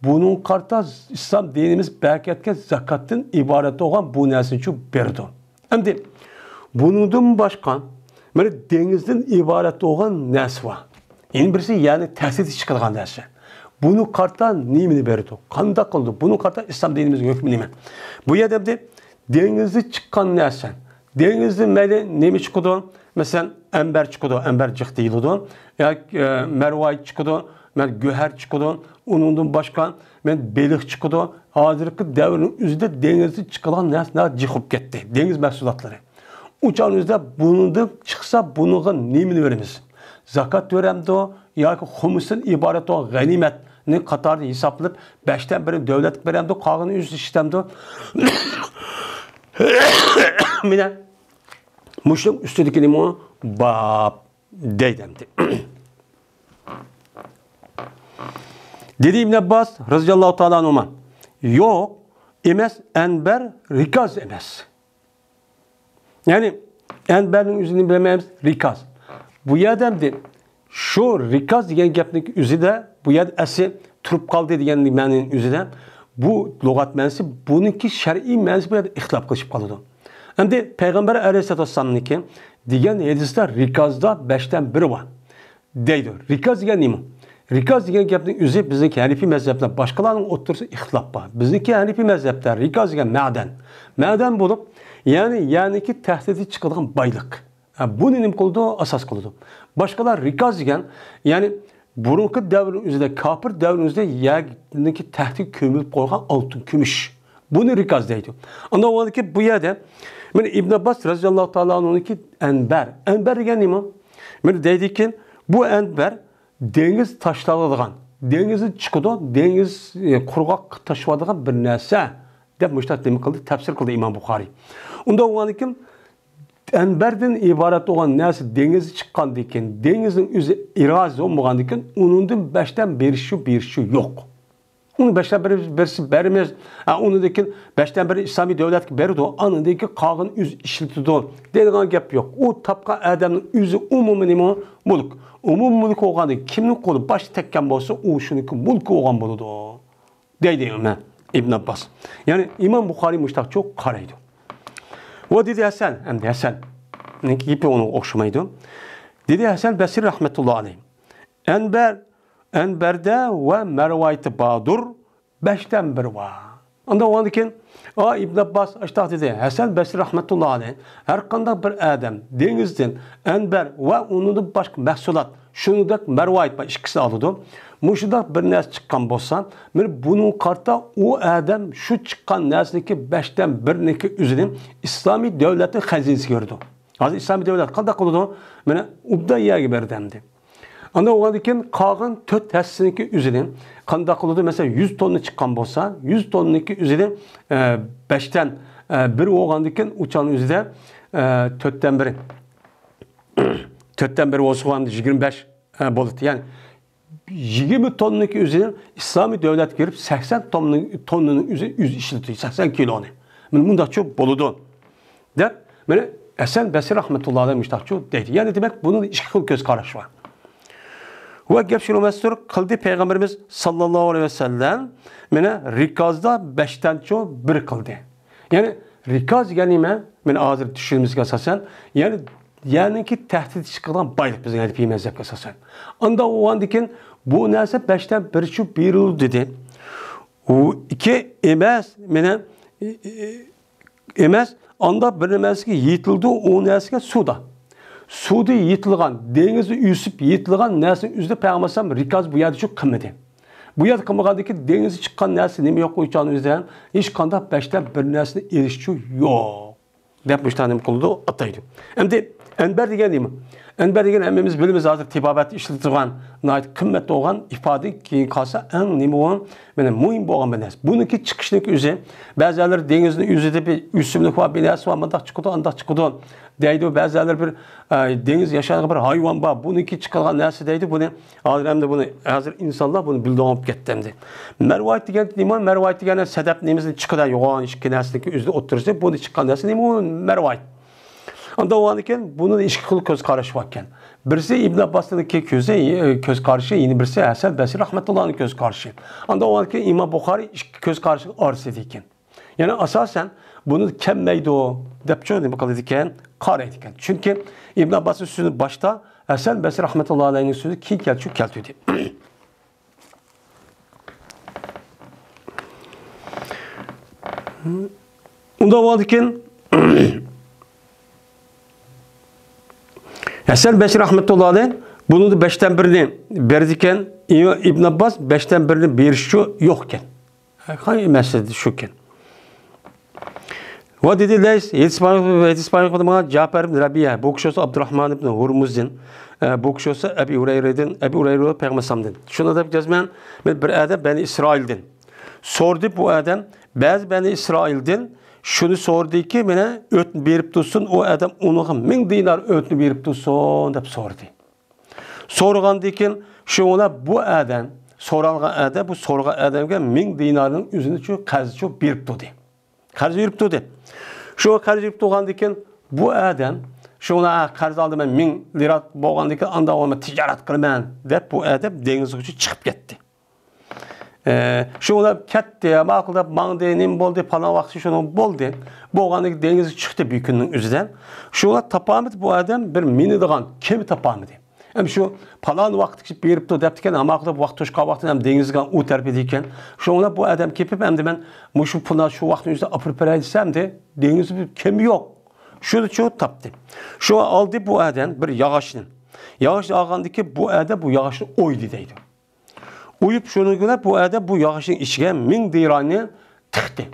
بۇنىڭغا قارىتا ئىسلام دىنىمىز بەركەتكە زاكاتتىن ئىبارەت بولغان بۇ نەرسىنىچۇ بېرىدۇ. ئەمدى بۇنىڭدىن باشقا مانا دېڭىزدىن ئىبارەت بولغان نەرسە بار. يەنە بىرسى يەرنىڭ تەستە چىقىدىغان نەرسە. بۇنى قارىتا نېمىنى بېرىدۇ؟ قانداق قىلىدۇ؟ بۇنى قارىتا ئىسلام دىنىمىزنىڭ ھۆكمى نېمە؟ بۇ يەردە ئەمدى دېڭىزدىن چىققان نەرسە. دېڭىزدىن مەيلى نېمە چىقىدۇ؟ مەسىلەن، ئەمبەر چىقىدۇ، ئەمبەر جىق دېيىلىدۇ. ياكى، ئە، مەرۋايىت چىقىدۇ، مەن گۆھەر چىقىدۇ، ئۇنىڭدىن باشقا مەن بېلىق چىقىدۇ. ھازىرقى دەۋرنىڭ ئۆزىدە دېڭىزدىن چىقىدىغان نەرسە ناھايىتى جىق بولۇپ كەتتى. دېڭىز مەھسۇلاتلىرى. ئۇ چاغنىڭ ئۆزىدە بۇنىڭدىن چىقسا بۇنىڭغا نېمىنى بېرىمىز؟ زاكات بېرەمدۇ ياكى خۇمۇستىن ئىبارەت بولغان غەنىيمەتنى قاتارىدا ھېسابلىنىپ، بەشتىن بىرىنى دۆلەتكە بېرەمدۇ، قالغىنى ئۆزى ئىشلىتەمدۇ؟ مانا مۇشۇنىڭ ئۈستىدىكى نېمە؟ باب. دەيدۇ ئەمدى. دېدى ئىبن ئابباس رەزىياللاھۇ تائالا ئەنھۇما، يوق، ئەمەس، ئەنبەر رىكاز ئەمەس. يەنى ئەنبەرنىڭ ئۆزىنى بىلمەيمىز، رىكاز. بۇ يەردە ئەمدى شۇ رىكاز دېگەن گەپنىڭ ئۆزىدە، بۇ يەردە ئەسلى تۇرۇپ قالدى دېگەن مەنىنىڭ ئۆزىدە بۇ لۇغەت مەنىسى، بۇنىڭكى شەرئىي مەنىسى بۇ يەردە ئىختىلاپ قىلىشىپ قالىدۇ. ئەمدى پەيغەمبەر ئەلەيھىسسالاتۇ ۋەسسالامنىڭكى دېگەن ھەدىستە رىكازدا بەشتىن بىرى بار دەيدۇ. رىكاز دېگەن نېمە؟ رىكاز دېگەن گەپنىڭ ئۆزى بىزنىڭكى ھەنىپىي مەزھەپلەر باشقىلارنىڭ ئوتتۇرىسىدا ئىختىلاپ بار. بىزنىڭكى ھەنىپىي مەزھەپتە رىكاز دېگەن مەدەن. مەدەن بولۇپ، يەنى يەرنىڭكى تەستىدىن چىقىدىغان بايلىق. ھە، بۇنى نېمە قىلىدۇ؟ ئاساس قىلىدۇ. باشقىلار رىكاز دېگەن، يەنى بۇرۇنقى دەۋرنىڭ ئۆزىدە، كاپىر دەۋرنىڭ ئۆزىدە يەرنىڭكى تەستىگە كۆمۈلۈپ قويغان ئالتۇن، كۈمۈش. بۇنى رىكاز دەيدۇ. ئاندىن ئۇنىڭدىن كېيىن بۇ يەردە، مانا ئىبن ئابباس رەزىياللاھۇ تائالا ئەنھۇنىڭكى ئەنبەر. ئەنبەر دېگەن نېمە؟ مانا دەيدىكى، بۇ ئەنبەر دېڭىز تاشلاۋاتىدىغان، دېڭىزدىن چىقىدۇ، دېڭىز، ئى، قۇرغاق تاشلاۋاتىدىغان بىر نەرسە، دەپ مۇشۇنداق نېمە قىلدى، تەپسىر قىلدى ئىمام بۇخارىي. ئۇنداق بولغاندىن كېيىن، ئەنبەردىن ئىبارەت بولغان نەرسە دېڭىزغا چىققاندىن كېيىن، دېڭىزنىڭ ئۆزى ئىراز بولمىغاندىن كېيىن، ئۇنىڭدىن بەشتىن بېرىشى، بېرىشى يوق. ئۇنى بەشتىن بىر، بىرسى بەرمەس، ھە، ئۇنىڭدىن كېيىن بەشتىن بىرى ئىسلامىي دۆلەتكە بېرىدۇ، ئاندىن كېيىن قالغىنى ئۆزى ئىشلىتىدۇ دەيدىغان گەپ يوق. ئۇ تاپقان ئادەمنىڭ ئۆزى ئومۇمىي نېمە؟ مۈلۈك. ئومۇمىي مۈلۈك بولغاندىن كېيىن كىمنىڭ قولى باشقا تەگكەن بولسا، ئۇ شۇنىڭكى مۈلكى بولغان بولىدۇ. دەيدۇ مەن ئىبن ئابباس. يەنى ئىمام بۇخارىي مۇشتاقچۇ قارايدۇ. بۇ دېدى ھەسەن، ئەمدى ھەسەننىڭ گېپى ئۇنىڭغا ئوخشىمايدۇ. دېدى ھەسەن بەسرى رەھمەتۇللا ئەلەيھ. ئەنبەر، ئەنبەردە ۋە مەرۋايىتى باردۇر، بەشتىن بىر بار. ئاندىن ئۇنىڭدىن كېيىن، ئا، ئىبن ئابباس ئاشتاق دېدى، ھەسەن بەسرى رەھمەتۇللا ئەلەيھ، ھەر قانداق بىر ئادەم دېڭىزدىن ئەنبەر ۋە ئۇنىڭدىن باشقا مەھسۇلات، شۇنىڭدەك مەرۋايىت بار، ئىككىسىنى ئالىدۇ. مۇشۇنداق بىر نەرسە چىققان بولسا، مانا بۇنىڭغا قارىتا ئۇ ئادەم شۇ چىققان نەرسىنىڭكى بەشتىن بىرنىڭكى ئۆزىنى ئىسلامىي دۆلەتنىڭ خەزىنىسىگە بېرىدۇ. ھازىر ئىسلامىي دۆلەت قانداق قىلىدۇ؟ مانا ئوبدان يەرگە بەردى ئەمدى. ئاندىن ئۇنىڭدىن كېيىن قالغان تۆت ھەسسىنىڭكى ئۆزىنى قانداق قىلىدۇ؟ مەسىلەن، يۈز توننا چىققان بولسا، يۈز توننىڭكى ئۆزىنى، ئە، بەشتىن، ئە، بىر بولغاندىن كېيىن ئۇ چاغنىڭ ئۆزىدە، ئە، تۆتتىن بىرى، تۆتتىن بىرى بولسا يىگىرمە بەش، ئە، بولىدۇ. يەنى يىگىرمە توننىڭكى ئۆزىنى ئىسلامىي دۆلەتكە بېرىپ، سەكسەن توننىنىڭ، توننىنىڭ ئۆزى، ئۆزى ئىشلىتىدۇ، سەكسەن كىلونى. مانا مۇنداقچۇ بولىدۇ. دەپ، مانا ھەسەن بەسرى رەھمەتۇللا ئەلەيھ مۇشتاقچۇ دەيدۇ. يەنى دېمەك، بۇنىڭ ئىككى خىل كۆز قاراش بار. ۋە گەپ شۇنىڭ مەستۇر قىلدى پەيغەمبىرىمىز ساللاللاھۇ ئەلەيھى ۋەسەللەم، مانا رىكازدا بەشتىنچۇ بىر قىلدى. يەنى رىكاز دېگەن نېمە؟ مانا ھازىر چۈشىنىمىزگە ئاساسەن، يەنى يەرنىڭكى تەھتىدە چىقىدىغان بايلىق بىزنىڭ ھەنىپىي مەزھەپكە ئاساسەن. ئاندا بولغاندىن كېيىن بۇ نەرسە بەشتىن بىرچۇ بېرىلدى دېدى. ئۇ ئىككى ئەمەس، مانا ئەمەس، ئاندا بىر نەرسىگە يېتىلىدۇ، ئۇ نەرسىگە سۇدا. سۇدا يېتىلغان، دېڭىزدا ئۈسۈپ يېتىلغان نەرسىنى ئۆزىدە پەيغەمبەر ئەلەيھىسسالام رىكاز بۇ يەردە شۇ قىلمىدى. بۇ يەردە قىلمىغاندىكى دېڭىزدا چىققان نەرسە نېمە يوق ئۇ چاغنىڭ ئۆزىدە ھېچقانداق بەشتىن بىر نەرسىنى ئېلىشچۇ يوق. دەپ مۇشۇنداق نېمە قىلىدۇ، ئاتايدۇ. ئەمدى ئەنبەر دېگەن نېمە؟ ئەنبەر دېگەن ھەممىمىز بىلىمىز، ھازىر تېبابەتتە ئىشلىتىدىغان ناھايىتى قىممەت بولغان ئىپادە، كېيىن قالسا ئەڭ نېمە بولغان، مانا مۇھىم بولغان بىر نەرسە. بۇنىڭكى چىقىشنىڭكى ئۆزى، بەزىلەر دېڭىزنىڭ ئۆزىدە بىر ئۆسۈملۈك بار، بىر نەرسە بار، مۇنداق چىقىدۇ، ئانداق چىقىدۇ دەيدۇ. بەزىلەر بىر، ئە، دېڭىز ياشايدىغان بىر ھايۋان بار، بۇنىڭكى چىقىدىغان نەرسە دەيدۇ. بۇنى ھازىر ئەمدى بۇنى ھازىر ئىنسانلار بۇنى بىلىدىغان بولۇپ كەتتى ئەمدى. مەرۋايىت دېگەن نېمە؟ مەرۋايىت دېگەن سەدەپ نېمىسىدىن چىقىدۇ؟ يوغان ئىككى نەرسىنىڭكى ئۆزىدە ئوتتۇرىسى، بۇنى چىققان نەرسە نېمە؟ ئۇ مەرۋايىت. ئاندا بولغاندىكىن بۇنىڭ ئىككى خىل كۆز قارىشى باركەن. بىرسى ئىبن ئابباسنىڭكى كۆزى، كۆز قارىشى، يەنە بىرسى ھەسەن بەسرى رەھمەتۇللاھنىڭ كۆز قارىشى. ئاندا بولغاندىكىن ئىمام بۇخارىي ئىككى كۆز قارىشىنىڭ ئارىسىدىكەن. يەنى ئاساسەن بۇنى كەلمەيدۇ دەپچۇ نېمە قىلىدىكەن؟ قارايدىكەن. چۈنكى ئىبن ئابباسنىڭ سۆزىنى باشتا ھەسەن بەسرى رەھمەتۇللاھى ئەلەيھنىڭ سۆزى كېيىن كەلچۇ كەلتۈردى. ئۇنداق بولغاندىكىن ھەسەن بەسرى رەھمەتۇللاھى ئەلەيھ بۇنىڭدا بەشتىن بىرنى بېرىدىكەن، ئىبن ئابباس بەشتىن بىرنى بېرىشچۇ يوقكەن. قاي مەسىلە شۇكەن. ۋە دېدى لەيس، ھەدىس بايان، ھەدىس بايان قىلدى ماڭا جەپەر ئىبن رەبىيە، بۇ كىشى بولسا ئابدۇرراھمان ئىبن ھۇرمۇزدىن، ئە، بۇ كىشى بولسا ئەبى ھۇرەيرىدىن، ئەبى ھۇرەيرە پەيغەمبەر ئەلەيھىسسالامدىن. شۇنى دەپ جەزمەن، مەن بىر ئادەم بەنى ئىسرائىلدىن. سورىدى بۇ ئادەم، بەزى بەنى ئىسرائىلدىن شۇنى سورىدىكى، مانا ئۆتنە بېرىپ تۇرسۇن، ئۇ ئادەم ئۇنىڭغا مىڭ دىنار ئۆتنە بېرىپ تۇرسۇن دەپ سورىدى. سورىغاندىن كېيىن، شۇڭا بۇ ئادەم، سورالغان ئادەم، بۇ سورىغان ئادەمگە مىڭ دىنارنىڭ ئۆزىنى شۇ قەرزچۇ بېرىپ تۇردى. قەرز بېرىپ تۇردى. شۇ قەرز بېرىپ تۇرغاندىن كېيىن، بۇ ئادەم، شۇڭا قەرز ئالدىم مەن مىڭ لىرا بولغاندىن كېيىن، ئاندا ئۇنى تىجارەت قىلىمەن دەپ، بۇ ئادەم دېڭىزغا چىقىپ كەتتى. ئە، شۇ بىلەن كەتتى، ماقۇل دەپ ماڭدى، نېمە بولدى، پالان ۋاقىتتا شۇنىڭ بولدى. بولغاندىن كېيىن دېڭىزغا چىقتى بىر كۈننىڭ ئۆزىدە. شۇ بىلەن تاپالمىدى بۇ ئادەم، بىر مىنىدىغان كېمە تاپالمىدى. ھەم شۇ پالان ۋاقىتتا بېرىپتۇ دەپتىكەن، ماقۇل دەپ ۋاقىت توشقان ۋاقتىدا ھەم دېڭىزغا ئۇ تەرىپىدىكەن. شۇ بىلەن بۇ ئادەم كېپىپ، ئەمدى مەن مۇشۇ پۇلنى شۇ ۋاقىتنىڭ ئۆزىدە ئاپىرىپ بېرەي دېسە، ئەمدى دېڭىزدا بىر كېمە يوق. شۇنىچۇ تاپتى. شۇ ئالدى بۇ ئادەم بىر ياغاچنى. ياغاچنى ئالغاندىكى بۇ ئادەم بۇ ياغاچنى ئويدى دەيدۇ. ئويۇپ شۇنىڭ بىلەن بۇ ئادەم بۇ ياغاچنىڭ ئىچىگە مىڭ دىنارنى تىقتى.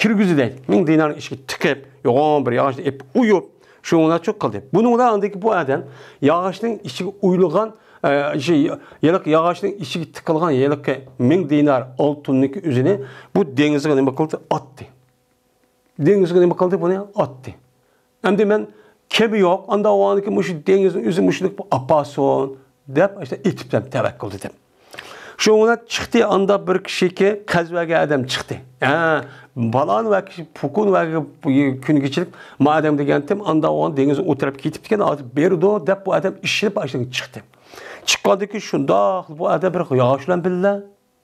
كىرگۈزدى دەيدۇ. مىڭ دىنارنىڭ ئىچىگە تىقىپ، يوغان بىر ياغاچنى ئېلىپ ئويۇپ، شۇنىڭ بىلەن چوق قىلدى. بۇنىڭ بىلەن ئاندىكى بۇ ئادەم ياغاچنىڭ ئىچىگە ئويۇلغان، ئە، شۇ ھېلىقى ياغاچنىڭ ئىچىگە تىقىلغان ھېلىقى مىڭ دىنار ئالتۇننىڭكى ئۆزىنى بۇ دېڭىزغا نېمە قىلدى؟ ئاتتى. دېڭىزغا نېمە قىلدى؟ بۇنى ئاتتى. ئەمدى مەن كېمە يوق، ئاندا ئۇنىڭكى مۇشۇ دېڭىزنىڭ ئۆزى مۇشۇنى ئاپارسۇن دەپ، ئاشۇنداق ئېتىپتىم، تەۋەككۈل دېدىم. شۇنىڭ بىلەن چىقتى، ئاندا بىر كىشىكى قەرز بەرگەن ئادەم چىقتى. ھە، بالان ۋە كىشى پۇكۇن ۋە كۈنگىچىلىك ما ئادەم دېگەنتىم، ئاندا ئۇ دېڭىزنىڭ ئۇ تەرەپكە كېتىپتىكەن، ھازىر بېرىدۇ دەپ بۇ ئادەم ئىشىنىپ ئاشۇنىڭ چىقتى. چىققاندىن كېيىن شۇنداق بۇ ئادەم بىر ياغاچ بىلەن بىللە،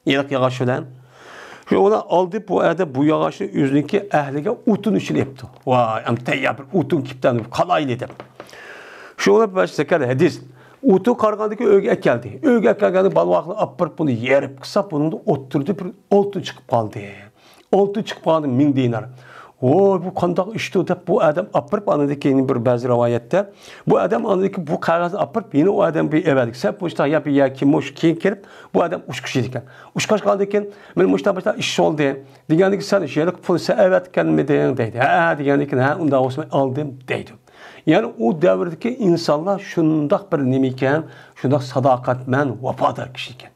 ھېلىقى ياغاچ بىلەن. شۇنىڭ بىلەن ئالدى بۇ ئەدەم بۇ ياغاچنى ئۆزىنىڭكى ئەھلىگە ئوتۇن ئۈچۈن ئېپتۇ. ۋاي، ئەم تەييار بىر ئوتۇن كېپتۇ، قالايلى دەپ. شۇنىڭ بىلەن بىر زاكات ھەدىس. ئوتۇن قارىغاندىكى ئۆيگە ئەكەلدى. ئۆيگە ئەكەلگەندە بالىۋاقلىق ئاپىرىپ بۇنى يېرىپ قىلسا، بۇنىڭدا ئوتتۇرىدا بىر ئالتۇن چىقىپ قالدى. ئالتۇن چىقىپ قالدى، مىڭ دىنار. ۋوي، بۇ قانداق ئىشتۇ دەپ بۇ ئادەم ئاپىرىپ، ئاندىن كېيىن بىر بەزى رىۋايەتتە بۇ ئادەم ئاندىن كېيىن بۇ قەغەزنى ئاپىرىپ يەنە ئۇ ئادەمگە ئەۋەتكەن. سەن مۇشۇنداق ياپى يا كېيىن مۇشۇ كېيىن كىرىپ بۇ ئادەم ئۇچقۇچ ئىدىكەن. ئۇچقاچ قالدىكىن، مەن مۇشۇنداق مۇشۇنداق ئىش بولدى دېگەندىكىن، سەن شۇ يەرلىك پۇل سەن ئەۋەتكەنمىدىڭ دەيدۇ. ھە دېگەندىكىن، ھە ئۇنداق بولسا مەن ئالدىم دەيدۇ. يەنى ئۇ دەۋردىكى ئىنسانلار شۇنداق بىر نېمە ئىكەن، شۇنداق ساداقەتمەن، ۋاپادار كىشى ئىكەن.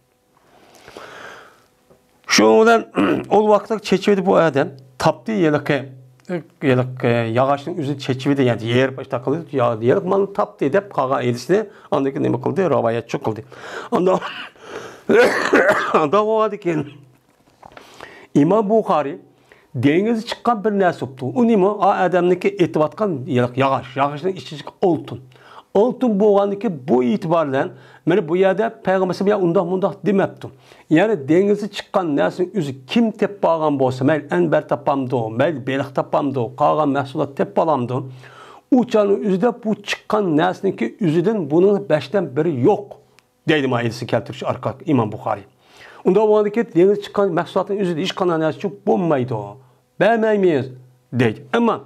شۇنىڭ بىلەن ئۇ ۋاقىتتا چېچىۋىدى بۇ ئادەم. تاپتى ھېلىقى، ھېلىقى ياغاچنىڭ ئۆزىنى چېچىۋىدى، يەنى يېرىپ ئاشتاق قىلدى، يا-، ھېلىقى مالنى تاپتى دەپ قالغان ھەدىسىنى ئاندىن كېيىن نېمە قىلدى؟ رىۋايەتچى قىلدى. ئاندىن، ئاندىن بولغاندىن كېيىن ئىمام بۇخارىي دېڭىزدا چىققان بىر نەرسە بوپتۇ. ئۇ نېمە؟ ئا ئادەمنىڭكى ئېتىۋاتقان ياغاچ، ياغاچنىڭ ئىچىدىكى ئالتۇن. ئالتۇن بولغاندىكى بۇ ئېتىبار بىلەن مانا بۇ يەردە پەيغەمبەر يا ئۇنداق مۇنداق دېمەپتۇ. يەنى دېڭىزدا چىققان نەرسىنىڭ ئۆزى كىم تېپىپ ئالغان بولسا، مەيلى ئەنبەر تاپامدۇ، مەيلى بېلىق تاپامدۇ، قالغان مەھسۇلات تېپىپ ئالامدۇ؟ ئۇ چاغنىڭ ئۆزىدە بۇ چىققان نەرسىنىڭكى ئۆزىدىن بۇنىڭ بەشتىن بىرى يوق. دەيدۇ مانا ھەدىسنى كەلتۈرۈش ئارقىلىق ئىمام بۇخارىي. ئۇنداق بولغاندىكىن دېڭىزدا چىققان مەھسۇلاتنىڭ ئۆزىدە ھېچقانداق نەرسە چۈشۈپ بولمايدۇ. بەرمەيمىز دەيدۇ. ئەمما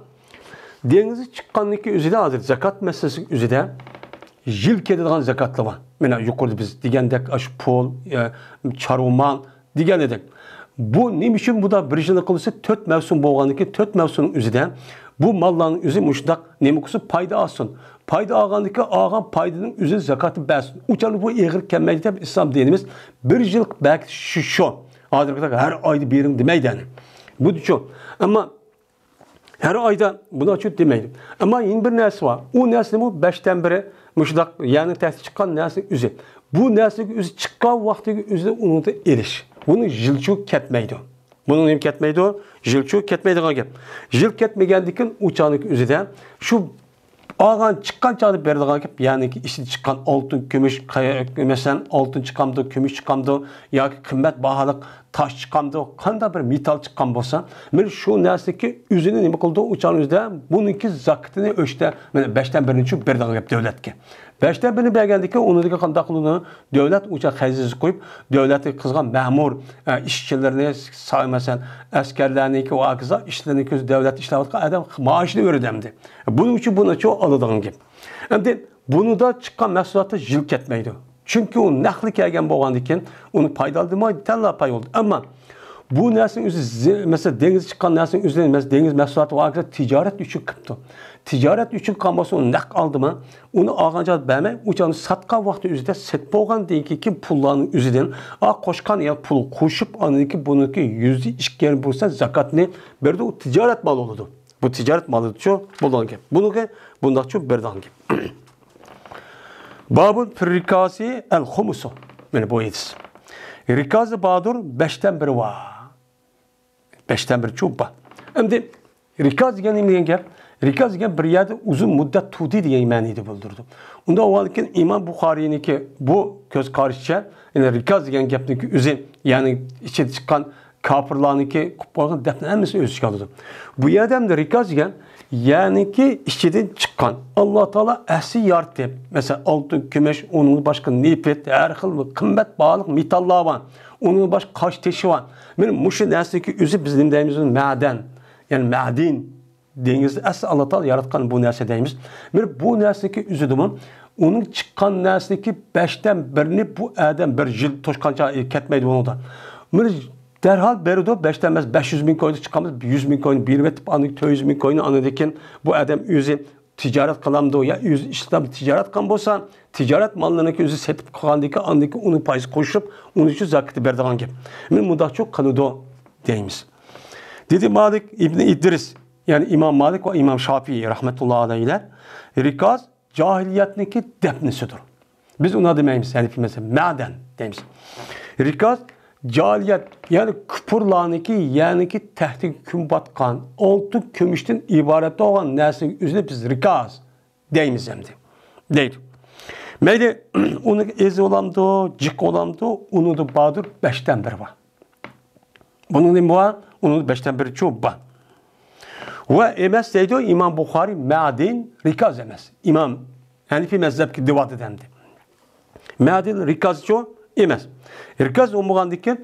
دېڭىزدا چىققاندىكى ئۆزىدە ھازىر زاكات مەسىلىسى ئۆزىدە يىل كېتىدىغان زاكاتلار بار. مانا يۇقىرىدا بىز دېگەندەك ئاشۇ پۇل، ئە، چارۋا مال، دېگەن ئىدۇق. بۇ نېمە ئۈچۈن بۇنداق بىر يىلنى قىلسا، تۆت مەۋسۇم بولغاندىكىن، تۆت مەۋسۇمنىڭ ئۆزىدە بۇ ماللارنىڭ ئۆزى مۇشۇنداق نېمە قىلسۇن، پايدا ئالسۇن. پايدا ئالغاندىكىن ئالغان پايدىنىڭ ئۆزىنى زاكاتى بەرسۇن. ئۇ چاغدا بۇ ئېغىر كەلمەيدۇ دەپ ئىسلام دىنىمىز بىر يىل بەرگىلى شۇ، شۇ. ھازىرقىدەك ھەر ئايدا بېرىڭ دېمەيدۇ يەنى. بۇ شۇ. ئەمما ھەر ئايدا بۇنى ئاچۇق دېمەيدۇ. ئەمما يەنە بىر نەرسە بار. ئۇ نەرسىمۇ بەشتىن بىرى مۇشۇنداق يەرنىڭ تەستە چىققان نەرسىنىڭ ئۆزى. بۇ نەرسىنىڭ ئۆزى چىققان ۋاقتىغا ئۆزىنى ئۇنىڭدا ئېلىش. بۇنىڭ يىلچۇ كەتمەيدۇ. بۇنىڭ نېمە كەتمەيدۇ؟ يىلچۇ كەتمەيدىغان گەپ. يىل كەتمىگەندىكىن ئۇ چاغنىڭ ئۆزىدە شۇ ئالغان چىققان چاغدا بېرىدىغان گەپ، يەنىكى ئىچىدە چىققان ئالتۇن، كۈمۈش، قەيە-، مەسىلەن، ئالتۇن چىقامدۇ، كۈمۈش چىقامدۇ ياكى قىممەت باھالىق تاش چىقامدۇ، قانداق بىر مېتال چىققان بولسا، مانا شۇ نەرسىنىڭكى ئۆزىنى نېمە قىلىدۇ، ئۇ چاغنىڭ ئۆزىدە بۇنىڭكى زاكىتىنى ئۆشتە، مانا بەشتىن بىرىنى چۈ بېرىدىغان گەپ دۆلەتكە. بەشتىن بىرىنى بەرگەندىكىن ئۇنىڭدىكى قانداق قىلىدۇ؟ دۆلەت ئۇ چاغ خەزىنىسى قويۇپ، دۆلەتكە قىلغان مەمۇر، ئە، ئىشچىلىرىنى، سا-، مەسىلەن، ئەسكەرلەرنىڭكى، ۋە ھاكازا ئىشلىرىنىڭكى دۆلەتتە ئىشلەۋاتقان ئادەم مائاشىنى بېرىدۇ ئەمدى. بۇنىڭ ئۈچۈن بۇنى چۇ ئالىدىغان گەپ. ئەمدى بۇنىدا چىققان مەھسۇلاتتا يىل كەتمەيدۇ. چۈنكى ئۇ نەقلى كەلگەن بولغاندىكىن ئۇنى پايدىلىماي تەنلا پاي بولدى. ئەمما بۇ نەرسىنىڭ ئۆزى زى-، مەسىلەن، دېڭىزغا چىققان نەرسىنىڭ ئۆزىنى، مەسىلەن، دېڭىز مەھسۇلاتى ۋە تىجارەت ئۈچۈن قىپتۇ. تىجارەت ئۈچۈن قالمىسا ئۇنى نەق ئالدىما، ئۇنى ئالغان چاغدا بەرمەي، ئۇ چاغنى ساتقان ۋاقتى ئۆزىدە سېتىپ بولغاندىن كېيىن پۇللارنىڭ ئۆزىدىن، ئا، قوشقان يا پۇل قوشۇپ، ئاندىن كېيىن بۇنىڭكى يۈزدە ئىككى يېرىم پۇرسەنت زاكاتنى بېرىدۇ، ئۇ تىجارەت مالى بولىدۇ. بۇ تىجارەت مالىچۇ بولىدىغان گەپ. بۇنىڭغا بۇنداقچۇ بېرىدىغان گەپ. بابۇن فىر رىكازى ئەل خۇمۇسۇ. مانا بۇ ھەدىس. رىكازى باردۇر، بەشتىن بىرى بار. بەشتىن بىرى چۇ بار. ئەمدى رىكاز دېگەن نېمە دېگەن گەپ؟ رىكاز دېگەن بىر يەردە ئۇزۇن مۇددەت تۇردى دېگەن مەنىدە بىلدۈرىدۇ. ئۇنداق بولغاندىكىن ئىمام بۇخارىينىڭكى بۇ كۆز قارىشىچە، يەنى رىكاز دېگەن گەپنىڭكى ئۆزى، يەنى ئىچىدە چىققان كاپىرلارنىڭكى قىلىپ قويغان دەپنى ھەممىسىنى ئۆز ئىچىگە ئالىدۇ. بۇ يەردە ئەمدى رىكاز دېگەن، يەنىكى ئىچىدىن چىققان، ئاللا تائالا ئەسلى يارىتىپ، مەسىلەن، ئالتۇن، كۈمۈش، ئۇنىڭدىن باشقا نېفىت، ھەر خىل قىممەت باھالىق مېتاللار بار، ئۇنىڭدىن باشقا قاش تېشى بار. مانا مۇشۇ نەرسىنىڭكى ئۆزى بىز نېمە دەيمىز؟ مەدەن، يەنى مەدىن. دېڭىزدا ئەسلى ئاللا تائالا ياراتقان بۇ نەرسە دەيمىز. مانا بۇ نەرسىنىڭكى ئۆزىدىمۇ ئۇنىڭ چىققان نەرسىنىڭكى بەشتىن بىرىنى بۇ ئادەم بىر يىل توشقانچە كەتمەيدۇ ئۇنىڭدا. مانا دەرھال بېرىدۇ، بەشتىن ئەمەس، بەش يۈز مىڭ كوينى چىقارمىز، يۈز مىڭ كوينى بېرىۋېتىپ، ئاندىن تۆت يۈز مىڭ كوينى ئاندىن كېيىن بۇ ئادەم ئۆزى تىجارەت قىلامدۇ يا ئۆزى ئىشلىتامدۇ؟ تىجارەت قىلغان بولسا، تىجارەت ماللىرىنىڭكى ئۆزى سېتىپ قىلغاندىن كېيىن ئاندىن كېيىن ئۇنىڭ پايىسى قوشۇلۇپ، ئۇنىڭ ئۈچۈن زاكىتى بېرىدىغان گەپ. مانا مۇنداقچۇ قىلىدۇ دەيمىز. دېدى مالىك ئىبنى ئىدرىس، يەنى ئىمام مالىك ۋە ئىمام شافىئىي رەھمەتۇللا ئەلەيھىلەر، رىكاز جاھىلىيەتنىڭكى دەپنىسىدۇر. بىز ئۇنى دېمەيمىز، ھەنىفىي مەزھەپ، مەدەن دەيمىز. رىكاز جاھىلىيەت، يەنى كۇپۇرلارنىڭكى، يەنىكى تەختىگە كۆمۈپ ئاتقان ئالتۇن كۈمۈشتىن ئىبارەت بولغان نەرسىنىڭ ئۆزىنى بىز رىكاز دەيمىز ئەمدى، دەيدۇ. مەيلى، ئۇنى ئېزى بولامدۇ، جىق بولامدۇ، ئۇنىڭدا باردۇر بەشتىن بىرى بار. بۇنىڭدىن بۇ، ئۇنىڭ بەشتىن بىرىچۇ بار. ۋە ئەمەس دەيدۇ ئىمام بۇخارىي، مەدىن رىكاز ئەمەس. ئىمام ھەنىفىي مەزھەپكە دېۋاتىدۇ ئەمدى. مەدىن رىكازچۇ ئەمەس. رىكاز بولمىغاندىكىن،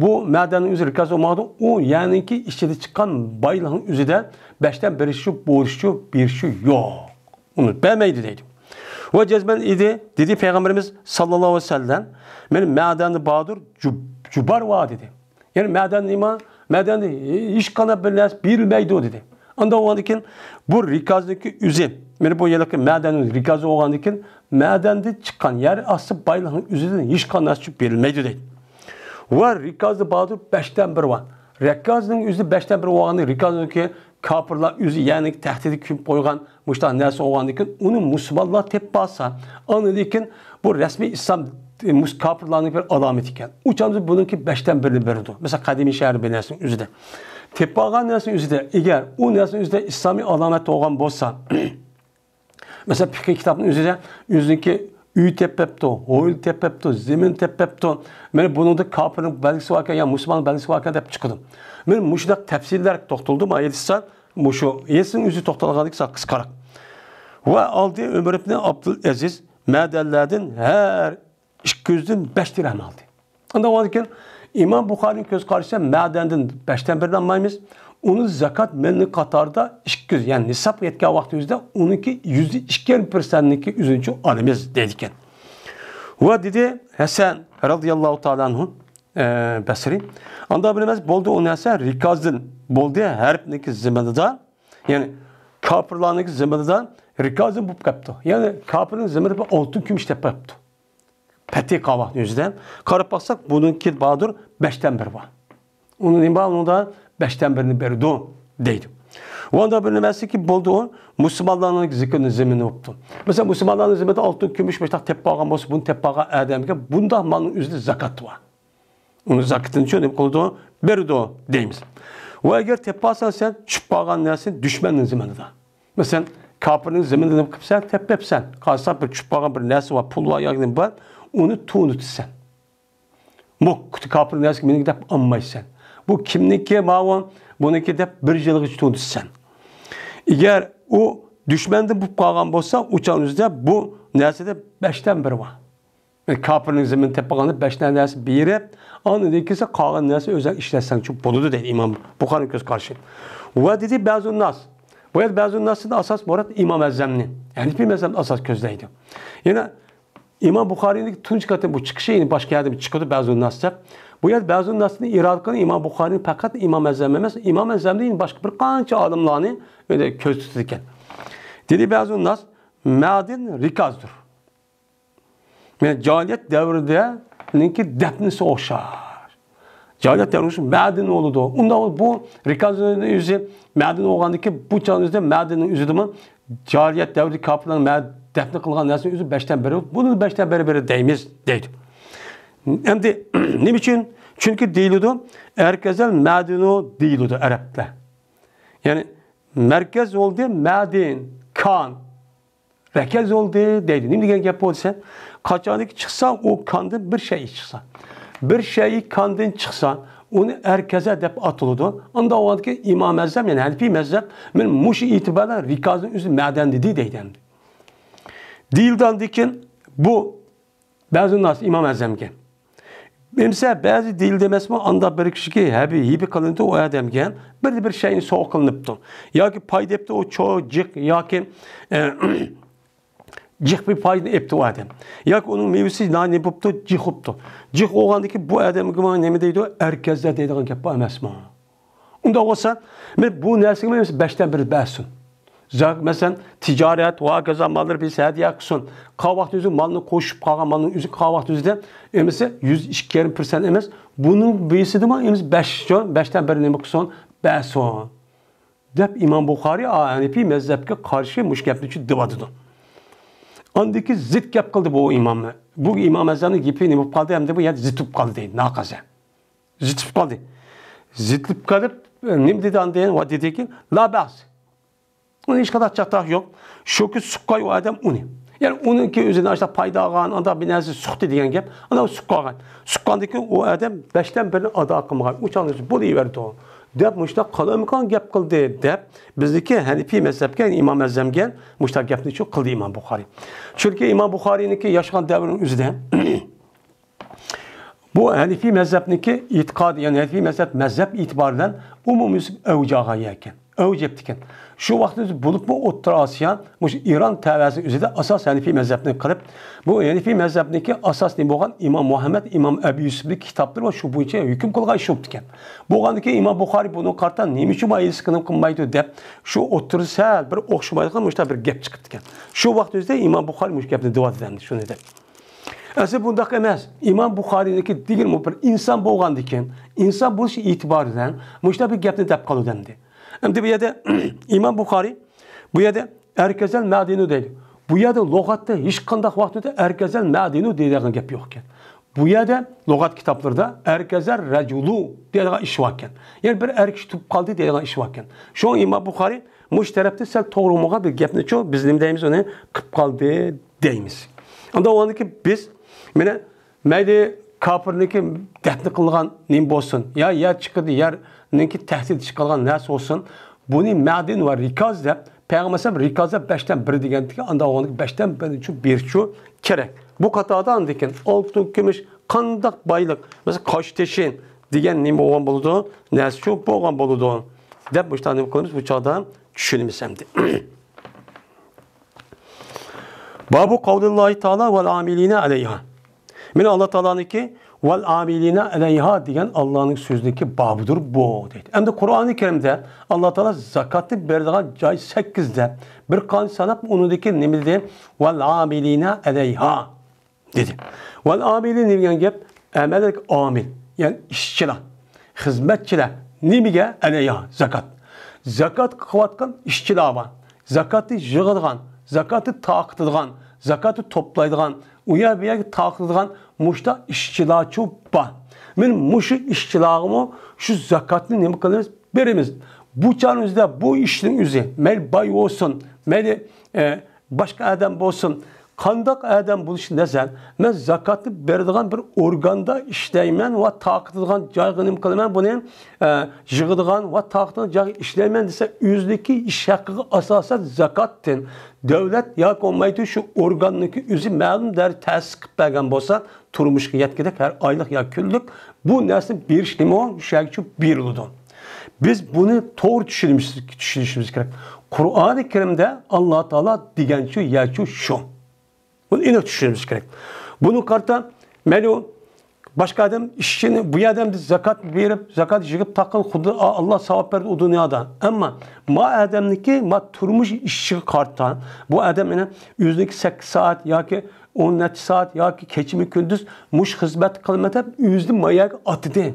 بۇ مەدەننىڭ ئۆزى رىكاز بولمىغاندىن، ئۇ يەنىكى ئىچىدە چىققان بايلىقنىڭ ئۆزىدە بەشتىن بىرىچۇ، بورچۇ، بېرىچۇ يوق. ئۇنى بەرمەيدۇ دەيدۇ. ۋە جەزمەن ئىدى، دېدى پەيغەمبىرىمىز ساللاللاھۇ ئەلەيھى ۋەسەللەم، مەن مەدەندە باردۇر، جۇ-، جۇبار ۋار دېدى. يەنى مەدەن نېمە؟ مەدەندە ھېچقانداق بىر نەرسە بېرىلمەيدۇ دېدى. ئانداق بولغاندىكىن، بۇ رىكازنىڭكى ئۆزى، مانا بۇ يەردىكى مەدەننىڭ رىكازى بولغاندىكىن، مەدەندىن چىققان يەر ئاستى بايلىقنىڭ ئۆزىدىن ھېچقانداق نەرسە بېرىلمەيدۇ دەيدۇ. ۋە رىكازدا باردۇر، بەشتىن بىر بار. رىكازنىڭ ئۆزى بەشتىن بىر بولغاندا، رىكازنىڭكى كاپىرلار ئۆزى، يەنى تەھدىتكە كۆمۈپ قويغان مۇشۇنداق نەرسە بولغاندىكىن، ئۇنى مۇسۇلمانلار تېپىپ بارسا، ئاندىن كېيىن بۇ رەسمىي ئىسلام، مۇس-، كاپىرلارنىڭ بىر ئالامىتى ئىكەن. ئۇ چاغدا بۇنىڭكى بەشتىن بىرىنى بېرىدۇ. مەسىلەن، قەدىمىي شەھەر بىر نەرسىنىڭ ئۆزىدە. تېپىپ ئالغان نەرسىنىڭ ئۆزىدە، ئەگەر ئۇ نەرسىنىڭ ئۆزىدە ئىسلامىي ئالامەت بولغان بولسا، مەسىلەن، پىقىي كىتابنىڭ ئۆزىدە ئۆزىنىڭكى ئۆي تېپىپتۇ، ھويلا تېپىپتۇ، زېمىن تېپىپتۇ. مانا بۇنىڭدا كاپىرنىڭ بەلگىسى باركەن يا مۇسۇلماننىڭ بەلگىسى باركەن دەپ چىقىدۇ. مانا مۇشۇنداق تەپسىللەر توختىلىدۇ، ما ئېيتسا، مۇشۇ ھېسنىڭ ئۆزى توختالغاندىكىن سەل قىسقىراق. ۋە ئالدى ئۆمەر ئىبنى ئابدۇلئەزىز مەدەنلەردىن ھەر ئىككى يۈزدىن بەش دىرھەم ئالدى. ئاندىن كېيىن ئىمام بۇخارىنىڭ كۆز قارىشىچە مەدەندىن بەشتىن بىرىنى ئالمايمىز. ئۇنى زاكات مېلىنىڭ قاتارىدا ئىككى يۈز، يەنى نىساب يەتكەن ۋاقتىمىزدا ئۇنىڭكى يۈز ئىككى يېرىم پىرسەنتنىكى ئۆزىنىچۇ ئالىمىز دەيدىكەن. ۋە دېدى ھەسەن رەزىياللاھۇ تائالا ئەنھۇ، ئە، بەسرى. ئاندا بىلىمىز، بولدى ئۇ نەرسە رىكازدىن بولدى، ھەربنىڭكى زېمىنىدا، يەنى كاپىرلارنىڭكى زېمىنىدا رىكازدىن بولۇپ قاپتۇ. يەنى كاپىرنىڭ زېمىنىدا بىر ئالتۇن كۈمۈش دەپ قاپتۇ. پەتھى قاۋاقنىڭ يۈزىدە قاراپ باقساق، بۇنىڭكى باردۇر، بەشتىن بىرى بار. ئۇنىڭ نېمە بار؟ ئۇنىڭدا بەشتىن بىرىنى بېرىدۇ دەيدۇ. ئۇندا بىر نېمەسىكى بولدى ئۇ، مۇسۇلمانلارنىڭ زېمىنى بولۇپتۇ. مەسىلەن، مۇسۇلمانلارنىڭ زېمىنىدا ئالتۇن، كۈمۈش، مۇشۇنداق تېپىپ قالغان بولسا، بۇنى تېپىپ قالغان ئادەمگە بۇنداق مالنىڭ ئۆزىدە زاكات بار. ئۇنى زاكىتىنى شۇ نېمە قىلىدۇ؟ بېرىدۇ دەيمىز. ۋە ئەگەر تېپىپ قالساڭ سەن، چۈشۈپ قالغان نەرسىنى دۈشمەننىڭ زېمىنىدا. مەسىلەن، كاپىرنىڭ زېمىنىدا نېمە قىلىپسەن؟ تېپىپسەن. قارىساڭ، بىر چۈشۈپ قالغان بىر نەرسە بار، پۇل بار ياكى نېمە بار، ئۇنى تونۇتىسەن. مۇ-، كاپىرنىڭ نەرسىسى مېنىڭكى دەپ ئالمايسەن. بۇ كىمنىڭكى ماۋۇ؟ بۇنىڭكى دەپ بىر يىلغىچە تونۇتىسەن. ئەگەر ئۇ دۈشمەندىن بولۇپ قالغان بولسا، ئۇ چاغنىڭ ئۆزىدە بۇ نەرسىدە بەشتىن بىرى بار. كاپىرنىڭ زېمىنىنى تېپىپ بولغاندا بەش نەرسە بېرىپ، ئاندىن كېيىن قالغان نەرسە ئۆزۈڭ ئىشلەتسەڭچۇ بولىدۇ، دەيدۇ ئىمام بۇخارىنىڭ كۆز قارىشى. ۋە دېدى، بەزۇ ناس. بۇ يەردە بەزۇ ناستىن ئاساس مۇراد ئىمام ئەزەمنى، ھەنىپىي مەزھەپنى ئاساس كۆزلەيدۇ. يەنە ئىمام بۇخارىنىڭ تۇنجى قېتىم بۇ چىقىشى، يەنى باشقا يەردىن چىقىدۇ، بەزۇ ناس دەپ. بۇ يەردە بەزۇ ناستىن ئىرادە قىلغان ئىمام بۇخارىنى پەقەت ئىمام ئەزەم ئەمەس، ئىمام ئەزەمدىن يەنە باشقا بىر قانچە ئالىملارنى ئۆزى كۆز تۇتىدىكەن. دېدى، بەزۇ ناس مەدىن رىكازدۇر. يەنى جاھىلىيەت دەۋرىدىكىنىڭكى دەپنىسى ئوخشاش. جاھىلىيەت دەۋرىدە مەدىن بولىدۇ. ئۇنداق بۇ رىكازنىڭ ئۆزى مەدىن بولغاندىكىن، بۇ چاغنىڭ ئۆزىدە مەدىننىڭ ئۆزىدىمۇ جاھىلىيەت دەۋرىدىكى كاپىرلارنىڭ مە-، دەپنە قىلغان نەرسىنىڭ ئۆزى بەشتىن بىرى، بۇنى بەشتىن بىرى، بىرى دەيمىز دەيدۇ. ئەمدى نېمە ئۈچۈن؟ چۈنكى دېيىلىدۇ، ئەركەزەل مەدىنۇ دېيىلىدۇ ئەرەبلەر. يەنى مەركەز بولدى مەدىن، كان. رەكەز بولدى دەيدۇ. نېمە دېگەن گەپ بۇ دېسە، قاچانكى چىقسا، ئۇ كاندىن بىر شەيئى چىقسا، بىر شەيئى كاندىن چىقسا، ئۇنى ئەركەزە دەپ ئاتىلىدۇ. ئۇنداق بولغاندىكىن ئىمام ئەزەم، يەنى ھەنىپىي مەزھەپ، مەن مۇشۇ ئېتىباردا رىكازنىڭ ئۆزى مەدەن دېدى دەيدۇ ئەمدى. دېيىلدى ئاندىن كېيىن بۇ بەزۇ ناس ئىمام ئەزەمگە. ئەمسە بەزى دېيىلدى ئەمەسمۇ، ئاندا بىر كىشىگە ھەبى، ھىبە قىلىنىدۇ ئۇ ئادەمگە. بىر، بىر شەينى سوۋغا قىلىنىپتۇ. ياكى پايدا ئېپتۇ ئۇ چوغ، جىق ياكى، ئە، جىق بىر پايدىنى ئېپتۇ ئۇ ئادەم. ياكى ئۇنىڭ مېۋىسى نانى بوپتۇ، جىق بوپتۇ. جىق بولغاندىكى بۇ ئادەمگە مانا نېمە دەيدۇ؟ ئەركەزدە دەيدىغان گەپ بار ئەمەسمۇ؟ ئۇنداق بولسا، مەن بۇ نەرسىگە مەن بەشتىن بىر بەرسۇن. زا-، مەسىلەن، تىجارەت ۋە ھاكازا ماللىرى بىز ھەدىيە قىلسۇن. قالغان ۋاقىت ئۆزى مالنى قوشۇپ قالغان مالنىڭ ئۆزى قالغان ۋاقىت ئۆزىدە ئەمىسە يۈز ئىككى يېرىم پىرسەنت ئەمەس، بۇنىڭ بىرسىدىمۇ ئەمىسە بەش، بەشتىن بىر نېمە قىلسۇن، بەرسۇن. دەپ ئىمام بۇخارىي ھەنىپىي مەزھەپكە قارشى مۇشۇ گەپنى چۈ دەۋاتىدۇ. ئاندىكى زىت گەپ قىلدى بۇ ئىمام. بۇ ئىمام ئەزەمنىڭ گېپى نېمە بولۇپ قالدى؟ ئەمدى بۇ يەردە زىت بولۇپ قالدى دەيدۇ، ناقازە. زىتىپ قالدى. زىتىپ قېلىپ، نېمە دېدى ئاندىن؟ ۋە دېدىكى، لا بەس. ئۇنىڭ ھېچقانداق چاتاقى يوق. شۇكى سۇققاي ئۇ ئادەم ئۇنى. يەنى ئۇنىڭكى ئۆزىدىن ئاشۇنداق پايدا ئالغان، ئانداق بىر نەرسە سۇقتى دېگەن گەپ. ئانداق سۇقۇپ قالغان. سۇققاندىن كېيىن ئۇ ئادەم بەشتىن بىرىنى ئادا قىلمىغان، ئۇ چاغدا ئۆزى بولۇۋېرىدۇ دەپ مۇشۇنداق قالايمىقان گەپ قىلدى دەپ، بىزدىكى ھەنىپىي مەزھەپكە، ئىمام ئەزەمگە مۇشۇنداق گەپنى شۇ قىلدى ئىمام بۇخارىي. چۈنكى ئىمام بۇخارىينىڭكى ياشىغان دەۋرىنىڭ ئۆزىدە بۇ ھەنىپىي مەزھەپنىڭكى ئېتىقادى، يەنى ھەنىپىي مەزھەپ، مەزھەپ ئېتىبارى بىلەن ئومۇميۈزلۈك ئەۋج ئالغان يەركەن، ئەۋج ئېپتىكەن. شۇ ۋاقىتتا بولۇپمۇ ئوتتۇرا ئاسىيا، مۇشۇ ئىران تەۋەسىنىڭ ئۆزىدە ئاساس ھەنىپىي مەزھەپنى قىلىپ، بۇ ھەنىپىي مەزھەپنىڭكى ئاساسى نېمە بولغان؟ ئىمام مۇھەممەد، ئىمام ئەبۇ يۈسۈفنىڭ كىتابلىرى ۋە شۇ بويىچە ھۆكۈم قىلغان ئىش بوپتىكەن. بولغاندىكىن ئىمام بۇخارىي بۇنىڭغا قارىتا نېمە ئۈچۈن بۇ ھەدىسكە نېمە قىلمايدۇ دەپ، شۇ ئوتتۇرىسى سەل بىر ئوخشىمايدىغان مۇشۇنداق بىر گەپ چىقىپتىكەن. شۇ ۋاقىت ئۆزىدە ئىمام بۇخارىي مۇشۇ گەپنى دېۋاتىدۇ ئەمدى شۇنى دەپ. ئەسلى بۇنداق ئەمەس. ئىمام بۇخارىينىڭكى دېگىنى بۇ بىر ئىنسان بولغاندىكىن، ئىنسان بولۇش ئېتىبارى بىلەن مۇشۇنداق بىر گەپنى دەپ قالىدۇ ئەمدى. ئەمدى بۇ يەردە ئىمام بۇخارىي، بۇ يەردە ئەركەزەل مەدىنۇ دەيدۇ. بۇ يەردە لۇغەتتە ھېچقانداق ۋاقىتتا ئەركەزەل مەدىنۇ دەيدىغان گەپ يوق ئىكەن. بۇ يەردە لۇغەت كىتابلىرىدا ئەركەزەل رەجۇلۇ دەيدىغان ئىش بار ئىكەن. يەنى بىر ئەر كىشى تۇتۇپ قالدى دەيدىغان ئىش بار ئىكەن. شۇڭا ئىمام بۇخارىي مۇشۇ تەرەپتە سەل توغرا بولمىغان بىر گەپنىچۇ، بىز نېمە دەيمىز ئۇنى؟ قىپ قالدى دەيمىز. ئاندا ئۇنىڭدىن كېيىن بىز، مانا، مەيلى كاپىرنىڭكى دەپنە قىلغان نېمە بولسۇن، يا يەر چېقىلدى، يەرنىڭكى تەھدىتى چىقارغان نەرسە بولسۇن، بۇنى مەدىن ۋە رىكاز دەپ، پەيغەمبەر ئەلەيھىسسالام رىكاز دەپ بەشتىن بىرى دېگەنتىكى، ئاندا ئۇنىڭ بەشتىن بىرىنىچۇ بېرىشچۇ كېرەك. بۇ قاتاردا ئاندىن كېيىن ئالتۇن، كۈمۈش، قانداق بايلىق، مەسىلەن، قاشتېشى دېگەن نېمە بولغان بولىدۇ؟ نەرسىچۇ بولغان بولىدۇ دەپ مۇشۇنداق نېمە قىلىمىز؟ بۇ چاغدا چۈشىنىمىز ئەمدى. بابۇ قەۋلىللاھى تائالا ۋەل ئامىلىنە ئەلەيھا. مانا ئاللا تائالانىڭكى ۋەل ئامىلىنە ئەلەيھا دېگەن ئاللانىڭ سۆزىدىكى بابىدۇر بۇ دەيدۇ. ئەمدى قۇرئانى كەرىمدە ئاللا تائالا زاكاتنى بېرىدىغان جاي سەككىزدە بىر قانچە ساناپ ئۇنىڭدىكى نېمە دېدى؟ ۋەل ئامىلىنە ئەلەيھا دېدى. ۋەل ئامىلىنە دېگەن گەپ ئەمەلدىكى ئامىل، يەنى ئىشچىلار، خىزمەتچىلەر. نېمىگە؟ ئەلەيھا، زاكات. زاكات قىلىۋاتقان ئىشچىلار بار. زاكاتنى يىغىدىغان، زاكاتنى تارقىتىدىغان، زاكاتنى توپلايدىغان، ئۇ يەر بۇ يەرگە تارقىتىدىغان مۇشۇنداق ئىشچىلارچۇ بار. مانا مۇشۇ ئىشچىلارغىمۇ شۇ زاكاتنى نېمە قىلىمىز؟ بېرىمىز. بۇ چاغنىڭ ئۆزىدە بۇ ئىشنىڭ ئۆزى، مەيلى باي بولسۇن، مەيلى، ئە، باشقا ئادەم بولسۇن، قانداق ئادەم بولۇشى نەزەر، مەن زاكاتنى بېرىدىغان بىر ئورگاندا ئىشلەيمەن ۋە تارقىتىدىغان جايغا نېمە قىلىمەن بۇنى، ئە، يىغىدىغان ۋە تارقىتىدىغان جايغا ئىشلەيمەن دېسە، ئۆزىنىڭكى ئىش ھەققىگە ئاساسەن زاكاتتىن دۆلەت ياكى بولمايدۇ شۇ ئورگاننىڭكى ئۆزى مەلۇم دەرىجە تەسىس قىلىپ بەرگەن بولسا، تۇرمۇشقا يەتكۈدەك ھەر ئايلىق يا كۈنلۈك بۇ نەرسىنى بېرىش نېمە؟ شۇ يەرگىچۇ بېرىلىدۇ. بىز بۇنى توغرا چۈشىنىمىز، چۈشىنىشىمىز كېرەك. قۇرئانى كەرىمدە ئاللا تائالا دېگەنچۇ يەرچۇ شۇ. بۇنى ئېنىق چۈشىنىشىمىز كېرەك. بۇنى قارىتا، مەيلى باشقا ئادەم ئىشچىنى، بۇ ئادەم زاكات بېرىپ، زاكات يىغىپ تاققان خۇددى ئاللا ساۋاب بەردى ئۇ دۇنيادا. ئەمما ما ئادەمنىكى، ما تۇرمۇش ئىشىغا قارىتا، بۇ ئادەم يەنە ئۆزىنىڭكى سەككىز سائەت ياكى ئون نەچچە سائەت ياكى كېچىمۇ كۈندۈز مۇشۇ خىزمەتنى قىلىمەن دەپ ئۆزىنى ما يەرگە ئاتىدى.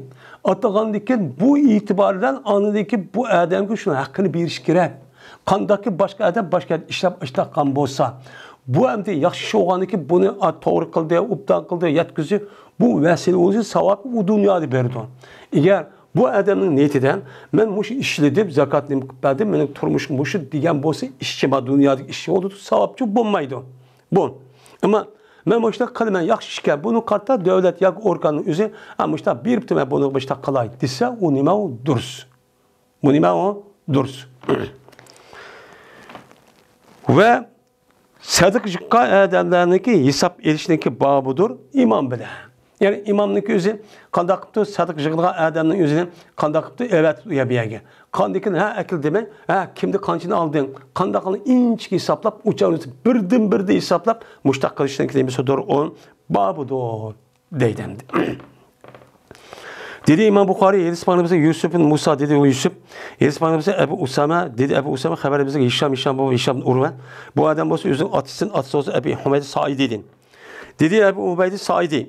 ئاتىغاندىن كېيىن بۇ ئېتىبار بىلەن ئاندىن كېيىن بۇ ئادەمگە شۇنىڭ ھەققىنى بېرىش كېرەك. قانداقكى باشقا ئادەم باشقا يەردە ئىشلەپ ئىشلەتكەن بولسا، بۇ ئەمدى ياخشى ئىش بولغاندىن كېيىن بۇنى، ئا، توغرا قىلدى، ئوبدان قىلدى، يەتكۈزدى، بۇ ۋەسىلە بولسا ساۋابى ئۇ دۇنيادا بېرىدۇ. ئەگەر بۇ ئادەمنىڭ نىيىتىدە مەن مۇشۇ ئىشلىدىم، زاكات نېمە قىلىپ بەردىم، مېنىڭ تۇرمۇشۇم مۇشۇ دېگەن بولسا، ئىشچى ما دۇنيادىكى ئىشچى بولىدۇ، ساۋابچۇ بولمايدۇ. بۇ. ئەمما مەن مۇشۇنداق قىلىمەن، ياخشى ئىشكەن، بۇنى قارىتا دۆلەت ياكى ئورگاننىڭ ئۆزى، ھە، مۇشۇنداق بېرىپتىمەن، بۇنى مۇشۇنداق قىلاي دېسە، ئۇ نېمە؟ ئۇ دۇرۇس. بۇ نېمە؟ ئۇ دۇرۇس. ۋە سەدىقە يىغقان ئادەملەرنىڭكى ھېساب ئېلىشنىڭكى بابىدۇر ئىمام بىلەن. يەنى ئىمامنىڭكى ئۆزى قانداق قىپتۇ، سەدىقە يىغىدىغان ئادەمنىڭ ئۆزىنى قانداق قىپتۇ، ئەۋەتىپتۇ ئۇ يەر بۇ يەرگە. قاندىكىن ھە ئەكىل دېمەي، ھە كىمدە قانچىنى ئالدىڭ، قانداق قىلىپ ئىنچىكە ھېسابلاپ، ئۇچارنى بىردىن بىردە ھېسابلاپ، مۇشتاق قىلىشنىڭكى نېمىسىدۇر ئۇ، بابىدۇر دەيدۇ ئەمدى. دېدى ئىمام بۇخارىي، ھەدىس باغلىمىزدا يۈسۈف بىن مۇسا، دېدى ئۇ يۈسۈف. ھەدىس باغلىمىزدا ئەبۇ ئۇسامە، دېدى ئەبۇ ئۇسامە، خەبەر بىزگە ھىشام، ھىشام بۇ ھىشام ئۇرۋە. بۇ ئادەم بولسا ئۆزىنىڭ ئاتىسىدىن، ئاتىسى بولسا ئەبى ھۇمەيدە سائىدىدىن. دېدى ئەبۇ ئۇبەيدە سائىدى.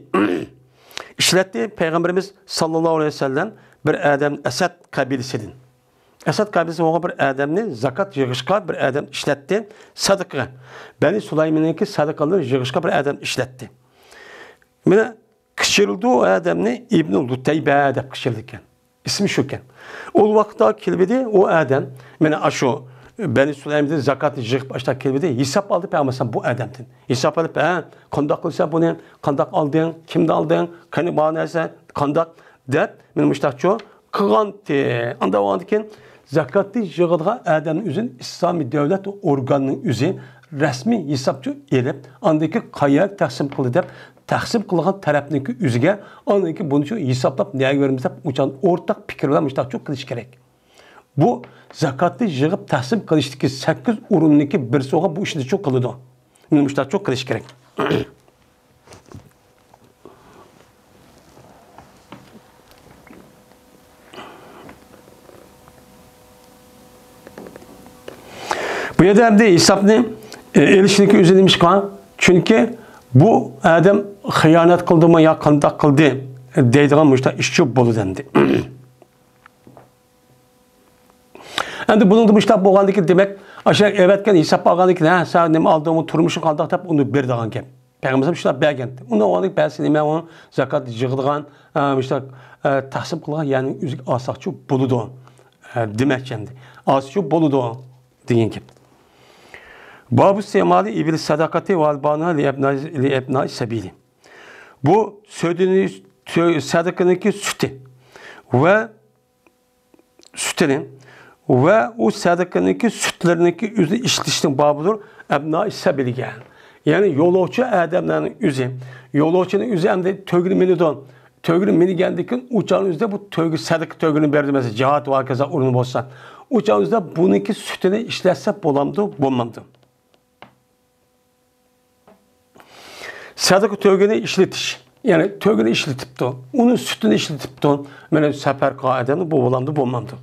ئىشلەتتى پەيغەمبىرىمىز ساللاللاھۇ ئەلەيھى ۋەسەللەم بىر ئادەم ئەسەد قەبىلىسىدىن. ئەسەد قەبىلىسى بولغان بىر ئادەمنى زاكات يىغىشقا بىر ئادەم ئىشلەتتى. سەدىقىگە. بەنى سۇلايمىننىڭكى سەدىقىلىرىنى يىغىشقا بىر ئادەم ئىشلەتتى. مانا قىچىرىدۇ ئۇ ئادەمنى ئىبنى لۇتەيبە دەپ قىچىرىدىكەن. ئىسمى شۇكەن. ئۇ ۋاقىتتا كېلىۋىدى ئۇ ئادەم، مانا ئاشۇ بەنى سۇلەيماندىن زاكاتنى يىغىپ ئاشتا كېلىۋىدى، ھېساب ئالدى پەيغەمبەر بۇ ئادەمدىن. ھېساب ئېلىپ، ھە، قانداق قىلسا بۇنى، قانداق ئالدىڭ، كىمدىن ئالدىڭ، قېنى بار نەرسە، قانداق دەپ، مېنى مۇشتاقچۇ قىلغانتى. ئانداق بولغاندىن كېيىن زاكاتنى يىغىدىغان ئادەمنىڭ ئۆزىنى ئىسلامىي دۆلەت ئورگانىنىڭ ئۆزى رەسمىي ھېسابچۇ ئېلىپ، ئاندىن كېيىن قايەرگە تەقسىم قىلدى دەپ، تەقسىم قىلغان تەرەپنىڭكى ئۆزىگە، ئاندىن كېيىن بۇنىچۇ ھېسابلاپ نەگە بېرىمىز دەپ، ئۇچان ئورتاق پىكىر بىلەن مۇشتاقچۇ قىلىش كېرەك. بۇ زاكاتنى يىغىپ تەقسىم قىلىشتىكى سەككىز ئورۇننىڭكى بىرسى بولغان بۇ ئىشنى چوڭ قىلىدۇ. مۇشۇنداق چوڭ قىلىش كېرەك. بۇ يەردە ئەمدى ھېسابنى، ئېلىشنىڭكى ئۆزى نېمىشقا؟ چۈنكى بۇ ئادەم خىيانەت قىلدىمۇ يا قانداق قىلدى دەيدىغان مۇشۇنداق ئىشچۇ بولىدۇ ئەمدى. ئەمدى بۇنىڭدا مۇشۇنداق بولغاندىكىن، دېمەك، ئاشۇ ئەۋەتكەن ھېساب ئالغاندىكىن، ھە، سەن نېمە ئالدىڭ، تۇرمۇشۇڭ قانداق دەپ ئۇنى بېرىدىغان گەپ. پەيغەمبەر شۇنداق بەرگەن. ئۇنىڭ ئورنىغا بەرسە نېمە، ئۇ زاكات يىغىدىغان، ئە، مۇشۇنداق، ئە، تەقسىم قىلغان يەرنىڭ ئۆزىگە ئالساقچۇ بولىدۇ. ئە، دېمەكچى ئەمدى. ئالسىچۇ بولىدۇ دېگەن گەپ. بابۇ ئىستېمالى ئىبىل سەدەقەتى ۋە ئەلبانىھا لىئەبناي، لىئەبناي سەبىلى. بۇ سۆدىنى، سۆ-، سەدىقىنىڭكى سۈتى ۋە سۈتىنى ۋە ئۇ سەدىقىنىڭكى سۈتلىرىنىڭكى ئۆزىنى ئىشلىتىشنىڭ بابىدۇر ئەبنائى سەبىلگە. يەنى يولۇچى ئادەملەرنىڭ ئۆزى، يولۇچىنىڭ ئۆزى ئەمدى تۆگىنى مىنىدۇ. تۆگىنى مىنگەندىن كېيىن ئۇ چاغنىڭ ئۆزىدە بۇ تۆگە، سەدىقە تۆگىنى بەردى، مەسىلەن، جىھاد ۋە ھاكازا ئورنى بولسا، ئۇ چاغنىڭ ئۆزىدە بۇنىڭكى سۈتىنى ئىشلەتسە بولامدۇ، بولمامدۇ؟ سەدىقە تۆگىنى ئىشلىتىش، يەنى تۆگىنى ئىشلىتىپتۇ، ئۇنىڭ سۈتىنى ئىشلىتىپتۇ. مانا سەپەر قىلغان ئادەمنى بۇ بولامدۇ، بولمامدۇ؟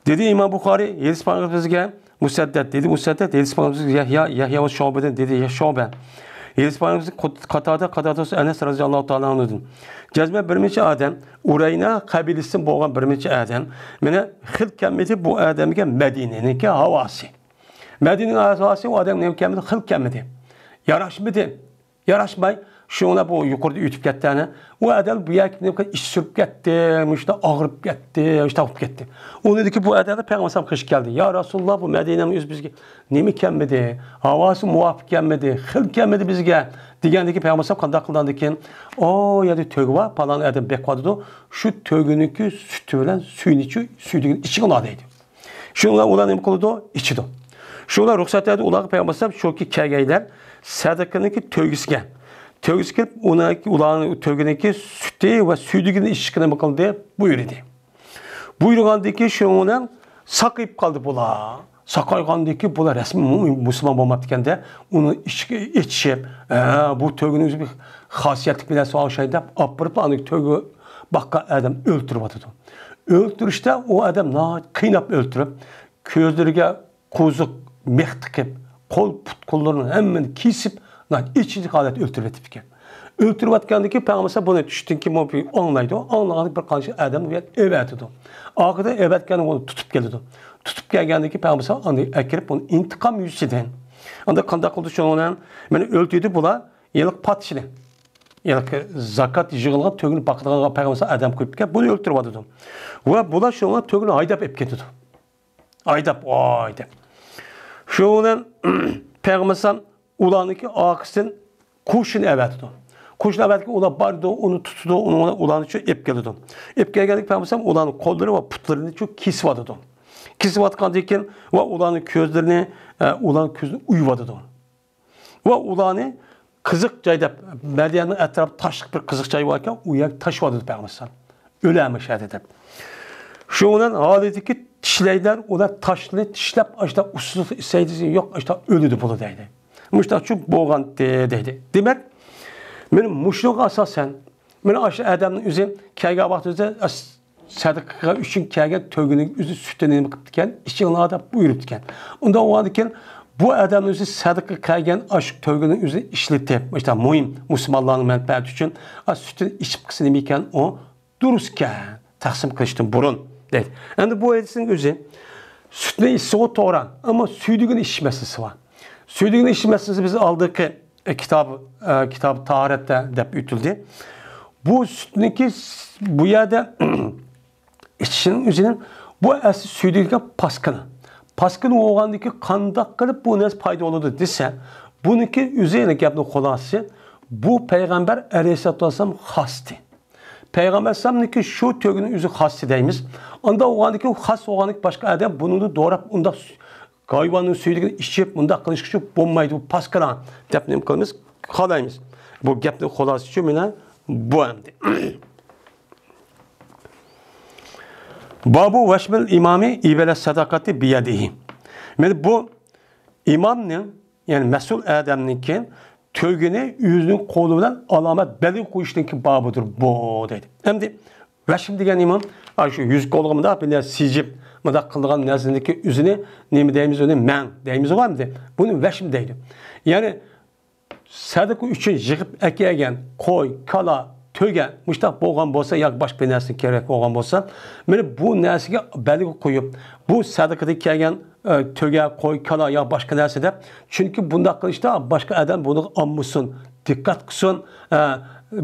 دېدى ئىمام بۇخارىي، ھېدىس پەيغەمبىرىمىزگە مۇسەددەت، دېدى مۇسەددەت، ھېدىس پەيغەمبىرىمىزگە يەھيا، يەھيا ۋە شۇبەدىن، دېدى يە شۇبە. ھېدىس پەيغەمبىرىمىزگە قات-، قاتادە، قاتادە ئەنەس رەزىياللاھۇ تائالا ئەنھۇدىن. جەزمەن بىر نەچچە ئادەم، ئۇرەينا قەبىلىسىدىن بولغان بىر نەچچە ئادەم، مانا خىل كەلمىدى بۇ ئادەمگە مەدىنىنىڭكى ھاۋاسى. مەدىنىنىڭ ھاۋاسى ئۇ ئادەمگە نېمە كەلمىدى؟ خىل كەلمىدى. ياراشمىدى. ياراشماي، شۇڭا بۇ يۇقىرىدا ئۆتۈپ كەتتى ئەنە. ئۇ ئادەم بۇ يەرگە نېمە قىلدى؟ ئىچى سۈرۈپ كەتتى، مۇشۇنداق ئاغرىپ كەتتى، مۇشۇنداق بولۇپ كەتتى. ئۇنىڭدىكى بۇ ئادەملەر پەيغەمبەر ئەلەيھىسسالامغا قېشىپ كەلدى. يا رەسۇلاللا، بۇ مەدىنەنىڭ ئۆزى بىزگە نېمە كەلمىدى؟ ھاۋاسى مۇۋاپىق كەلمىدى، خىل كەلمىدى بىزگە، دېگەندىكىن پەيغەمبەر ئەلەيھىسسالام قانداق قىلغاندىكىن، ئو يەردە تۆگە بار، پالان ئادەم بېقىۋاتىدۇ، شۇ تۆگىنىڭكى سۈتى بىلەن سۈيىنى ئىچ-، سۈيدۈكىنى ئىچىڭلار دەيدۇ. شۇنىڭ بىلەن ئۇلار نېمە قىلىدۇ؟ ئىچىدۇ. شۇ ئۇلار رۇخسەت بەردى ئۇلارغا پەيغەمبەر ئەلەيھىسسالام، شۇكى كەلگەيلەر سەدىقىنىڭكى تۆگىسىگە. تۆگىسىگە كىرىپ، ئۇنىڭ، ئۇلارنىڭ تۆگىنىڭكى سۈتى ۋە سۈيدۈكىنى ئىچىشكە نېمە قىلدى؟ بۇيرۇدى. بۇيرۇغاندىن كېيىن شۇنىڭ بىلەن ساقىيىپ قالدى بۇلار. ساقايغاندىن كېيىن بۇلار رەسمىي مۇ-، مۇسۇلمان بولماپتىكەن-دە، ئۇنى ئىچىگە ئېچىشىپ، ھە، بۇ تۆگىنىڭ ئۆزى بىر خاسىيەتلىك بىر نەرسە ئوخشايدۇ دەپ، ئاپىرىپ ئاندىن تۆگە باققان ئادەم ئۆلتۈرۈۋاتىدۇ. ئۆلتۈرۈشتە ئۇ ئادەم ناھايىتى قىيناپ ئۆلتۈرۈپ، كۆزلىرىگە قوزۇق مىخ تىقىپ، قول پۇت قوللىرىنىڭ ھەممىنى كېسىپ، ناھايىتى ئېچىنىشلىك ھالەتتە ئۆلتۈرۈۋېتىپتىكەن. ئۆلتۈرۈۋەتكەندىن كېيىن پەيغەمبەر بۇنى چۈشتىن كېيىن ئاڭلايدۇ. ئاڭلىغاندىن كېيىن بىر قانچە ئادەم ئېۋەتىدۇ. ئاخىرىدا ئېۋەتكەندە ئۇنى تۇتۇپ كېلىدۇ. تۇتۇپ كەلگەندىن كېيىن پەيغەمبەر ئاندىن ئەكىرىپ ئۇنى ئىنتىقام يۈزىسىدىن. ئاندىن قانداق قىلدى شۇنىڭ بىلەن؟ مېنى ئۆلتۈردى بۇلار. ھېلىقى پادىشىنى، ھېلىقى زاكات يىغىلغان تۆگىنى باقىدىغان پەيغەمبەر ئادەم قويۇپكەن، بۇنى ئۆلتۈرۈۋاتىدۇ. ۋە بۇلار شۇنىڭ تۆگىنى ھايداپ ئېلىپ كېتىدۇ. ھايداپ، ۋاي دەپ. شۇ بىلەن پەيغەمبەر ئۇلارنىڭكى ئارقىسىدىن قوشۇن ئەۋەتىدۇ. قوشۇن ئەۋەتكەن ئۇلار بارىدۇ، ئۇنى تۇتىدۇ، ئۇنىڭ بىلەن ئۇلارنى شۇ ئېلىپ كېلىدۇ. ئېلىپ كەلگەندىكىن پەيغەمبەر ئۇلارنىڭ قوللىرى ۋە پۇتلىرىنى شۇ كېسىۋاتىدۇ. كېسىۋاتقاندىن كېيىن ۋە ئۇلارنىڭ كۆزلىرىنى، ئە، ئۇلارنىڭ كۆزىنى ئويۇۋاتىدۇ. ۋە ئۇلارنى قىزىق جاي دەپ، مەدىنىنىڭ ئەتراپىدا تاشلىق بىر قىزىق جاي باركەن، ئۇ يەرگە تاشلىۋاتىدۇ پەيغەمبەر ئەلەيھىسسالام. ئۆلەرمىش ئەدە دەپ. شۇ بىلەن ھالىتىكى تىشلەيدىلەر، ئۇلار تاشنى تىشلەپ، ئاشتا ئۇسسۇلۇق ئىسەيدىسى يوق، ئاشتا ئۆلىدۇ بۇلار دەيدۇ. مۇشتاق چۈ بولغانتى دەيدۇ. دېمەك، مانا مۇشۇنىڭغا ئاساسەن، مانا ئاشۇ ئادەمنىڭ ئۆزى كەلگەن ۋاقتىدا ئەس-، سەدىقە ئۈچۈن كەلگەن تۆگىنىڭ ئۆزى سۈتىنى نېمە قىپتىكەن؟ ئىچىڭلار دەپ بۇيرۇپتىكەن. ئۇنداق بولغاندىكىن بۇ ئادەمنىڭ ئۆزى سەدىقە كەلگەن ئاشۇ تۆگىنىڭ ئۆزىنى ئىشلىتىپ، مۇشۇنداق مۇھىم مۇسۇلمانلارنىڭ مەنپەئەتى ئۈچۈن، ئا، سۈتىنى ئىچىپ قىلسا نېمە ئىكەن ئۇ؟ دۇرۇسكەن، تەقسىم قىلىشتىن بۇرۇن دەيدۇ. ئەمدى بۇ ھەدىسنىڭ ئۆزى سۈتنى ئىچسىغۇ توغرا، ئەمما سۈيدۈكىنى ئىچىش مەسىلىسى بار. سۈيدۈكىنى ئىچىش مەسىلىسى بىز ئالدىقى ئە، كىتاب، ئە، كىتاب تاھارەتتە دەپ ئۆتۈلدى. بۇ سۈتنىكى س-، بۇ يەردە ئىچىشنىڭ ئۆزىنىڭ بۇ ئەسلى سۈيدۈكىگە پاسكىنا. پاسكىنا بولغاندىكىن قانداق قىلىپ بۇ نەرسە پايدا بولىدۇ دېسە، بۇنىڭكى ئۆزى، يەنە گەپنىڭ خۇلاسىسى، بۇ پەيغەمبەر ئەلەيھىسسالاتۇ ۋەسسالام خاستى. پەيغەمبەر ئەلەيھىسسالامنىڭكى شۇ تۆگىنىڭ ئۆزى خاستى دەيمىز. ئاندا بولغاندىكىن، خاس بولغاندىكىن باشقا ئادەم بۇنىڭدا دوراپ، ئۇنداق ھايۋاننىڭ سۈيىگە ئىچىپ، مۇنداق قىلىشقا شۇ بولمايدۇ، بۇ پاسكىنا دەپ نېمە قىلىمىز؟ خالايمىز. بۇ گەپنىڭ خۇلاسىسى شۇ، مانا بۇ ئەمدى. بابۇ ۋەشمىل ئىمامى ئىبەلە سەدەقەتى بىيەدىھى. مانا بۇ ئىمامنىڭ، يەنى مەسئۇل ئادەمنىڭكى تۆگىنى ئۆزىنىڭ قولى بىلەن ئالامەت بەلگە قويۇشنىڭكى بابىدۇر بۇ، دەيدۇ. ئەمدى ۋەشم دېگەن نېمە؟ ئا، شۇ يۈزۈك قولىغا مۇنداق بىلەن سىجىپ، مۇنداق قىلىدىغان نەرسىنىڭكى ئۆزىنى نېمە دەيمىز، ئۇنى مەڭ دەيمىزغۇ ئەمدى. بۇنى ۋەشم دەيدۇ. يەنى سەدىقە ئۈچۈن يىغىپ ئەكەلگەن قوي، كالا، تۆگە مۇشتاق بولغان بولسا ياكى باشقا بىر نەرسە كېرەك بولغان بولسا، مانا بۇ نەرسىگە بەلگە قويۇپ، بۇ سەدىقىدىن كەلگەن، ئە، تۆگە، قوي، كالا يا باشقا نەرسە دەپ. چۈنكى بۇنداق قىلىشتا باشقا ئادەم بۇنىڭغا ئالمىسۇن، دىققەت قىلسۇن، ئە،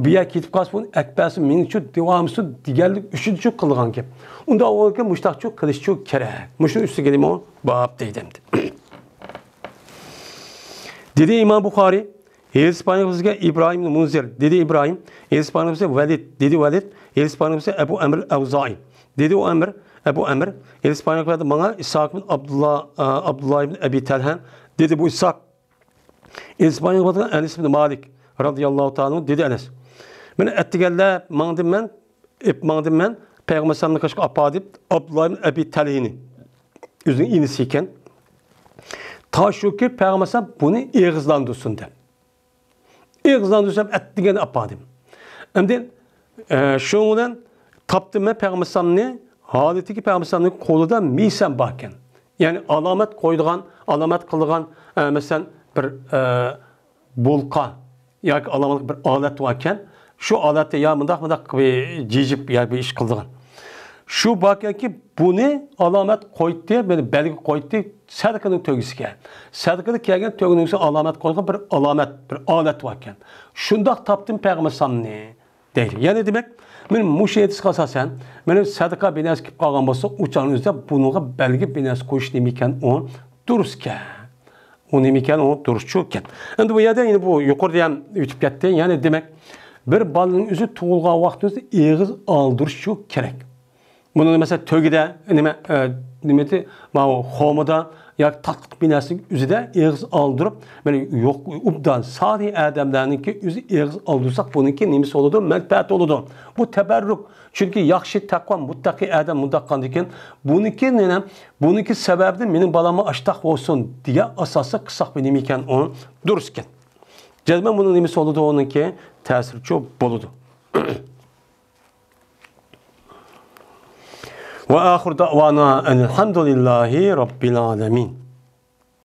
بۇ يەرگە كېتىپ قالسا، بۇنى ئەكىپ بەرسۇن، مېنىڭچۇ دېۋامسۇن دېگەنلىك ئۈچۈنچۇ قىلغان گەپ. ئۇنداق بولغانكەن مۇشتاقچۇ قىلىشچۇ كېرەك. مۇشۇنىڭ ئۈستىگە نېمە باب دەيدۇ ئەمدى. دېدى ئىمام بۇخارى، ھېلىسى پايغىمبىرىمىزگە ئىبراھىم مۇنزىر، دېدى ئىبراھىم، ھېلىسى پايغىمبىرىمىزگە ۋەلىد، دېدى ۋەلىد، ھېلىسى پايغىمبىرىمىزگە ئەبۇ ئەمر ئەۋزائى، دېدى ئۇ ئەمر، ئەبۇ ئەمر، ھېلىسى پايغىمبىرىمىزگە ماڭا ئىسھاق بىن ئابدۇللا، ئابدۇللا ئىبن ئەبى تەلھە، دېدى بۇ ئىسھاق. ھېلىسى پايغىمبىرىمىزگە ئەنەس ئىبن مالىك رازىياللاھۇ تائالا ئەنھۇ، دېدى ئەنەس. مانا ئەتىگەنلەپ ماڭدىم مەن، ئېپ ماڭدىم مەن، پەيغەمبەر ئەلەيھىسسالامنى قېشىغا ئاپار دەپ، ئابدۇللا ئىبن ئەبى تەلھىنى، ئۆزىنىڭ ئىنىسى ئىكەن. تا شۇكى پەيغەمبەر ئەلەيھىسسالام بۇنى ئېغىزلاندۇرسۇن دەپ. ئېغىزلاندۇرسام ئەتىگەن ئاپاردىم. ئەمدى، ئە، شۇنىڭ بىلەن تاپتىم مەن پەيغەمبەر ئەلەيھىسسالامنى، ھالىتىكى پەيغەمبەر ئەلەيھىسسالامنىڭ قولىدا مىسەم باركەن. يەنى ئالامەت قويىدىغان، ئالامەت قىلىدىغان، ئە، مەسىلەن، بىر، ئە، بولقا ياكى ئالامەت بىر ئالەت باركەن. شۇ ئالەتتە يا مۇنداق، مۇنداق بىر جىجىپ يا بىر ئىش قىلىدىغان. شۇ باركەنكى، بۇنى ئالامەت قويدى، مانا بەلگە قويدى سەدىقىنىڭ تۆگىسىگە. سەدىقىدە كەلگەن تۆگىنىڭ ئۈستىگە ئالامەت قويغان بىر ئالامەت، بىر ئالەت باركەن. شۇنداق تاپتىم پەيغەمبەر ئەلەيھىسسالامنى، دەيدۇ. يەنى دېمەك، مانا مۇشۇ ھەدىسكە ئاساسەن، مانا سەدىقە بىر نەرسە كېلىپ قالغان بولسا، ئۇ چاغنىڭ ئۆزىدە بۇنىڭغا بەلگە بىر نەرسە قويۇش نېمە ئىكەن، ئۇ دۇرۇسكەن. ئۇ نېمە ئىكەن؟ ئۇ دۇرۇسچۇ ئىكەن. ئەمدى بۇ يەردە يەنە بۇ يۇقىرىدا ھەم ئۆتۈپ كەتتى. يەنى دېمەك، بىر بالىنىڭ ئۆزى تۇغۇلغان ۋاقتىدا ئېغىز ئالدۇرۇشچۇ كېرەك. بۇنى مەسىلەن، تۆگىدە، نېمە، ئە، نېمىدى؟ ماۋۇ خومىدا ياكى تاتلىق بىر نەرسىنىڭ ئۆزىدە ئېغىز ئالدۇرۇپ، مانا يوق، ئوبدان سالىھ ئادەملەرنىڭكى ئۆزى ئېغىز ئالدۇرساق، بۇنىڭكى نېمىسى بولىدۇ؟ مەنپەئەتى بولىدۇ. بۇ تەبەررۇك. چۈنكى ياخشى، تەقۋا، مۇتتەقىي ئادەم مۇنداق قىلغاندىكىن، بۇنىڭكى نېمە؟ بۇنىڭكى سەۋەبىدىن مېنىڭ بالاممۇ ئاشتاق بولسۇن دېگەن ئاساستا قىلساق بىر نېمە ئىكەن، ئۇ دۇرۇس ئىكەن. جەزمەن بۇنىڭ نېمىسى بولىدۇ؟ ئۇنىڭكى تەسىرىچۇ بولىدۇ. وآخر دعوانا أن الحمد لله رب العالمين.